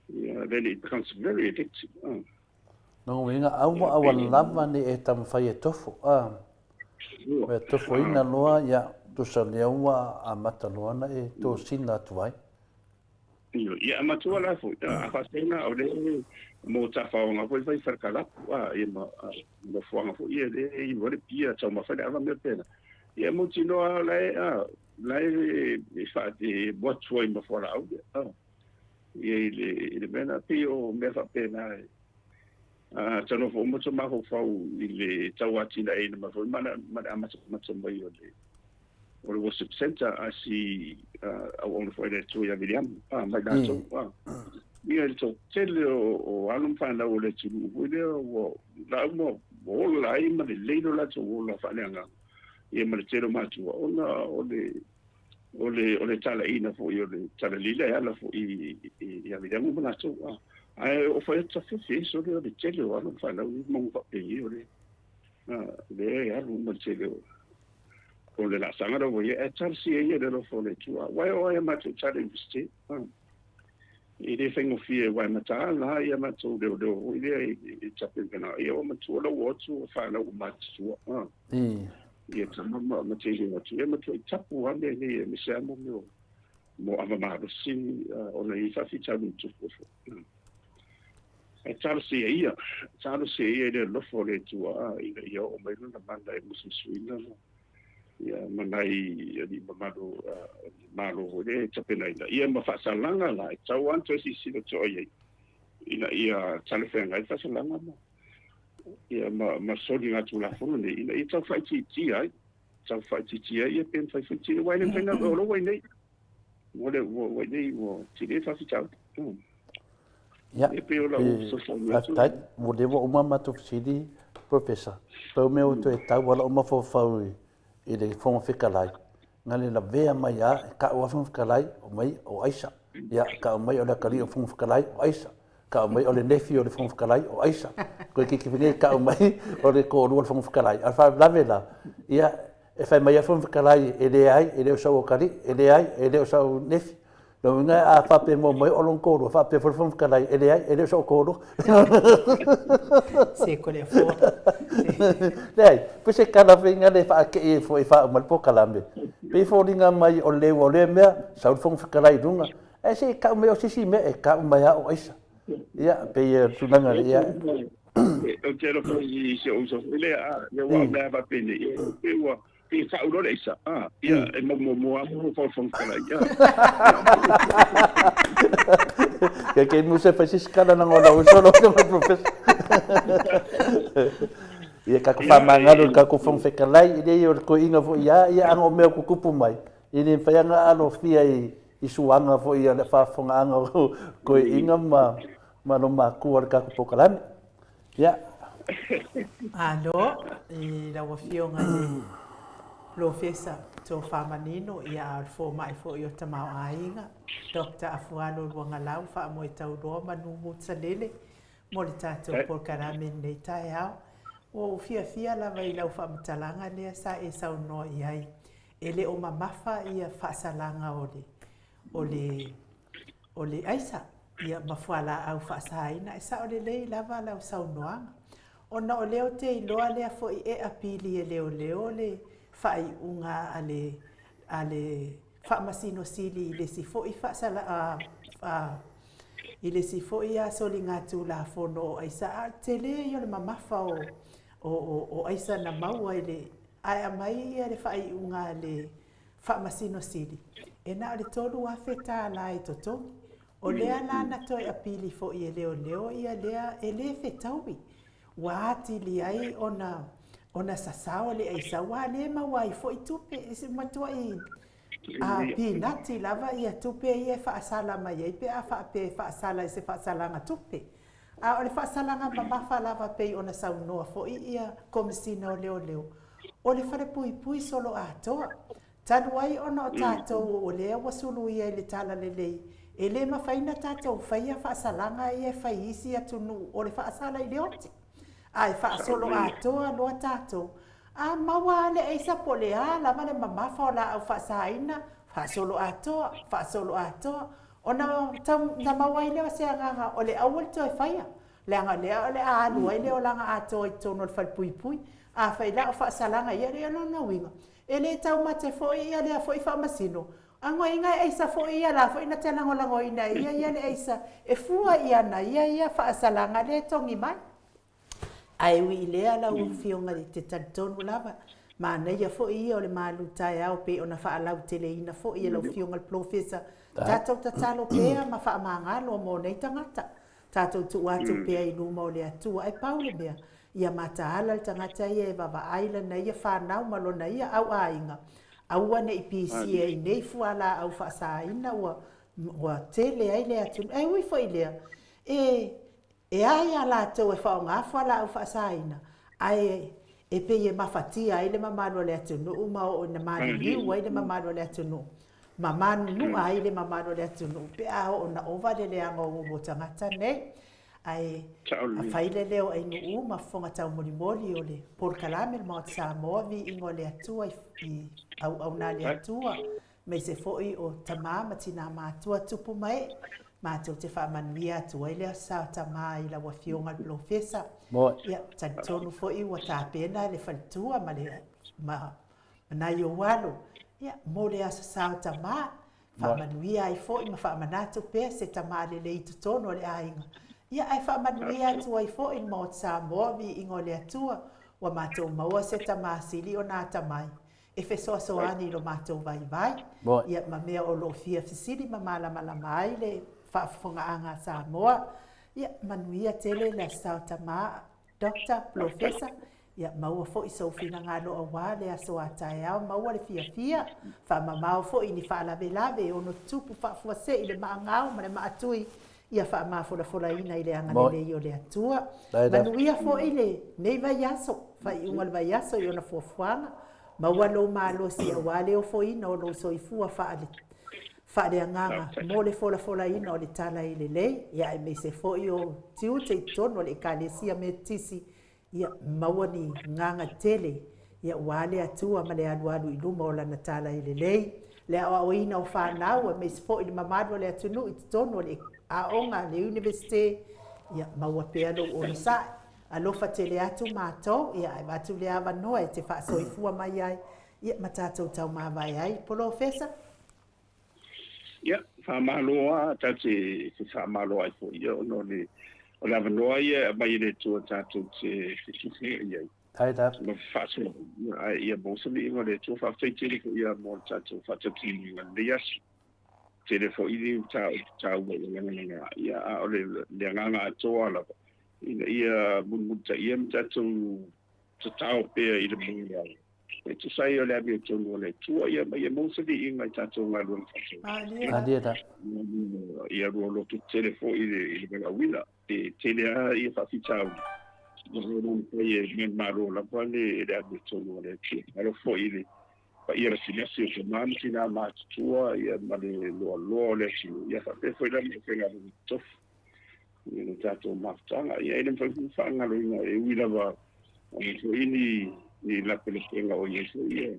ia, then it becomes very addictive. Lona uiga, aua aua lava ne i e taumafai e tofu, a. Ua e tofuina loa, ia, tusa o lea ua amata loa ona e tosina atu ai. Ia, matua la foi, a faapena o le mo tafaoga foi fai falekalapu, a, ia ma nofoaga foi ia le inu ai le pia, taumafa le ava mea pena. Ia mautinoa la e, a, la e fa e moatu ai ma fualaau ia, a, ia i le, i le mea na, pei o mea faapena e, a, ta nofo uma to mafaufau i le tau atinaeina mai foi ma le, ma le amatamata mai o le, o le worship center a si auauna foi a le Atua ia Viliamu, a, ma i latou, a. Ia, le toatele o alo ma fanau o le atunuu foi lea ua laau ma ua ola ai ma lelei lo latou ola faaleagaga, ia ma le tele o matua, ona o le, o le, o le talaiina foi o le talalila e ala foi ia Viliamu ma latou, a. Ae o fai atu tafefe eso lea o le tele o alo ma fanau i mauga faapei o le, a, lea e alu uma le tele o, O le laasaga lea ua i ai, ae talosia ia i le alofa o le Atua. Aua e oo lava ia matou tala i Iunivesite, e le faigofie aua e mataala lava ia matou leoleo foi lea i tapenapena. Ia ua matua la ua o atu ua fanau ua matutua. Ia tama ma teine atu. Ia matuai tapu lava mea nei aemaise lava mo mea o ava malosi ona e i ai faafitauli na tupu ai foi. Ae talosia ia, talosia ia i le alofa o le Atua ina ia oo mai lona mana e musumusuina ia ma nai alii mamalu o le Malo foi lea e tapenaina ia ma faasalaga la e tatau lava ona toe silasila totoa i ai ina ia talafeagai le faasalaga ma ia ma soligatulafono nei ina ia tau faaitiitia ai, tau faaitiitia ai ia pe mafai foi tino aua e le mafai ona o la ua i inei ua le ua i inei ua tele faafitauli. Ia, faafetai, ua leva uma matou fesili, Professor. Pau mea ua toe tau a lou mafaufau i le Fofoga Fetalai, na le lavea mai lava, e tau lava Fofoga Fetalai, omai o aisa. Ia, tau mai o le atalii o le Fofoga Fetalai, o aisa. Tau mai o le nefi o le Fofoga Fetalai, o aisa. Toeitiiti foi nei tau mai o le toalua o le Fofoga Fetalai. A o le faalavelave la, ia, e fai mai lava le Fofoga Fetalai, e leai, e le o sau atalii, e leai, e le o sau nefi. Lona uiga a faapea mua mai o lona toalua, faapea foi le Fofoga Fetalai, e leai, e le o sou toalua. Se ko le afoa. Leai, pe se tala faiga le faatei ai foi e faauma le polokalame. Pei e foliga mai o le ua o lea mea, sau le Fofoga Fetalai i luga, ae se i tau mai o se isi mea, e tau mai lava o aisa. Ia, pei o le tulaga lea. Ou te alofa i si ou uso foi lea, ia ua mea faapenei, pei ua Pe kau loa le aisa, a, ia, e mau muamua lava mo Fofoga Fetalai, a. Ia kei musa e fai se isi tala na ngona uso lau Afioga i le Professor. Ia tatou faamagalo i le tatou Fofoga Fetalai, e leai o le toeaina foi ia, ia ana o mea o tutupu mai, e le mafai lava ona alofia i suaga foi a le faafofogaaga o toeaiina ma loomatua o le tatou polokalame. Ia. Malo i lau Afioga i le Polofesa Tofamanino, ia a o le fomai foi o Tamaoaiga, Doctor Afualo Luagalau Faamoetauloa Manu Mutsalele mo le tatou polokalame i lenei taeao. Ua ou fiafia lava i lau faamatalaga lea sa e saunoa i ai, e le o mamafa ia faasalaga o le o le o le aisa ia ma fualaau faasaina. E sao lelei lava lau saunoaga, ona o lea ou te iloa lea foi e apili e leoleo le faaiuga a le a le Faamasino Sili i le isi foi faasala a a i le isi foi a soligatulafono o aisa, a o le tele ia o le mamafa o o o aisa na maua i le ae aumai ia le faaiuga a le Faamasino Sili, e na o le $3,000 e totogi. O lea la na toe apili foi e leoleo ia lea e le fetaui. Ua atili ai ona Ona sasao le aisa aua lea e maua ai foi tupe, e se matuai a pinati lava ia tupe ia e faasala mai ai pe a faapea e faasala i se faasalaga tupe. A o le faasalaga mamafa lava pei ona saunoa foi ia Komesina o Leoleo, o le falepuipui solo atoa. Talu ai ona o tatou o lea ua suluia i le talalelei, e le mafai ona tatou faia faasalaga ia e fai i isi atunuu o le faasala i le oti. Ae faasolo atoa loa tatou, a maua lava le aisa po o le a lava le mamafa o laau faasaina, faasolo atoa, faasolo atoa, ona tau na maua ai lea o se agaga o le aua le toe faia, leaga o lea o le a alu ai le olaga atoa i totonu o le falepuipui. Afai la o faasalaga ia, o lona uiga, e le taumate foi ia lea foi faamasino, Agoaiga e aisa foi ia la foi na te lagolagoina e ia ia le aisa e fua i ana ia ia faasalaga lea e togi mai. Ae ui i lea lau Afioga i te talitonu lava, manaia foi ia o le malu taeao pei ona faalauteleina foi e lau Afioga i le Polofesa, tatou tatalo pea ma faamagalo mo nei tagata. Tatou tuu atu pea i luma o le Atua. Ae pau le mea, ia mataala le tagata ia e vavaai lana ia fanau ma lona ia auaiga, aua ne i pisia i nei fualaau faasaina ua ua tele ai le atunuu. Ae ui foi i lea, e e a iā latou e faaaoga fualaau faasaina, ae e pei e mafatia ai le mamalu o le atunuu ma oo ina maliliu ai le mamalu o le atunuu, ma manunua ai le mamalu o le atunuu pe a oo ina ova le leaga o ulu o tagata nei. Ae afai le leo ai nuu ma fofoga taumolimoli o le polokalame le Maota Samoa viiga o le Atua i auauna a le Atua aemaise foi o tama ma tina matua tupu ma ee matou te faamanuia atu ai le Aso Sa o Tama i lau Afioga i le Polofesa. Ia, talitonu foi ua tapena le faletua ma le ma nai ou alo, ia, mo le Aso Sa o Tama, faamanuia ai foi ma faamanatu pea se tama lelei i totonu o le aiga. Ia, ae faamanuia atu ai foi le Maota Samoa, viiga o le Atua, ua matou maua se tama sili ona atamai e fesoasoani i lo matou vaivai, ia, ma mea o lo o fia fesili ma malamalama ai le faafofogaaga a Samoa. Ia, manuia tele le Aso Sa o Tama, Doctor, Polofesa, Ia maua foi sou finagalo auā le aso a taeao, maua le fiafia, faamamao foi i ni faalavelave e ono tupu faafuasei i le maagao ma le maatui, ia faamafolafolaina i le agalelei o le Atua. Manuia foi lenei vaiaso, faaiuga o le vaiaso i ona fuafuaga, maua lou malosi auā le ofoina o lou soifua faaleagaga mo le folafolaina o le Tala i Lelei, ia aemaise foi o tiute i totonu o le Ekalesia Metotisi Ia maua ni gaga tele, ia ua le Atua ma le alualu i luma o Lana tala i lelei, le aoaoina o fanau aemaise foi le mamalu o le atunuu i totonu o le aoga a le Iunivesite, ia maua pea lou onosai. Alofa tele atu matou, ia ae avatu le avanoa e te faasoifua mai ai, ia ma tatou taumavae ai. Polofesa. Ia, faamalo lava, tatou te faamalo ai foi ia ona o le o le avanoa ia e aumai e le Atua tatou te fesusuai ai. Ai lava. Ma faasoa ia, ae ia maua se viiga o le Atua. Faafetai tele foi ia mo le tatou faatautinoina i lenei aso. Tele foi ni mataupu taua ua lagalaga, ia a o le le agaga atoa lava ina ia mulimulitaia ma tatou tatao pea i le moemoe. E tusa ai o le amiotonu o le Atua, ia ma ia maua se viiga i tatou galuega faatauaina. Malie la. Ia lua loto tele foi i le, i le valaauina. E tele lava ia faafitauli. Ma o lo mafai e manumalo lava le, le amiotonu o le Atua. Alo foi i le paia lasilasi o tama ma tina matutua ia ma le loaloa o le atunuu. Ia faapea foi la ma aufaigaluega totofi i le tatou mafutaga. Ia e le mafai foi ona faagaloina e ui lava ona foi ni ni lapelapega o i ai foi ia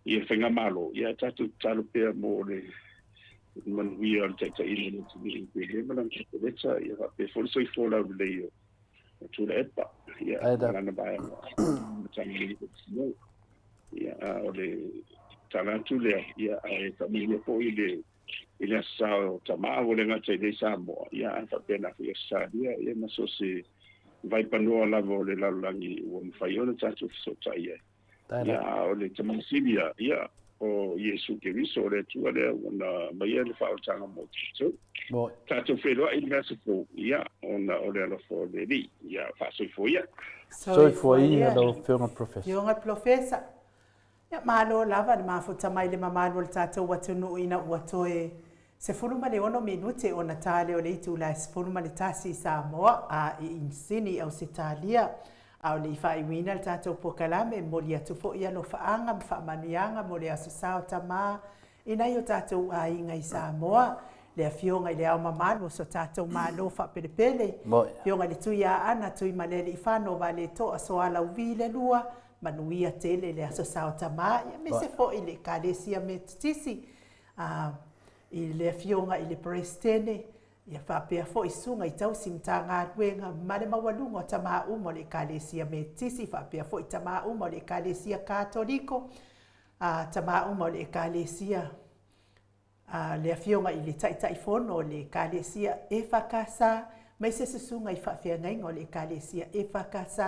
ia faigamalo, ia tatou tatalo pea mo le manuia o le taitaiina o le atunuu i Pele ma lana Kapeneta, ia faapea foi le soifua laulelei o Tuilaepa, ia ma lana vaega Matagaluega foi. Ia a o le tala atu lea, ia ae faamanuia foi le i le Aso Sa o Tama, ua le gata i nei Samoa, ia ae faapena foi Ausetalia, ia ma so o se vaipanoa lava o le lalolagi ua mafai ona tatou fesootai ai. Ia, a o le tama sili lava, ia, o Iesu Keriso, o le Atua lea ua na aumaia le faaolataga mo tatou. Tatou feiloai i le aso fou, ia, ona o le alofa o le Alii. Ia, faasoifua ia. Soifua ia lau Afioga Professor. Afioga Professor. Ia, malo lava le mafuta mai le mamalu o le tatou atunuu ina ua toe 16 minute ona ta lea o le itula e 11 i Samoa a i Sini i Ausetalia. A o le i faaiuina le tatou polokalame, e momoli atu foi alofaaga ma faamanuiaga mo le Aso Sa o Tama i nai o tatou aiga i Samoa, le Afioga i Le Ao Mamalu o so tatou Malo faapelepele, Afioga i le Tuiaana Tuimalealiifano Vaaletoa Soalauvi le Lua, manuia tele le Aso Sa o Tama, aemaise foi le Ekalesia Metotisi, i le Afioga i le Peresetene, Ia faapea foi susuga i tausi Matagaluega ma le maualuga o tama uma o le Ekalesia Metotisi, faapea foi tama uma o le Ekalesia Katoliko, a, tama uma o le Ekalesia, a, le Afioga i le Taitaifono o le Ekalesia EFKS, maise susuga i faafeagaiga o le Ekalesia EFKS,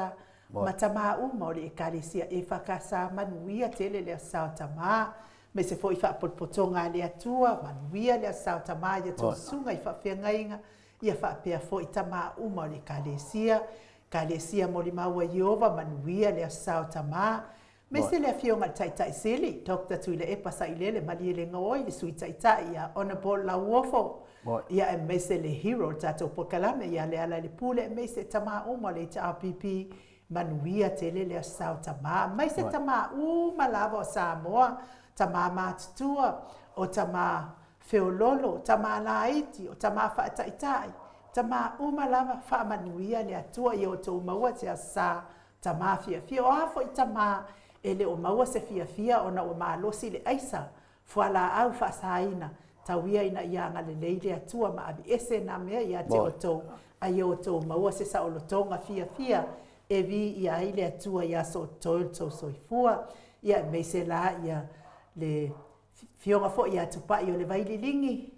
ma tama uma o le Ekalesia EFKS, manuia tele le Aso Sa o Tama. Aemaise foi faapotopotoga a le Atua, manuia le Aso Sa o Tama i a outou susuga i faafeagaiga, ia faapea foi tama uma o le Ekalesia, Ekalesia Molimau a Ieova, manuia le Aso Sa o Tama. Aemaise le Afioga i le Taitai Sili, Doctor Tuilaepa Sailele Malielegaoi, le Sui Taitai ia Honourable Lauofo, ia aemaise le hero o le tatou polokalame ia Lealailepule, aemaise tama uma o le HRPP, Manuia tele le Aso Sa o Tama, mai se tama uma lava o Samoa, tama matutua, o tama feololo, tama laiti, o tama faataitai, tama uma lava, faamanuia le Atua ia outou maua se Aso Sa Tama fiafia. O a foi tama e le o maua se fiafia ona ua malosi le aisa, fualaau faasaina, tau ia ina ia agalelei le Atua ma aveese na mea ia te outou, a ia outou maua se saolotoga fiafia e viia ai le Atua i aso o totoe o le tou soifua. Ia aemaise la ia le Afioga foi ia Tupai o le Vaililigi,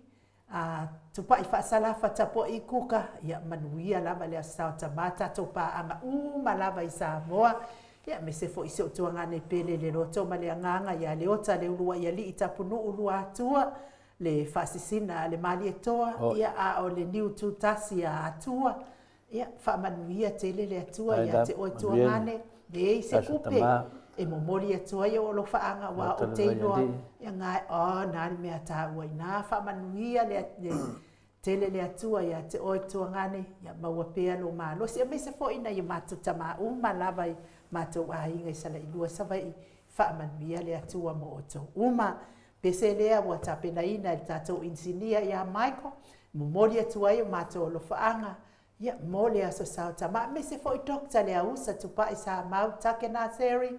a Tupai Faasalafa Tapuai Kuka, ia manuia lava le Aso Sa o Tama, tatou paaga uma lava i Samoa, ia aemaise foi si ou tuagane pele le loto ma le agaga ia Leota le Uluai Alii Tapunuu Luatua, le faasisina a le Malietoa, ia a o le niu tutasi a Atua, ia faamanuia tele le Atua ia te oe tuagane, leai se kupe e momoli atu ai ou alofaaga aua ou te iloa ia gae, oh na le mea taua ina, faamanuia le tele le Atua ia te oe tuagane, ia maua pea lou malosi, aemaise foi nai o matou tama uma lava i matou aiga i Salailua Savaii, faamanuia le Atua mo outou uma. Pese lea ua tapenaina e le tatou inisinia ia Michael, momoli atu ai o matou alofaaga, ia, mo le Aso Sa o Tama, aemaise foi Doctor Leausa Tupai Samau Take Naseri,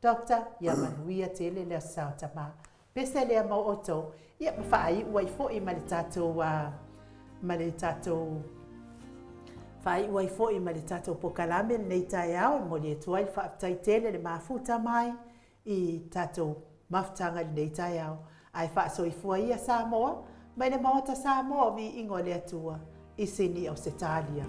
Doctor, ia manuia tele le Aso Sa o Tama. Pese lea mo outou, ia, ma faaiu ai foi ma le tatou, ma le tatou, faaiu ai foi ma le tatou pokalame lenei taeao, e momoli atu ai le faafetai tele le mafuta mai i tatou mafutaga i lenei taeao. Ae faasoifua ia Samoa, mai le Maota Samoa o Viiga o le Atua i Sini Ausetalia.